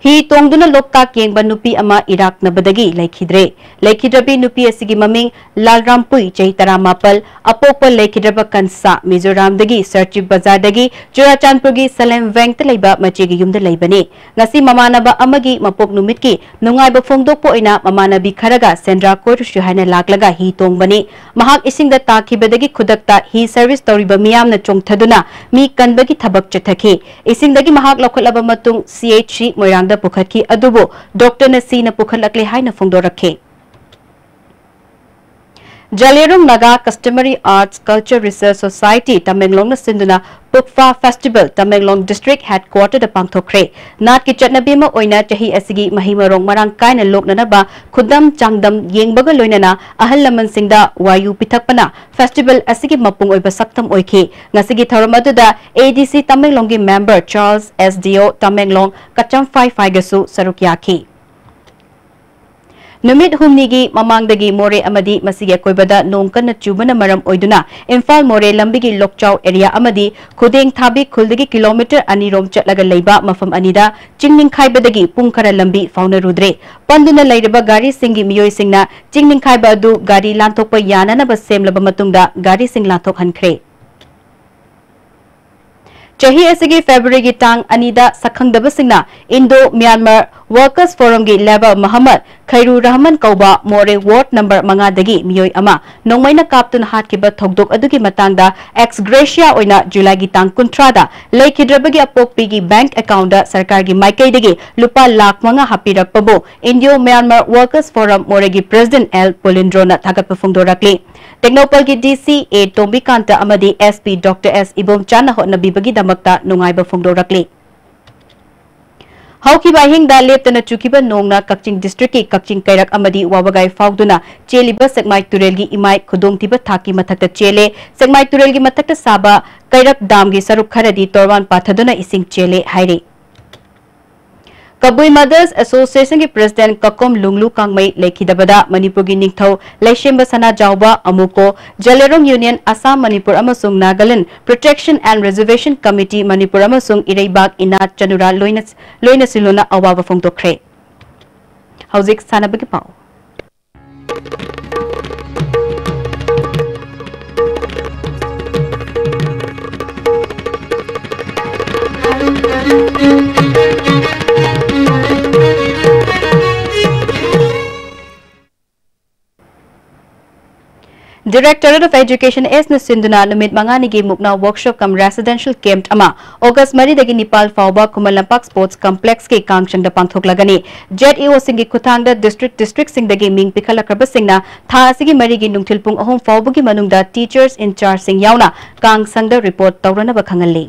ꯍꯤ ꯇꯣꯡꯗꯨꯅ ꯂꯣꯛꯇꯥꯛ ꯌꯦꯡꯕ ꯅꯨꯄꯤ ꯑꯃ ꯏꯔꯥꯛꯅꯕꯗꯒꯤ ꯂꯩꯈꯤꯗ꯭ꯔꯦ꯫ ꯂꯩꯈꯤꯗ꯭ꯔꯕꯤ ꯅꯨꯄꯤ ꯑꯁꯤꯒꯤ ꯃꯃꯤꯡ ꯂꯥꯜꯔꯥꯝꯄꯨꯏ, ꯆꯍꯤ ꯇꯔꯥꯃꯥꯄꯜ, ꯑꯄꯣꯛꯄ ꯂꯩꯈꯤꯗ꯭ꯔꯕ ꯀꯟꯁꯥ, ꯃꯤꯖꯣꯔꯥꯝꯗꯒꯤ ꯁꯔꯆꯤꯞ ꯕꯖꯥꯔꯗꯒꯤ ꯆꯨꯔꯥꯆꯥꯟꯄꯨꯔꯒꯤ ꯁꯂꯦꯝ ꯕꯦꯡꯛꯇ ꯂꯩꯕ ꯃꯆꯦꯒꯤ ꯌꯨꯝꯗ ꯂꯩꯕꯅꯤ꯫ ꯉꯁꯤ ꯃꯃꯥꯟꯅꯕ ꯑꯃꯒꯤ ꯃꯄꯣꯛ ꯅꯨꯃꯤꯠꯀꯤ ꯅꯨꯡꯉꯥꯏꯕ ꯐꯣꯡꯗꯣꯛꯄ ꯑꯣꯏꯅ ꯃꯃꯥꯟꯅꯕꯤ ꯈꯔꯒ ꯁꯦꯟꯗ꯭ꯔꯥ ꯀꯣꯏꯔꯨꯁꯤ ꯍꯥꯏꯅ ꯂꯥꯛꯂꯒ ꯍꯤ ꯇꯣꯡꯕꯅꯤ꯫ ꯃꯍꯥꯛ ꯏꯁꯤꯡꯗ ꯇꯥꯈꯤꯕꯗꯒꯤ ꯈꯨꯗꯛꯇ ꯍꯤ ꯁꯔꯚꯤꯁ ꯇꯧꯔꯤꯕ ꯃꯤꯌꯥꯝꯅ ꯆꯣꯡꯊꯗꯨꯅ ꯃꯤ ꯀꯟꯕꯒꯤ ꯊꯕꯛ ꯆꯠꯊꯈꯤ꯫ ꯏꯁꯤꯡꯗꯒꯤ ꯃꯍꯥꯛ ꯂꯧꯈꯠꯂꯕ ꯃꯇꯨꯡ ꯁꯤ ꯑꯩꯆ ꯁꯤ ꯃꯣꯏꯔꯥꯡꯗ ꯄꯨꯈꯠꯈꯤ, ꯑꯗꯨꯕꯨ ꯗꯣꯛꯇꯔꯅ ꯁꯤꯅ ꯄꯨꯈꯠꯂꯛꯂꯦ ꯍꯥꯏꯅ ꯐꯣꯡꯗꯣꯔꯛꯈꯤ꯫ ꯖꯂꯦꯔꯨꯡ Naga customary arts culture research society ꯇꯃꯦꯡꯂꯣꯡꯅ ꯁꯤꯟꯗꯨꯅ ꯄꯨꯛꯐꯥ ꯐꯦꯁꯇꯤꯚꯦꯜ ꯇꯃꯦꯡꯂꯣꯡ ꯗꯤꯁꯇ꯭ꯔꯤꯛ ꯍꯦꯗꯀ꯭ꯋꯥꯇꯔꯗ ꯄꯥꯡꯊꯣꯛꯈ꯭ꯔꯦ꯫ ꯅꯥꯠꯀꯤ ꯆꯠꯅꯕꯤ ꯑꯃ ꯑꯣꯏꯅ ꯆꯍꯤ ꯑꯁꯤꯒꯤ ꯃꯍꯩ ꯃꯔꯣꯡ ꯃꯔꯥꯡ ꯀꯥꯏꯅ ꯂꯣꯛꯅꯅꯕ ꯈꯨꯗꯝ ꯆꯥꯡꯗꯝ ꯌꯦꯡꯕꯒ ꯂꯣꯏꯅꯅ ꯑꯍꯜ ꯂꯃꯟꯁꯤꯡꯗ ꯋꯥꯌꯨ ꯄꯤꯊꯛꯄꯅ ꯐꯦꯁꯇꯤꯚꯦꯜ ꯑꯁꯤꯒꯤ ꯃꯄꯨꯡ ꯑꯣꯏꯕ ꯁꯛꯇꯝ ꯑꯣꯏꯈꯤ꯫ ꯉꯁꯤꯒꯤ ꯊꯧꯔꯝ ꯑꯗꯨꯗ ꯑꯦ ꯗꯤ ꯁꯤ ꯇꯃꯦꯡꯂꯣꯡꯒꯤ ꯃꯦꯝꯕꯔ ꯆꯥꯔꯜꯁ, ꯑꯦꯁ ꯗꯤ ꯑꯣ ꯇꯃꯦꯡꯂꯣꯡ ꯀꯆꯝꯐꯥꯏ ꯐꯥꯏꯒꯁꯨ ꯁꯔꯨꯛ ꯌꯥꯈꯤ꯫ ꯅꯨꯃꯤꯠ ꯍꯨꯝꯅꯤꯒꯤ ꯃꯃꯥꯡꯗꯒꯤ ꯃꯣꯔꯦ ꯑꯃꯗꯤ ꯃꯁꯤꯒꯤ ꯑꯀꯣꯏꯕꯗ ꯅꯣꯡ ꯀꯟꯅ ꯆꯨꯕꯅ ꯃꯔꯝ ꯑꯣꯏꯗꯨꯅ ꯏꯝꯐꯥꯜ ꯃꯣꯔꯦ ꯂꯝꯕꯤꯒꯤ ꯂꯣꯛꯆꯥꯎ ꯑꯦꯔꯤꯌꯥ ꯑꯃꯗꯤ ꯈꯨꯗꯦꯡ ꯊꯥꯕꯤ ꯈꯨꯜꯗꯒꯤ ꯀꯤꯂꯣꯃꯤꯇꯔ ꯑꯅꯤ ꯔꯣꯝ ꯆꯠꯂꯒ ꯂꯩꯕ ꯃꯐꯝ ꯑꯅꯤꯗ ꯆꯤꯡ ꯅꯤꯡꯈꯥꯏꯕꯗꯒꯤ ꯄꯨꯡ ꯈꯔ ꯂꯝꯕꯤ ꯐꯥꯎꯅꯔꯨꯗ꯭ꯔꯦ꯫ ꯄꯟꯗꯨꯅ ꯂꯩꯔꯤꯕ ꯒꯥꯔꯤꯁꯤꯡꯒꯤ ꯃꯤꯑꯣꯏꯁꯤꯡꯅ ꯆꯤꯡ ꯅꯤꯡꯈꯥꯏꯕ ꯑꯗꯨ ꯒꯥꯔꯤ ꯂꯥꯟꯊꯣꯛꯄ ꯌꯥꯅꯅꯕ ꯁꯦꯝꯂꯕ ꯃꯇꯨꯡꯗ ꯒꯥꯔꯤꯁꯤꯡ ꯂꯥꯟꯊꯣꯛꯍꯟꯈ꯭ꯔꯦ꯫ ꯆꯍꯤ ꯑꯁꯤꯒꯤ ꯐꯦꯕ꯭ꯔꯨꯋꯥꯔꯤꯒꯤ ꯇꯥꯡ ꯑꯅꯤꯗ ꯁꯛꯈꯪꯗꯕꯁꯤꯡꯅ ꯏꯟꯗꯣ ꯃ꯭ꯌꯥꯟꯃꯥꯔ ꯋꯥꯔꯀꯔꯁ ꯐꯣꯔꯝꯒꯤ ꯂꯦꯕꯔ ꯃꯍꯝꯃꯗ ꯈꯩꯔꯨ ꯔꯍꯃꯟ ꯀꯧꯕ ꯃꯣꯔꯦ ꯋꯥꯔꯗ ꯅꯝꯕꯔ ꯃꯉꯥꯗꯒꯤ ꯃꯤꯑꯣꯏ ꯑꯃ ꯅꯣꯡꯃꯩꯅ ꯀꯥꯞꯇꯨꯅ ꯍꯥꯠꯈꯤꯕ ꯊꯧꯗꯣꯛ ꯑꯗꯨꯒꯤ ꯃꯇꯥꯡꯗ ꯑꯦꯛꯁ ꯒ꯭ꯔꯦꯁꯤꯌꯥ ꯑꯣꯏꯅ ꯖꯨꯂꯥꯏꯒꯤ ꯇꯥꯡ ꯀꯨꯟꯊ꯭ꯔꯥꯗ ꯂꯩꯈꯤꯗ꯭ꯔꯕꯒꯤ ꯑꯄꯣꯛꯄꯤꯒꯤ ꯕꯦꯡꯛ ꯑꯦꯀꯥꯎꯟꯗ ꯁꯔꯀꯥꯔꯒꯤ ꯃꯥꯏꯀꯩꯗꯒꯤ ꯂꯨꯄꯥ ꯂꯥꯈ ꯃꯉꯥ ꯍꯥꯞꯄꯤꯔꯛꯄꯕꯨ ꯏꯟꯗꯤꯌꯣ ꯃ꯭ꯌꯥꯟꯃꯥꯔ ꯋꯥꯔꯀꯔꯁ ꯐꯣꯔꯝ ꯃꯣꯔꯦꯒꯤ ꯄ꯭ꯔꯦꯁꯤꯗꯦꯟꯠ ꯑꯦꯜ ꯄꯨꯂꯤꯟꯗ꯭ꯔꯣꯅ ꯊꯥꯒꯠꯄ ꯐꯣꯡꯗꯣꯔꯛꯂꯤ꯫ ꯇꯦꯡꯅꯧꯄꯜꯒꯤ ꯗꯤ ꯁꯤ ꯑꯦ ꯇꯣꯝꯕꯤꯀꯥꯟꯇ ꯑꯃꯗꯤ ꯑꯦꯁ ꯄꯤ ꯗꯣꯛꯇꯔ ꯑꯦꯁ ꯏꯕꯣꯝꯆꯥꯟꯅ ꯍꯣꯠꯅꯕꯤꯕꯒꯤꯗꯃꯛꯇ ꯅꯨꯡꯉꯥꯏꯕ ꯐꯣꯡꯗꯣꯔꯛꯂꯤ꯫ ꯍꯧꯈꯤꯕ ꯑꯍꯤꯡꯗ ꯂꯦꯞꯇꯅ ꯆꯨꯈꯤꯕ ꯅꯣꯡꯅ ꯀꯛꯆꯤꯡ ꯗꯤꯁꯇ꯭ꯔꯤꯛꯀꯤ ꯀꯛꯆꯤꯡ ꯀꯩꯔꯛ ꯑꯃꯗꯤ ꯋꯥꯕꯒꯥꯏ ꯐꯥꯎꯗꯨꯅ ꯆꯦꯜꯂꯤꯕ ꯁꯦꯛꯃꯥꯏ ꯇꯨꯔꯦꯜꯒꯤ ꯏꯃꯥꯏ ꯈꯨꯗꯣꯡꯊꯤꯕ ꯊꯥꯛꯀꯤ ꯃꯊꯛꯇ ꯆꯦꯜꯂꯦ꯫ ꯁꯦꯛꯃꯥꯏ ꯇꯨꯔꯦꯜꯒꯤ ꯃꯊꯛꯇ ꯁꯥꯕ ꯀꯩꯔꯛ ꯗꯥꯝꯒꯤ ꯁꯔꯨꯛ ꯈꯔꯗꯤ ꯇꯣꯔꯕꯥꯟ ꯄꯥꯊꯗꯨꯅ ꯏꯁꯤꯡ ꯆꯦꯜꯂꯦ ꯍꯥꯏꯔꯤ꯫ ꯀꯕꯨꯏ ꯃꯗꯔꯁ ꯑꯦꯁꯣꯁꯤꯌꯦꯁꯟꯒꯤ ꯄ꯭ꯔꯦꯁꯤꯗꯦꯟꯠ ꯀꯀꯣꯝ ꯂꯨꯡꯂꯨ ꯀꯥꯡꯃꯩ ꯂꯩꯈꯤꯗꯕꯗ ꯃꯅꯤꯄꯨꯔꯒꯤ ꯅꯤꯡꯊꯧ ꯂꯩꯁꯦꯝꯕ ꯁꯅꯥꯖꯥꯎꯕ, ꯑꯃꯨꯀꯣ, ꯖꯦꯂꯦꯔꯣꯡ ꯌꯨꯅꯤꯌꯟ ꯑꯁꯥꯝ, ꯃꯅꯤꯄꯨꯔ ꯑꯃꯁꯨꯡ Nagaland protection and reservation committee Manipur ꯑꯃꯁꯨꯡ ꯏꯔꯩꯕꯥꯛ ꯏꯅꯥꯠ ꯆꯅꯨꯔꯥ ꯂꯣꯏꯅ, ꯂꯣꯏꯅꯁꯤꯜꯂꯨꯅ ꯑꯋꯥꯕ ꯐꯣꯡꯗꯣꯛꯈ꯭ꯔꯦ꯫ ꯍꯧꯖꯤꯛ ꯁꯥꯟꯅꯕꯒꯤ ꯄꯥꯎ꯫ Directorate of Education ꯑꯦꯁꯅ ꯁꯤꯟꯗꯨꯅ ꯅꯨꯃꯤꯠ ꯃꯉꯥꯅꯤꯒꯤ ꯃꯨꯛꯅꯥ workshop cum residential camp ꯑꯃ August ꯃꯔꯤꯗꯒꯤ ꯅꯤꯄꯥꯜ ꯐꯥꯎꯕ Khuman Lampak Sports Complexꯀꯤ ꯀꯥꯡꯆꯪꯗ ꯄꯥꯡꯊꯣꯛꯂꯒꯅꯤ꯫ Z E ꯑꯣꯁꯤꯡꯒꯤ ꯈꯨꯠꯊꯥꯡꯗ district districtꯁꯤꯡꯗꯒꯤ ꯃꯤꯡ ꯄꯤꯈꯠꯂꯛꯈ꯭ꯔꯕꯁꯤꯡꯅ ꯊꯥ ꯑꯁꯤꯒꯤ ꯃꯔꯤꯒꯤ ꯅꯨꯡꯊꯤꯜ ꯄꯨꯡ ꯑꯍꯨꯝ ꯐꯥꯎꯕꯒꯤ ꯃꯅꯨꯡꯗ teachers in chargeꯁꯤꯡ ꯌꯥꯎꯅ ꯀꯥꯡꯆꯪꯗ report ꯇꯧꯔꯅꯕ ꯈꯪꯍꯜꯂꯤ꯫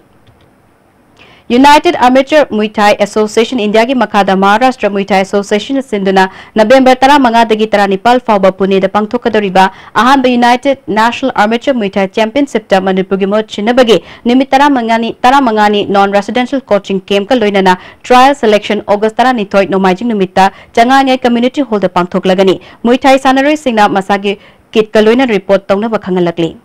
United Amateur Muay Thai Association Indiaꯒꯤ ꯃꯈꯥꯗ ꯃꯍꯥꯔꯥꯁꯇ꯭ꯔ Muay Thai Associationꯅ ꯁꯤꯟꯗꯨꯅ ꯅꯕꯦꯝꯕꯔ ꯇꯔꯥꯃꯉꯥꯗꯒꯤ ꯇꯔꯥꯅꯤꯄꯥꯜ ꯐꯥꯎꯕ ꯄꯨꯅꯦꯗ ꯄꯥꯡꯊꯣꯛꯀꯗꯧꯔꯤꯕ ꯑꯍꯥꯟꯕ United National Amateur Muay Thai Championshipꯇ ꯃꯅꯤꯄꯨꯔꯒꯤ ꯃꯍꯨꯠ ꯁꯤꯟꯅꯕꯒꯤ ꯅꯨꯃꯤꯠ ꯇꯔꯥꯃꯉꯥꯅꯤ, ꯇꯔꯥꯃꯉꯥꯅꯤ non residential coaching campꯀ ꯂꯣꯏꯅꯅ trial selection August ꯇꯔꯥꯅꯤꯊꯣꯏ ꯅꯣꯡꯃꯥꯏꯖꯤꯡ ꯅꯨꯃꯤꯠꯇ ꯆꯉꯥꯡꯉꯩ community hallꯗ ꯄꯥꯡꯊꯣꯛꯂꯒꯅꯤ꯫ Muay Thai ꯁꯥꯟꯅꯔꯣꯏꯁꯤꯡꯅ ꯃꯁꯥꯒꯤ kitꯀ ꯂꯣꯏꯅ report ꯇꯧꯅꯕ ꯈꯪꯍꯜꯂꯛꯂꯤ꯫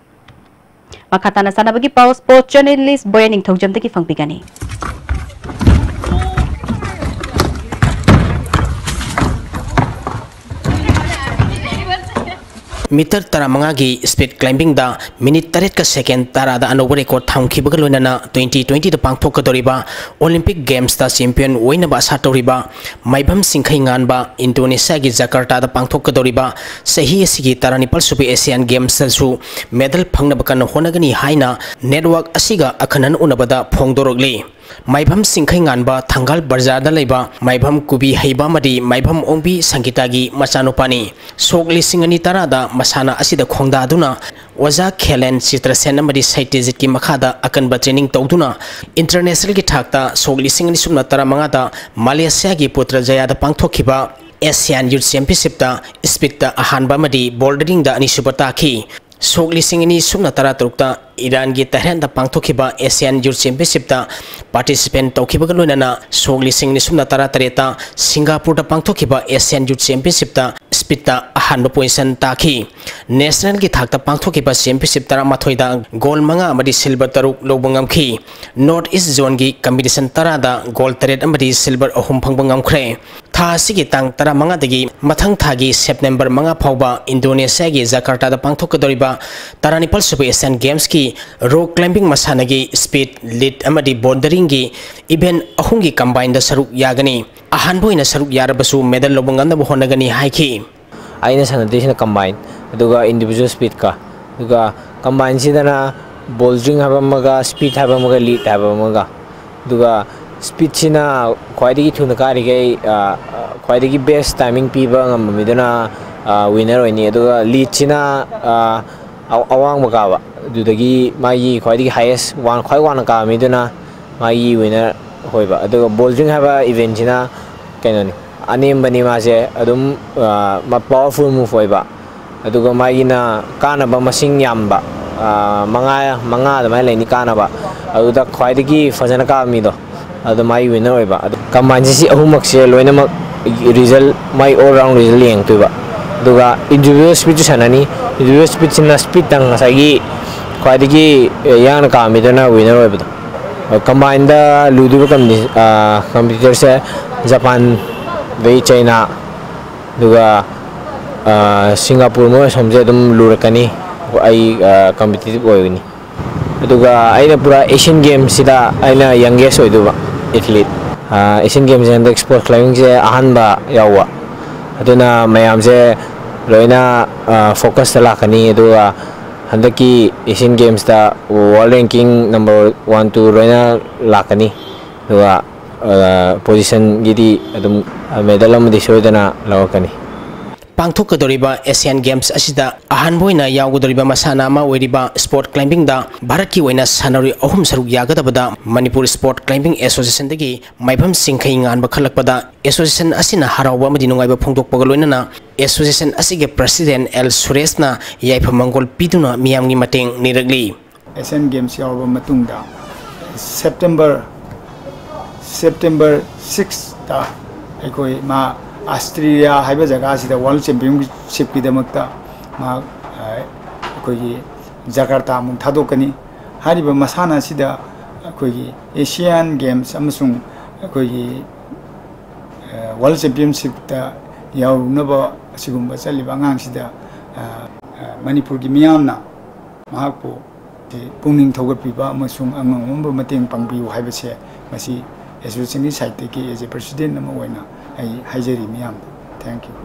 ꯃꯈꯥ ꯇꯥꯅ ꯁꯥꯟꯅꯕꯒꯤ ꯄꯥꯎ sports journalist ꯕꯣꯌꯥ ꯅꯤꯡꯊꯧꯖꯝꯗꯒꯤ ꯐꯪꯕꯤꯒꯅꯤ꯫ ꯃꯤꯇꯔ ꯇꯔꯥꯃꯉꯥꯒꯤ ꯁ꯭ꯄꯤꯗ ꯀ꯭ꯂꯥꯏꯝꯕꯤꯡꯗ ꯃꯤꯅꯤꯠ ꯇꯔꯦꯠꯀ ꯁꯦꯀꯦꯟ ꯇꯔꯥꯗ ꯑꯅꯧꯕ ꯔꯦꯀꯣꯔꯗ ꯊꯝꯈꯤꯕꯒ ꯂꯣꯏꯅꯅ ꯇ꯭ꯋꯦꯟꯇꯤ ꯇ꯭ꯋꯦꯟꯇꯤꯗ ꯄꯥꯡꯊꯣꯛꯀꯗꯧꯔꯤꯕ ꯑꯣꯂꯤꯝꯄꯤꯛ ꯒꯦꯝꯁꯇ ꯆꯦꯝꯄꯤꯌꯟ ꯑꯣꯏꯅꯕ ꯑꯁꯥ ꯇꯧꯔꯤꯕ ꯃꯥꯏꯕꯝ ꯆꯤꯡꯈꯩ ꯉꯥꯟꯕ ꯏꯟꯗꯣꯅꯦꯁꯤꯌꯥꯒꯤ ꯖꯀꯥꯔꯇꯥꯗ ꯄꯥꯡꯊꯣꯛꯀꯗꯧꯔꯤꯕ ꯆꯍꯤ ꯑꯁꯤꯒꯤ ꯇꯔꯥꯅꯤꯄꯥꯜ ꯁꯨꯕ ꯑꯦꯁꯤꯌꯥꯟ ꯒꯦꯝꯁꯇꯁꯨ ꯃꯦꯗꯜ ꯐꯪꯅꯕ ꯀꯟꯅ ꯍꯣꯠꯅꯒꯅꯤ ꯍꯥꯏꯅ ꯅꯦꯠꯋꯥꯔꯛ ꯑꯁꯤꯒ ꯑꯈꯟꯅꯅ ꯎꯅꯕꯗ ꯐꯣꯡꯗꯣꯔꯛꯂꯤ꯫ ꯃꯥꯏꯕꯝ ꯆꯤꯡꯈꯩ ꯉꯥꯟꯕ ꯊꯪꯒꯥꯜ ꯕꯖꯥꯔꯗ ꯂꯩꯕ ꯃꯥꯏꯕꯝ ꯀꯨꯕꯤ ꯍꯩꯕ ꯑꯃꯗꯤ ꯃꯥꯏꯕꯝ ꯑꯣꯡꯕꯤ ꯁꯪꯒꯤꯇꯥꯒꯤ ꯃꯆꯥꯅꯨꯄꯥꯅꯤ꯫ ꯁꯣꯛ ꯂꯤꯁꯤꯡ ꯑꯅꯤ ꯇꯔꯥꯗ ꯃꯁꯥꯟꯅ ꯑꯁꯤꯗ ꯈꯣꯡꯗꯥꯗꯨꯅ ꯑꯣꯖꯥ ꯈꯦꯂꯦꯟ ꯆꯤꯇ꯭ꯔꯁꯦꯟ ꯑꯃꯗꯤ ꯁꯩꯇ꯭ꯌꯖꯤꯠꯀꯤ ꯃꯈꯥꯗ ꯑꯀꯟꯕ ꯇ꯭ꯔꯦꯅꯤꯡ ꯇꯧꯗꯨꯅ ꯏꯟꯇꯔꯅꯦꯁꯅꯦꯜꯒꯤ ꯊꯥꯛꯇ ꯁꯣꯛ ꯂꯤꯁꯤꯡ ꯑꯅꯤ ꯁꯨꯞꯅ ꯇꯔꯥꯃꯉꯥꯗ ꯃꯂꯦꯁꯤꯌꯥꯒꯤ ꯄꯨꯇ꯭ꯔꯖꯌꯥꯗ ꯄꯥꯡꯊꯣꯛꯈꯤꯕ ꯑꯦꯁꯤꯌꯥꯟ ꯌꯨꯠ ꯆꯦꯝꯄꯤꯌꯟꯁꯤꯞꯇ ꯁ꯭ꯄꯤꯠꯇ ꯑꯍꯥꯟꯕ ꯑꯃꯗꯤ ꯕꯣꯜꯗꯔꯤꯡꯗ ꯑꯅꯤꯁꯨꯕ ꯇꯥꯈꯤ꯫ ꯁꯣꯛ ꯂꯤꯁꯤꯡ ꯑꯅꯤ ꯁꯨꯞꯅ ꯇꯔꯥꯇꯔꯨꯛꯇ ꯏꯔꯥꯟꯒꯤ ꯇꯍꯔꯥꯟꯗ ꯄꯥꯡꯊꯣꯛꯈꯤꯕ ꯑꯦꯁꯤꯌꯥꯟ ꯌꯨꯠ ꯆꯦꯝꯄꯤꯌꯟꯁꯤꯞꯇ ꯄꯥꯔꯇꯤꯁꯤꯄꯦꯟ ꯇꯧꯈꯤꯕꯒ ꯂꯣꯏꯅꯅ ꯁꯣꯛ ꯂꯤꯁꯤꯡ ꯑꯅꯤ ꯁꯨꯞꯅ ꯇꯔꯥꯇꯔꯦꯠꯇ ꯁꯤꯡꯒꯥꯄꯨꯔꯗ ꯄꯥꯡꯊꯣꯛꯈꯤꯕ ꯑꯦꯁꯤꯌꯥꯟ ꯌꯨꯠ ꯆꯦꯝꯄꯤꯌꯟꯁꯤꯞꯇ ꯁ꯭ꯄꯤꯠꯇ ꯑꯍꯥꯟꯕ ꯄꯣꯖꯤꯁꯟ ꯇꯥꯈꯤ꯫ ꯅꯦꯁꯅꯦꯜꯒꯤ ꯊꯥꯛꯇ ꯄꯥꯡꯊꯣꯛꯈꯤꯕ ꯆꯦꯝꯄꯤꯌꯟꯁꯤꯞ ꯇꯔꯥꯃꯥꯊꯣꯏꯗ ꯒꯣꯜ ꯃꯉꯥ ꯑꯃꯗꯤ ꯁꯤꯜꯚꯔ ꯇꯔꯨꯛ ꯂꯧꯕ ꯉꯝꯈꯤ꯫ ꯅꯣꯔꯠ ꯏꯁ ꯖꯣꯟꯒꯤ ꯀꯝꯄꯤꯇꯤꯁꯟ ꯇꯔꯥꯗ ꯒꯣꯜ ꯇꯔꯦꯠ ꯑꯃꯗꯤ ꯁꯤꯜꯚꯔ ꯑꯍꯨꯝ ꯐꯪꯕ ꯉꯝꯈ꯭ꯔꯦ꯫ ꯊꯥ ꯑꯁꯤꯒꯤ ꯇꯥꯡ ꯇꯔꯥꯃꯉꯥꯗꯒꯤ ꯃꯊꯪ ꯊꯥꯒꯤ ꯁꯦꯞꯇꯦꯝꯕꯔ ꯃꯉꯥ ꯐꯥꯎꯕ ꯏꯟꯗꯣꯅꯦꯁꯤꯌꯥꯒꯤ ꯖꯀꯥꯔꯇꯥꯗ ꯄꯥꯡꯊꯣꯛꯀꯗꯧꯔꯤꯕ ꯇꯔꯥꯅꯤꯄꯥꯜ ꯁꯨꯕ ꯑꯦꯁꯤꯌꯥꯟ ꯒꯦꯝꯁꯀꯤ ꯔꯣꯛ ꯀ꯭ꯂꯥꯏꯝꯕꯤꯡ ꯃꯁꯥꯟꯅꯒꯤ ꯁ꯭ꯄꯤꯠ, ꯂꯤꯠ ꯑꯃꯗꯤ ꯕꯣꯜꯗꯔꯤꯡꯒꯤ ꯏꯚꯦꯟ ꯑꯍꯨꯝꯒꯤ ꯀꯝꯕꯥꯏꯟꯗ ꯁꯔꯨꯛ ꯌꯥꯒꯅꯤ꯫ ꯑꯍꯥꯟꯕ ꯑꯣꯏꯅ ꯁꯔꯨꯛ ꯌꯥꯔꯕꯁꯨ ꯃꯦꯗꯜ ꯂꯧꯕ ꯉꯝꯅꯕ ꯍꯣꯠꯅꯒꯅꯤ ꯍꯥꯏꯈꯤ꯫ ꯑꯩꯅ ꯁꯥꯟꯅꯗꯣꯏꯁꯤꯅ ꯀꯝꯕꯥꯏꯟ, ꯑꯗꯨꯒ ꯏꯟꯗꯤꯕꯤꯖꯨꯋꯦꯜ ꯁ꯭ꯄꯤꯠꯀ, ꯑꯗꯨꯒ ꯀꯝꯕꯥꯏꯟꯁꯤꯗꯅ ꯕꯣꯜꯗꯔꯤꯡ ꯍꯥꯏꯕ ꯑꯃꯒ, ꯁ꯭ꯄꯤꯠ ꯍꯥꯏꯕ ꯑꯃꯒ, ꯂꯤꯠ ꯍꯥꯏꯕ ꯑꯃꯒ, ꯑꯗꯨꯒ ꯁ꯭ꯄꯤꯠꯁꯤꯅ ꯈ꯭ꯋꯥꯏꯗꯒꯤ ꯊꯨꯅ ꯀꯥꯔꯤꯈꯩ, ꯑ, ꯈ꯭ꯋꯥꯏꯗꯒꯤ ꯕꯦꯁ ꯇꯥꯏꯃꯤꯡ ꯄꯤꯕ ꯉꯝꯕ ꯃꯤꯗꯨꯅ, ꯑ, ꯋꯤꯟꯅꯔ ꯑꯣꯏꯅꯤ꯫ ꯑꯗꯨꯒ ꯂꯤꯠꯁꯤꯅ, ꯑ, ꯑ-, ꯑꯋꯥꯡꯕ ꯀꯥꯕ, ꯑꯗꯨꯗꯒꯤ ꯃꯥꯒꯤ ꯈ꯭ꯋꯥꯏꯗꯒꯤ ꯍꯥꯏꯌꯦꯁ, ꯋꯥꯡ-, ꯈ꯭ꯋꯥꯏ ꯋꯥꯡꯅ ꯀꯥꯕ ꯃꯤꯗꯨꯅ ꯃꯥꯒꯤ ꯋꯤꯟꯅꯔ ꯑꯣꯏꯕ꯫ ꯑꯗꯨꯒ ꯕꯣꯜꯗꯔꯤꯡ ꯍꯥꯏꯕ ꯏꯚꯦꯟꯁꯤꯅ ꯀꯩꯅꯣꯅꯤ, ꯑꯅꯦꯝꯕꯅꯤ ꯃꯥꯁꯦ, ꯑꯗꯨꯝ, ꯑ, ꯃꯥ ꯄꯋꯥꯔꯐꯨꯜ ꯃꯨꯚ ꯑꯣꯏꯕ꯫ ꯑꯗꯨꯒ ꯃꯥꯒꯤꯅ ꯀꯥꯟꯅꯕ ꯃꯁꯤꯡ ꯌꯥꯝꯕ, ꯑ, ꯃꯉꯥ, ꯃꯉꯥ ꯑꯗꯨꯃꯥꯏꯅ ꯂꯩꯅꯤ ꯀꯥꯟꯅꯕ꯫ ꯑꯗꯨꯗ ꯈ꯭ꯋꯥꯏꯗꯒꯤ ꯐꯖꯅ ꯀꯥꯕ ꯃꯤꯗꯣ, ꯑꯗꯨ ꯃꯥꯒꯤ ꯋꯤꯟꯅꯔ ꯑꯣꯏꯕ꯫ ꯑꯗꯨ ꯀꯝꯕꯥꯏꯟꯁꯦ ꯁꯤ ꯑꯍꯨꯝꯃꯛꯁꯦ ꯂꯣꯏꯅꯃꯛ ꯔꯤꯖꯜ, ꯃꯥꯒꯤ ꯑꯣꯜ ꯔꯥꯎꯟ ꯔꯤꯖꯜ ꯌꯦꯡꯉꯛꯇꯣꯏꯕ꯫ ꯑꯗꯨꯒ ꯏꯟꯗꯤꯕꯤꯖꯨꯋꯦꯜ ꯁ꯭ꯄꯤꯠꯁꯨ ꯁꯥꯟꯅꯅꯤ꯫ ꯏꯟꯗꯤꯕꯤꯖꯨꯋꯦꯜ ꯁ꯭ꯄꯤꯠꯁꯤꯅ ꯁ꯭ꯄꯤꯠꯇꯪ ꯉꯁꯥꯏꯒꯤ ꯈ꯭ꯋꯥꯏꯗꯒꯤ ꯌꯥꯡꯅ ꯀꯥꯕ ꯃꯤꯗꯨꯅ ꯋꯤꯟꯅꯔ ꯑꯣꯏꯕꯗꯣ꯫ ꯀꯝꯕꯥꯏꯟꯗ ꯂꯨꯗꯣꯏꯕ ꯀꯝꯄꯤ-, ꯑ, ꯀꯝꯄꯤꯇꯤꯇꯔꯁꯦ ꯖꯄꯥꯟ, ꯑꯗꯩ ꯆꯩꯅꯥ, ꯑꯗꯨꯒ, ꯁꯤꯡꯒꯥꯄꯨꯔ ꯃꯣꯏ ꯑꯁꯣꯝꯁꯦ ꯑꯗꯨꯝ ꯂꯨꯔꯛꯀꯅꯤ꯫ ꯑꯩ ꯀꯝꯄꯤꯇꯤꯇꯤꯞ ꯑꯣꯏꯒꯅꯤ꯫ ꯑꯗꯨꯒ ꯑꯩꯅ ꯄꯨꯔꯥ ꯑꯦꯁꯤꯌꯥꯟ ꯒꯦꯝꯁꯁꯤꯗ ꯑꯩꯅ ꯌꯪꯒꯦꯁ ꯑꯣꯏꯗꯣꯏꯕ ꯑꯦꯊꯂꯤꯠ꯫ ꯑꯦꯁꯤꯌꯥꯟ ꯒꯦꯝꯁꯁꯦ ꯍꯟꯗꯛ ꯁ꯭ꯄꯣꯔꯠꯁ ꯀ꯭ꯂꯥꯏꯝꯕꯤꯡꯁꯦ ꯑꯍꯥꯟꯕ ꯌꯥꯎꯕ꯫ ꯑꯗꯨꯅ ꯃꯌꯥꯝꯁꯦ ꯂꯣꯏꯅ ꯐꯣꯀꯁꯇ ꯂꯥꯛꯀꯅꯤ꯫ ꯑꯗꯨꯒ ꯍꯟꯗꯛꯀꯤ ꯑꯦꯁꯤꯌꯥꯟ ꯒꯦꯝꯁꯇ world ranking number one, two ꯂꯣꯏꯅ ꯂꯥꯛꯀꯅꯤ꯫ ꯑꯗꯨꯒ ꯄꯣꯖꯤꯁꯟꯒꯤꯗꯤ ꯑꯗꯨꯝ ꯃꯦꯗꯜ ꯑꯃꯗꯤ ꯁꯣꯏꯗꯅ ꯂꯧꯔꯛꯀꯅꯤ꯫ ꯄꯥꯡꯊꯣꯛꯀꯗꯧꯔꯤꯕ ꯑꯦꯁꯤꯌꯥꯟ ꯒꯦꯝꯁ ꯑꯁꯤꯗ ꯑꯍꯥꯟꯕ ꯑꯣꯏꯅ ꯌꯥꯎꯒꯗꯧꯔꯤꯕ ꯃꯁꯥꯟꯅ ꯑꯃ ꯑꯣꯏꯔꯤꯕ ꯁ꯭ꯄꯣꯔꯠ ꯀ꯭ꯂꯥꯏꯝꯕꯤꯡꯗ ꯚꯥꯔꯠꯀꯤ ꯑꯣꯏꯅ ꯁꯥꯟꯅꯔꯣꯏ ꯑꯍꯨꯝ ꯁꯔꯨꯛ ꯌꯥꯒꯗꯕꯗ ꯃꯅꯤꯄꯨꯔ ꯁ꯭ꯄꯣꯔꯠ ꯀ꯭ꯂꯥꯏꯝꯕꯤꯡ ꯑꯦꯁꯣꯁꯤꯌꯦꯁꯟꯗꯒꯤ ꯃꯥꯏꯐꯝ ꯁꯤꯡꯈꯩ ꯉꯥꯟꯕ ꯈꯜꯂꯛꯄꯗ ꯑꯦꯁꯣꯁꯤꯌꯦꯁꯟ ꯑꯁꯤꯅ ꯍꯔꯥꯎꯕ ꯑꯃꯗꯤ ꯅꯨꯡꯉꯥꯏꯕ ꯐꯣꯡꯗꯣꯛꯄꯒ ꯂꯣꯏꯅꯅ ꯑꯦꯁꯣꯁꯤꯌꯦꯁꯟ ꯑꯁꯤꯒꯤ ꯄ꯭ꯔꯁꯤꯗꯦꯟ ꯑꯦꯜ ꯁꯨꯔꯦꯁꯅ ꯌꯥꯏꯐ ꯃꯪꯒꯣꯜ ꯄꯤꯗꯨꯅ ꯃꯤꯌꯥꯝꯒꯤ ꯃꯇꯦꯡ ꯅꯤꯔꯛꯂꯤ꯫ ꯑꯦꯁꯤꯌꯥꯟ ꯒꯦꯝꯁ ꯌꯥꯎꯔꯕ ꯃꯇꯨꯡꯗ ꯁꯦꯞꯇꯦꯝꯕꯔ ꯁꯦꯞꯇꯦꯝꯕꯔ ꯁꯤꯛꯁꯇ ꯑꯩꯈꯣꯏ ꯃꯥ ꯑꯁꯇ꯭ꯔꯤꯌꯥ ꯍꯥꯏꯕ ꯖꯒꯥꯁꯤꯗ ꯋꯥꯔꯜ ꯆꯦꯝꯄꯤꯌꯟꯁꯤꯞꯀꯤꯗꯃꯛꯇ ꯃꯍꯥꯛ ꯑꯩꯈꯣꯏꯒꯤ ꯖꯀꯥꯔꯇꯥ ꯑꯃꯨꯛ ꯊꯥꯗꯣꯛꯀꯅꯤ꯫ ꯍꯥꯏꯔꯤꯕ ꯃꯁꯥꯟꯅ ꯑꯁꯤꯗ ꯑꯩꯈꯣꯏꯒꯤ ꯑꯦꯁꯤꯌꯥꯟ ꯒꯦꯝꯁ ꯑꯃꯁꯨꯡ ꯑꯩꯈꯣꯏꯒꯤ ꯋꯥꯔꯜ ꯆꯦꯝꯄꯤꯌꯟꯁꯤꯞꯇ ꯌꯥꯎꯔꯨꯅꯕ ꯑꯁꯤꯒꯨꯝꯕ ꯆꯠꯂꯤꯕ ꯑꯉꯥꯡꯁꯤꯗ ꯃꯅꯤꯄꯨꯔꯒꯤ ꯃꯤꯌꯥꯝꯅ ꯃꯍꯥꯛꯄꯨ ꯄꯨꯛꯅꯤꯡ ꯊꯧꯒꯠꯄꯤꯕ ꯑꯃꯁꯨꯡ ꯑꯉꯝ ꯑꯉꯝꯕ ꯃꯇꯦꯡ ꯄꯥꯡꯕꯤꯌꯨ ꯍꯥꯏꯕꯁꯦ ꯃꯁꯤ ꯑꯦꯁꯣꯁꯤꯌꯦꯁꯟꯒꯤ ꯁꯥꯏꯠꯇꯒꯤ as a president ꯑꯃ ꯑꯣꯏꯅ ꯑꯩ ꯍꯥꯏꯖꯔꯤ ꯃꯤꯌꯥꯝꯗ꯫ Thank you꯫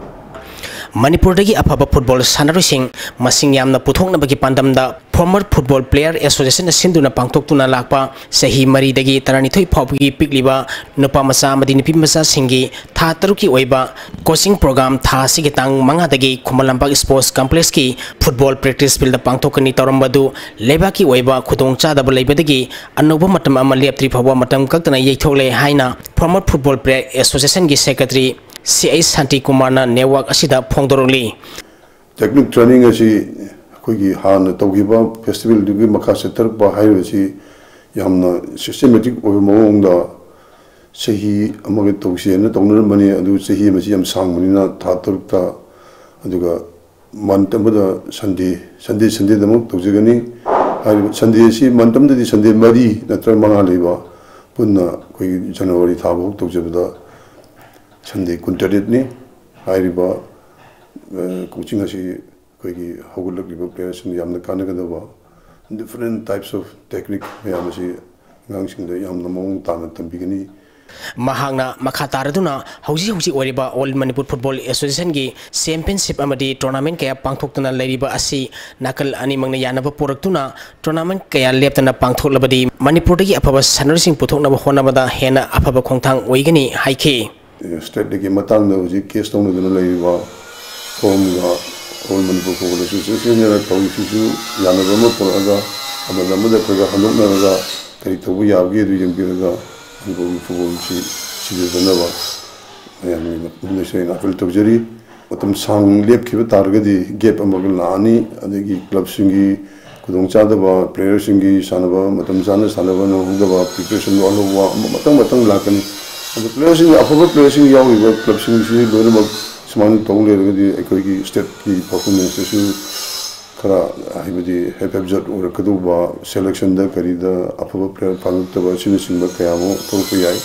ꯃꯅꯤꯄꯨꯔꯗꯒꯤ ꯑꯐꯕ ꯐꯨꯠꯕꯣꯜ ꯁꯥꯟꯅꯔꯣꯏꯁꯤꯡ ꯃꯁꯤꯡ ꯌꯥꯝꯅ ꯄꯨꯊꯣꯛꯅꯕꯒꯤ ꯄꯥꯟꯗꯝꯗ Former Football Player Association ꯁꯤꯟꯗꯨꯅ ꯄꯥꯡꯊꯣꯛꯇꯨꯅ ꯂꯥꯛꯄ ꯆꯍꯤ ꯃꯔꯤꯗꯒꯤ ꯇꯔꯥꯅꯤꯊꯣꯏ ꯐꯥꯎꯕꯒꯤ ꯄꯤꯛꯂꯤꯕ ꯅꯨꯄꯥ ꯃꯆꯥ ꯑꯃꯗꯤ ꯅꯨꯄꯤ ꯃꯆꯥꯁꯤꯡꯒꯤ ꯊꯥ ꯇꯔꯨꯛꯀꯤ ꯑꯣꯏꯕ ꯀꯣꯆꯤꯡ ꯄ꯭ꯔꯣꯒ꯭ꯔꯥꯝ ꯊꯥ ꯑꯁꯤꯒꯤ ꯇꯥꯡ ꯃꯉꯥꯗꯒꯤ Khuman Lampak sports ꯀꯝꯄ꯭ꯂꯦꯛꯁꯀꯤ football practice ꯐꯤꯜꯗ ꯄꯥꯡꯊꯣꯛꯀꯅꯤ ꯇꯧꯔꯝꯕꯗꯨ ꯂꯩꯕꯥꯛꯀꯤ ꯑꯣꯏꯕ ꯈꯨꯗꯣꯡꯆꯥꯗꯕ ꯂꯩꯕꯗꯒꯤ ꯑꯅꯧꯕ ꯃꯇꯝ ꯑꯃ ꯂꯦꯞꯇ꯭ꯔꯤ ꯐꯥꯎꯕ ꯃꯇꯝ ꯀꯛꯇꯅ ꯌꯩꯊꯣꯛꯂꯦ ꯍꯥꯏꯅ Former Football Player Association ꯒꯤ ꯁꯦꯀ꯭ꯔꯦꯇꯔꯤ ꯁꯤ ꯑꯩꯆ ꯁꯥꯟꯇꯤ ꯀꯨꯃꯥꯔꯅ ꯅꯦꯠꯋꯥꯛ ꯑꯁꯤꯗ ꯐꯣꯡꯗꯣꯔꯛꯂꯤ꯫ Technique training ꯑꯁꯤ ꯑꯩꯈꯣꯏꯒꯤ ꯍꯥꯟꯅ ꯇꯧꯈꯤꯕ ꯐꯦꯁꯇꯤꯚꯦꯜꯗꯨꯒꯤ ꯃꯈꯥ ꯆꯠꯊꯔꯛꯄ ꯍꯥꯏꯔꯤꯕꯁꯤ ꯌꯥꯝꯅ systematic ꯑꯣꯏꯕ ꯃꯑꯣꯡꯗ ꯆꯍꯤ ꯑꯃꯒ ꯇꯧꯁꯦꯅ ꯇꯧꯅꯔꯝꯕꯅꯤ꯫ ꯑꯗꯨ ꯆꯍꯤ ꯑꯃꯁꯤ ꯌꯥꯝ ꯁꯥꯡꯕꯅꯤꯅ ꯊꯥ ꯇꯔꯨꯛꯇ, ꯑꯗꯨꯒ month ꯑꯃꯗ Sunday, Sunday, Sundayꯗꯃꯛ ꯇꯧꯖꯒꯅꯤ꯫ ꯍꯥꯏꯔꯤꯕ Sunday ꯑꯁꯤ month ꯑꯃꯗꯗꯤ Sunday ꯃꯔꯤ ꯅꯠꯇ꯭ꯔꯒ ꯃꯉꯥ ꯂꯩꯕ, ꯄꯨꯟꯅ ꯑꯩꯈꯣꯏꯒꯤ January ꯊꯥ ꯐꯥꯎ ꯇꯧꯖꯕꯗ Sunday ꯀꯨꯟꯇꯔꯦꯠꯅꯤ꯫ ꯍꯥꯏꯔꯤꯕ ꯀꯣꯆꯤꯡ ꯑꯁꯤ ꯑꯩꯈꯣꯏꯒꯤ ꯍꯧꯒꯠꯂꯛꯂꯤꯕ ꯄ꯭ꯂꯦꯌꯔꯁꯤꯡꯗ ꯌꯥꯝꯅ ꯀꯥꯟꯅꯒꯗꯕ, different types of technique ꯃꯌꯥꯝ ꯑꯁꯤ ꯑꯉꯥꯡꯁꯤꯡꯗ ꯌꯥꯝꯅ ꯃꯑꯣꯡ ꯇꯥꯅ ꯇꯝꯕꯤꯒꯅꯤ꯫ ꯃꯍꯥꯛꯅ ꯃꯈꯥ ꯇꯥꯔꯗꯨꯅ ꯍꯧꯖꯤꯛ ꯍꯧꯖꯤꯛ ꯑꯣꯏꯔꯤꯕ All Manipur Football Associationꯒꯤ ꯆꯦꯝꯄꯤꯌꯟꯁꯤꯞ ꯑꯃꯗꯤ ꯇꯣꯔꯅꯥꯃꯦꯟ ꯀꯌꯥ ꯄꯥꯡꯊꯣꯛꯇꯨꯅ ꯂꯩꯔꯤꯕ ꯑꯁꯤ ꯅꯥꯀꯜ ꯑꯅꯤꯃꯛꯅ ꯌꯥꯅꯕ ꯄꯨꯔꯛꯇꯨꯅ ꯇꯣꯔꯅꯥꯃꯦꯟ ꯀꯌꯥ ꯂꯦꯞꯇꯅ ꯄꯥꯡꯊꯣꯛꯂꯕꯗꯤ ꯃꯅꯤꯄꯨꯔꯗꯒꯤ ꯑꯐꯕ ꯁꯥꯟꯅꯔꯣꯏꯁꯤꯡ ꯄꯨꯊꯣꯛꯅꯕ ꯍꯣꯠꯅꯕꯗ ꯍꯦꯟꯅ ꯑꯐꯕ ꯈꯣꯡꯊꯥꯡ ꯑꯣꯏꯒꯅꯤ ꯍꯥꯏꯈꯤ꯫ ꯁ꯭ꯇꯦꯠꯇꯒꯤ ꯃꯇꯥꯡꯗ ꯍꯧꯖꯤꯛ ꯀꯦꯁ ꯇꯧꯅꯗꯨꯅ ꯂꯩꯔꯤꯕ ꯐꯣꯔꯝꯒ All Manipur Football Associationꯒ ꯇꯧꯔꯤꯁꯤꯁꯨ ꯌꯥꯅꯕ ꯑꯃ ꯄꯨꯔꯛꯑꯒ ꯑꯃꯅ ꯑꯃꯗ ꯑꯩꯈꯣꯏꯒ ꯍꯟꯗꯣꯛꯅꯔꯒ ꯀꯔꯤ ꯇꯧꯕ ꯌꯥꯕꯒꯦ ꯑꯗꯨ ꯌꯦꯡꯕꯤꯔꯒ ꯃꯅꯤꯄꯨꯔꯒꯤ ꯐꯨꯠꯕꯣꯜꯁꯤ ꯁꯤꯖꯤꯟꯅꯅꯕ ꯃꯌꯥꯝꯒꯤ ꯃꯐꯝꯗꯁꯨ ꯑꯩꯅ ꯑꯥꯄꯤꯜ ꯇꯧꯖꯔꯤ꯫ ꯃꯇꯝ ꯁꯥꯡ ꯂꯦꯞꯈꯤꯕ ꯇꯥꯔꯒꯗꯤ ꯒꯦꯞ ꯑꯃꯒ ꯂꯥꯛꯑꯅꯤ, ꯑꯗꯒꯤ ꯀ꯭ꯂꯕꯁꯤꯡꯒꯤ ꯈꯨꯗꯣꯡꯆꯥꯗꯕ, ꯄ꯭ꯂꯦꯌꯔꯁꯤꯡꯒꯤ ꯁꯥꯟꯅꯕ ꯃꯇꯝ ꯆꯥꯅ ꯁꯥꯟꯅꯕ ꯅꯪꯍꯧꯗꯕ, ꯄ꯭ꯔꯤꯄꯦꯔꯦꯁꯟ ꯋꯥꯠꯍꯧꯕ, ꯃꯊꯪ ꯃꯊꯪ ꯂꯥꯛꯀꯅꯤ꯫ ꯑꯗꯣ ꯄ꯭ꯂꯦꯌꯔꯁꯤꯡ, ꯑꯐꯕ ꯄ꯭ꯂꯦꯌꯔꯁꯤꯡ ꯌꯥꯎꯔꯤꯕ ꯀ꯭ꯂꯕꯁꯤꯡꯁꯤ ꯂꯣꯏꯅꯃꯛ ꯁꯨꯃꯥꯏꯅ ꯇꯧ ꯂꯩꯔꯒꯗꯤ ꯑꯩꯈꯣꯏꯒꯤ ꯁ꯭ꯇꯦꯠꯀꯤ ꯄꯔꯐꯣꯔꯃꯦꯟꯁꯇꯁꯨ ꯈꯔ, ꯍꯥꯏꯕꯗꯤ ꯍꯦꯐꯦꯞꯖꯠ ꯑꯣꯏꯔꯛꯀꯗꯧꯕ, ꯁꯦꯂꯦꯛꯁꯟꯗ ꯀꯔꯤꯗ ꯑꯐꯕ ꯄ꯭ꯂꯦꯌꯔ ꯐꯪꯉꯛꯇꯕ ꯑꯁꯤꯅꯆꯤꯡꯕ ꯀꯌꯥ ꯑꯃ ꯊꯣꯛꯂꯛꯄ ꯌꯥꯏ꯫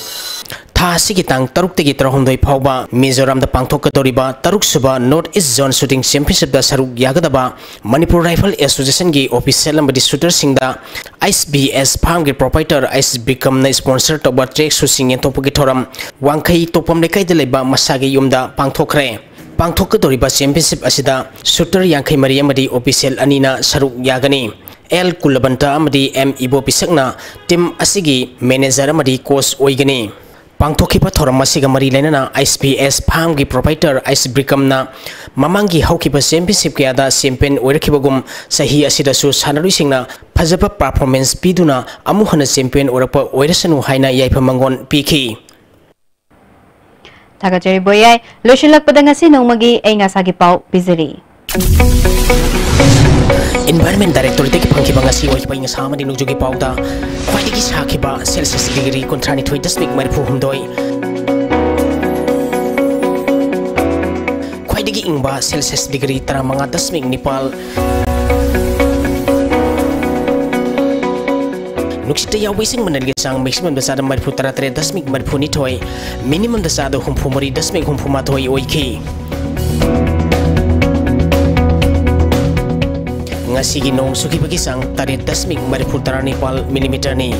ꯊꯥ ꯑꯁꯤꯒꯤ ꯇꯥꯡ ꯇꯔꯨꯛꯇꯒꯤ ꯇꯔꯥꯍꯨꯝꯗꯣꯏ ꯐꯥꯎꯕ ꯃꯤꯖꯣꯔꯥꯝꯗ ꯄꯥꯡꯊꯣꯛꯀꯗꯧꯔꯤꯕ ꯇꯔꯨꯛ ꯁꯨꯕ North East Zone Shooting Championshipꯇ ꯁꯔꯨꯛ ꯌꯥꯒꯗꯕ ꯃꯅꯤꯄꯨꯔ ꯔꯥꯏꯐꯜ ꯑꯦꯁꯣꯁꯤꯌꯦꯁꯟꯒꯤ ꯑꯣꯐꯤꯁꯤꯌꯦꯜ ꯑꯃꯗꯤ ꯁꯨꯇꯔꯁꯤꯡꯗ ꯑꯩꯆ ꯕꯤ ꯑꯦꯁ ꯐꯥꯝꯒꯤ ꯄ꯭ꯔꯣꯄꯥꯏꯇꯔ ꯑꯩꯆ ꯕꯤꯀꯝꯅ ꯁ꯭ꯄꯣꯟꯁꯔ ꯇꯧꯕ ꯇ꯭ꯔꯦꯛ ꯁꯨꯁꯤꯡ ꯌꯦꯟꯊꯣꯛꯄꯒꯤ ꯊꯧꯔꯝ ꯋꯥꯡꯈꯩ ꯇꯣꯛꯄꯝ ꯂꯩꯀꯥꯏꯗ ꯂꯩꯕ ꯃꯁꯥꯒꯤ ꯌꯨꯝꯗ ꯄꯥꯡꯊꯣꯛꯈ꯭ꯔꯦ꯫ ꯄꯥꯡꯊꯣꯛꯀꯗꯧꯔꯤꯕ ꯆꯦꯝꯄꯤꯌꯟꯁꯤꯞ ꯑꯁꯤꯗ ꯁꯨꯇꯔ ꯌꯥꯡꯈꯩ ꯃꯔꯤ ꯑꯃꯗꯤ ꯑꯣꯐꯤꯁꯤꯌꯦꯜ ꯑꯅꯤꯅ ꯁꯔꯨꯛ ꯌꯥꯒꯅꯤ꯫ ꯑꯦꯜ ꯀꯨꯂꯕꯟꯇ ꯑꯃꯗꯤ ꯑꯦꯝ ꯏꯕꯣ ꯄꯤꯁꯛꯅ ꯇꯤꯝ ꯑꯁꯤꯒꯤ ꯃꯦꯅꯦꯖꯔ ꯑꯃꯗꯤ ꯀꯣꯆ ꯑꯣꯏꯒꯅꯤ꯫ ꯄꯥꯡꯊꯣꯛꯈꯤꯕ ꯊꯧꯔꯝ ꯑꯁꯤꯒ ꯃꯔꯤ ꯂꯩꯅꯅ ꯑꯩꯆ ꯕꯤ ꯑꯦꯁ ꯐꯥꯝꯒꯤ ꯄ꯭ꯔꯣꯄꯥꯏꯇꯔ ꯑꯩꯆ ꯕꯤꯀꯝꯅ ꯃꯃꯥꯡꯒꯤ ꯍꯧꯈꯤꯕ ꯆꯦꯝꯄꯤꯌꯟꯁꯤꯞ ꯀꯌꯥꯗ ꯆꯦꯝꯄꯤꯌꯟ ꯑꯣꯏꯔꯛꯈꯤꯕꯒꯨꯝ ꯆꯍꯤ ꯑꯁꯤꯗꯁꯨ ꯁꯥꯟꯅꯔꯣꯏꯁꯤꯡꯅ ꯐꯖꯕ ꯄꯔꯐꯣꯔꯃꯦꯟꯁ ꯄꯤꯗꯨꯅ ꯑꯃꯨꯛ ꯍꯟꯅ ꯆꯦꯝꯄꯤꯌꯟ ꯑꯣꯏꯔꯛꯄ ꯑꯣꯏꯔꯁꯅꯨ ꯍꯥꯏꯅ ꯌꯥꯏꯐ ꯃꯪꯒꯣꯜ ꯄꯤꯈꯤ꯫ ꯊꯥꯒꯠꯆꯔꯤ ꯕꯣꯌꯥꯏ꯫ ꯂꯣꯏꯁꯤꯜꯂꯛꯄꯗ ꯉꯁꯤ ꯅꯣꯡꯃꯒꯤ ꯑꯏꯪ ꯑꯁꯥꯒꯤ ꯄꯥꯎ ꯄꯤꯖꯔꯤ꯫ ꯏꯟꯚꯥꯏꯔꯟꯃꯦꯟ ꯗꯥꯏꯔꯦꯛꯇꯣꯔꯦꯠꯇꯒꯤ ꯐꯪꯈꯤꯕ ꯉꯁꯤ ꯑꯣꯏꯈꯤꯕ ꯑꯏꯪ ꯑꯁꯥ ꯑꯃꯗꯤ ꯅꯣꯡꯖꯨꯒꯤ ꯄꯥꯎꯗ ꯈ꯭ꯋꯥꯏꯗꯒꯤ ꯁꯥꯈꯤꯕ ꯁꯦꯜꯁꯤꯌꯁ ꯗꯤꯒ꯭ꯔꯤ ꯀꯨꯟꯊ꯭ꯔꯥꯅꯤꯊꯣꯏ ꯗꯁꯃꯤꯛ ꯃꯔꯤꯐꯨ ꯍꯨꯝꯗꯣꯏ, ꯈ꯭ꯋꯥꯏꯗꯒꯤ ꯏꯪꯕ ꯁꯦꯜꯁꯤꯌꯁ ꯗꯤꯒ꯭ꯔꯤ ꯇꯔꯥꯃꯉꯥ ꯗꯁꯃꯤꯛ ꯅꯤꯄꯥꯜ, ꯅꯨꯡꯁꯤꯠꯇ ꯌꯥꯎꯕ ꯏꯁꯤꯡ ꯃꯅꯤꯜꯒꯤ ꯆꯥꯡ ꯃꯦꯛꯁꯤꯃꯝꯗ ꯆꯥꯗ ꯃꯔꯤꯐꯨ ꯇꯔꯥ ꯇꯔꯦꯠ ꯗꯁꯃꯤꯛ ꯃꯔꯤꯐꯨ ꯅꯤꯊꯣꯏ, ꯃꯤꯅꯤꯃꯝꯗ ꯆꯥꯗ ꯍꯨꯝꯐꯨ ꯃꯔꯤ ꯗꯁꯃꯤꯛ ꯍꯨꯝꯐꯨ ꯃꯥꯊꯣꯏ ꯑꯣꯏꯈꯤ꯫ ꯉꯁꯤꯒꯤ ꯅꯣꯡ ꯆꯨꯈꯤꯕꯒꯤ ꯆꯥꯡ ꯇꯔꯦꯠ ꯗꯁꯃꯤꯛ ꯃꯔꯤꯐꯨ ꯇꯔꯥꯅꯤꯄꯥꯜ ꯃꯤꯂꯤꯃꯤꯇꯔꯅꯤ꯫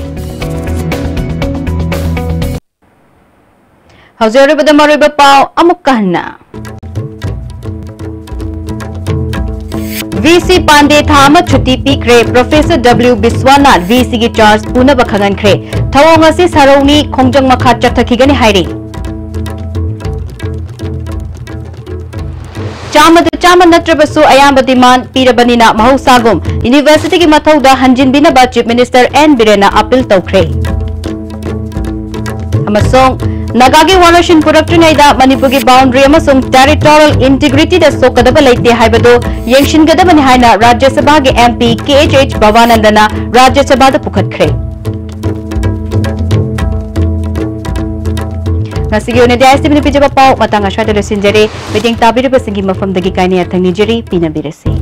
ꯍꯧꯖꯤꯛ ꯑꯔꯣꯏꯕꯗ ꯃꯔꯨꯑꯣꯏꯕ ꯄꯥꯎ ꯑꯃꯨꯛꯀ ꯍꯟꯅ꯫ ꯚꯤ ꯁꯤ ꯄꯥꯟꯗꯦ ꯊꯥ ꯑꯃ ꯁꯨꯇꯤ ꯄꯤꯈ꯭ꯔꯦ꯫ ꯄ꯭ꯔꯣꯐꯦꯁꯔ ꯗꯕ꯭ꯂꯤꯎ ꯕꯤꯁ꯭ꯋꯥꯅꯥꯊ ꯚꯤ ꯁꯤꯒꯤ ꯆꯥꯔꯖ ꯄꯨꯅꯕ ꯈꯪꯍꯟꯈ꯭ꯔꯦ꯫ ꯊꯧꯑꯣꯡ ꯑꯁꯤ ꯁꯥꯔꯧꯅꯤ ꯈꯣꯡꯖꯪ ꯃꯈꯥ ꯆꯠꯊꯈꯤꯒꯅꯤ ꯍꯥꯏꯔꯤ꯫ ꯆꯥꯝꯃꯗ ꯆꯥꯝꯃ ꯅꯠꯇ꯭ꯔꯕꯁꯨ ꯑꯌꯥꯝꯕ ꯗꯤꯃꯥꯟ ꯄꯤꯔꯕꯅꯤꯅ ꯃꯍꯧꯁꯥꯒꯨꯝ ꯌꯨꯅꯤꯚꯔꯁꯤꯇꯤꯒꯤ ꯃꯊꯧꯗ ꯍꯟꯖꯤꯟꯕꯤꯅꯕ ꯆꯤꯐ ꯃꯤꯅꯤꯁꯇꯔ ꯑꯦꯟ ꯕꯤꯔꯦꯟꯅ ꯑꯄꯤꯜ ꯇꯧꯈ꯭ꯔꯦ꯫ ꯑꯃꯁꯨꯡ ꯅꯥꯒꯥꯒꯤ ꯋꯥꯔꯣꯏꯁꯤꯟ ꯄꯨꯔꯛꯇ꯭ꯔꯤꯉꯩꯗ ꯃꯅꯤꯄꯨꯔꯒꯤ ꯕꯥꯎꯟꯗꯔꯤ ꯑꯃꯁꯨꯡ ꯇꯦꯔꯤꯇꯣꯔꯤꯌꯦꯜ ꯏꯟꯇꯤꯒ꯭ꯔꯤꯇꯤꯗ ꯁꯣꯛꯀꯗꯕ ꯂꯩꯇꯦ ꯍꯥꯏꯕꯗꯨ ꯌꯦꯡꯁꯤꯟꯒꯗꯕꯅꯤ ꯍꯥꯏꯅ ꯔꯥꯖ꯭ꯌ ꯁꯚꯥꯒꯤ M P K H H ꯚꯕꯥꯅꯟꯗꯅ ꯔꯥꯖ꯭ꯌ ꯁꯚꯥꯗ ꯄꯨꯈꯠꯈ꯭ꯔꯦ꯫ ꯉꯁꯤꯒꯤ ꯑꯣꯏꯅꯗꯤ ꯑꯥꯏ ꯑꯦꯁ ꯇꯤ ꯚꯤꯅ ꯄꯤꯖꯕ ꯄꯥꯎ ꯃꯇꯥꯡ ꯑꯁ꯭ꯋꯥꯏꯗ ꯂꯣꯏꯁꯤꯟꯖꯔꯦ꯫ ꯃꯤꯠꯌꯦꯡ ꯇꯥꯕꯤꯔꯤꯕꯁꯤꯡꯒꯤ ꯃꯐꯝꯗꯒꯤ ꯀꯥꯏꯅ ꯌꯥꯊꯪ ꯅꯤꯖꯔꯤ꯫ ꯄꯤꯅꯕꯤꯔꯁꯤ꯫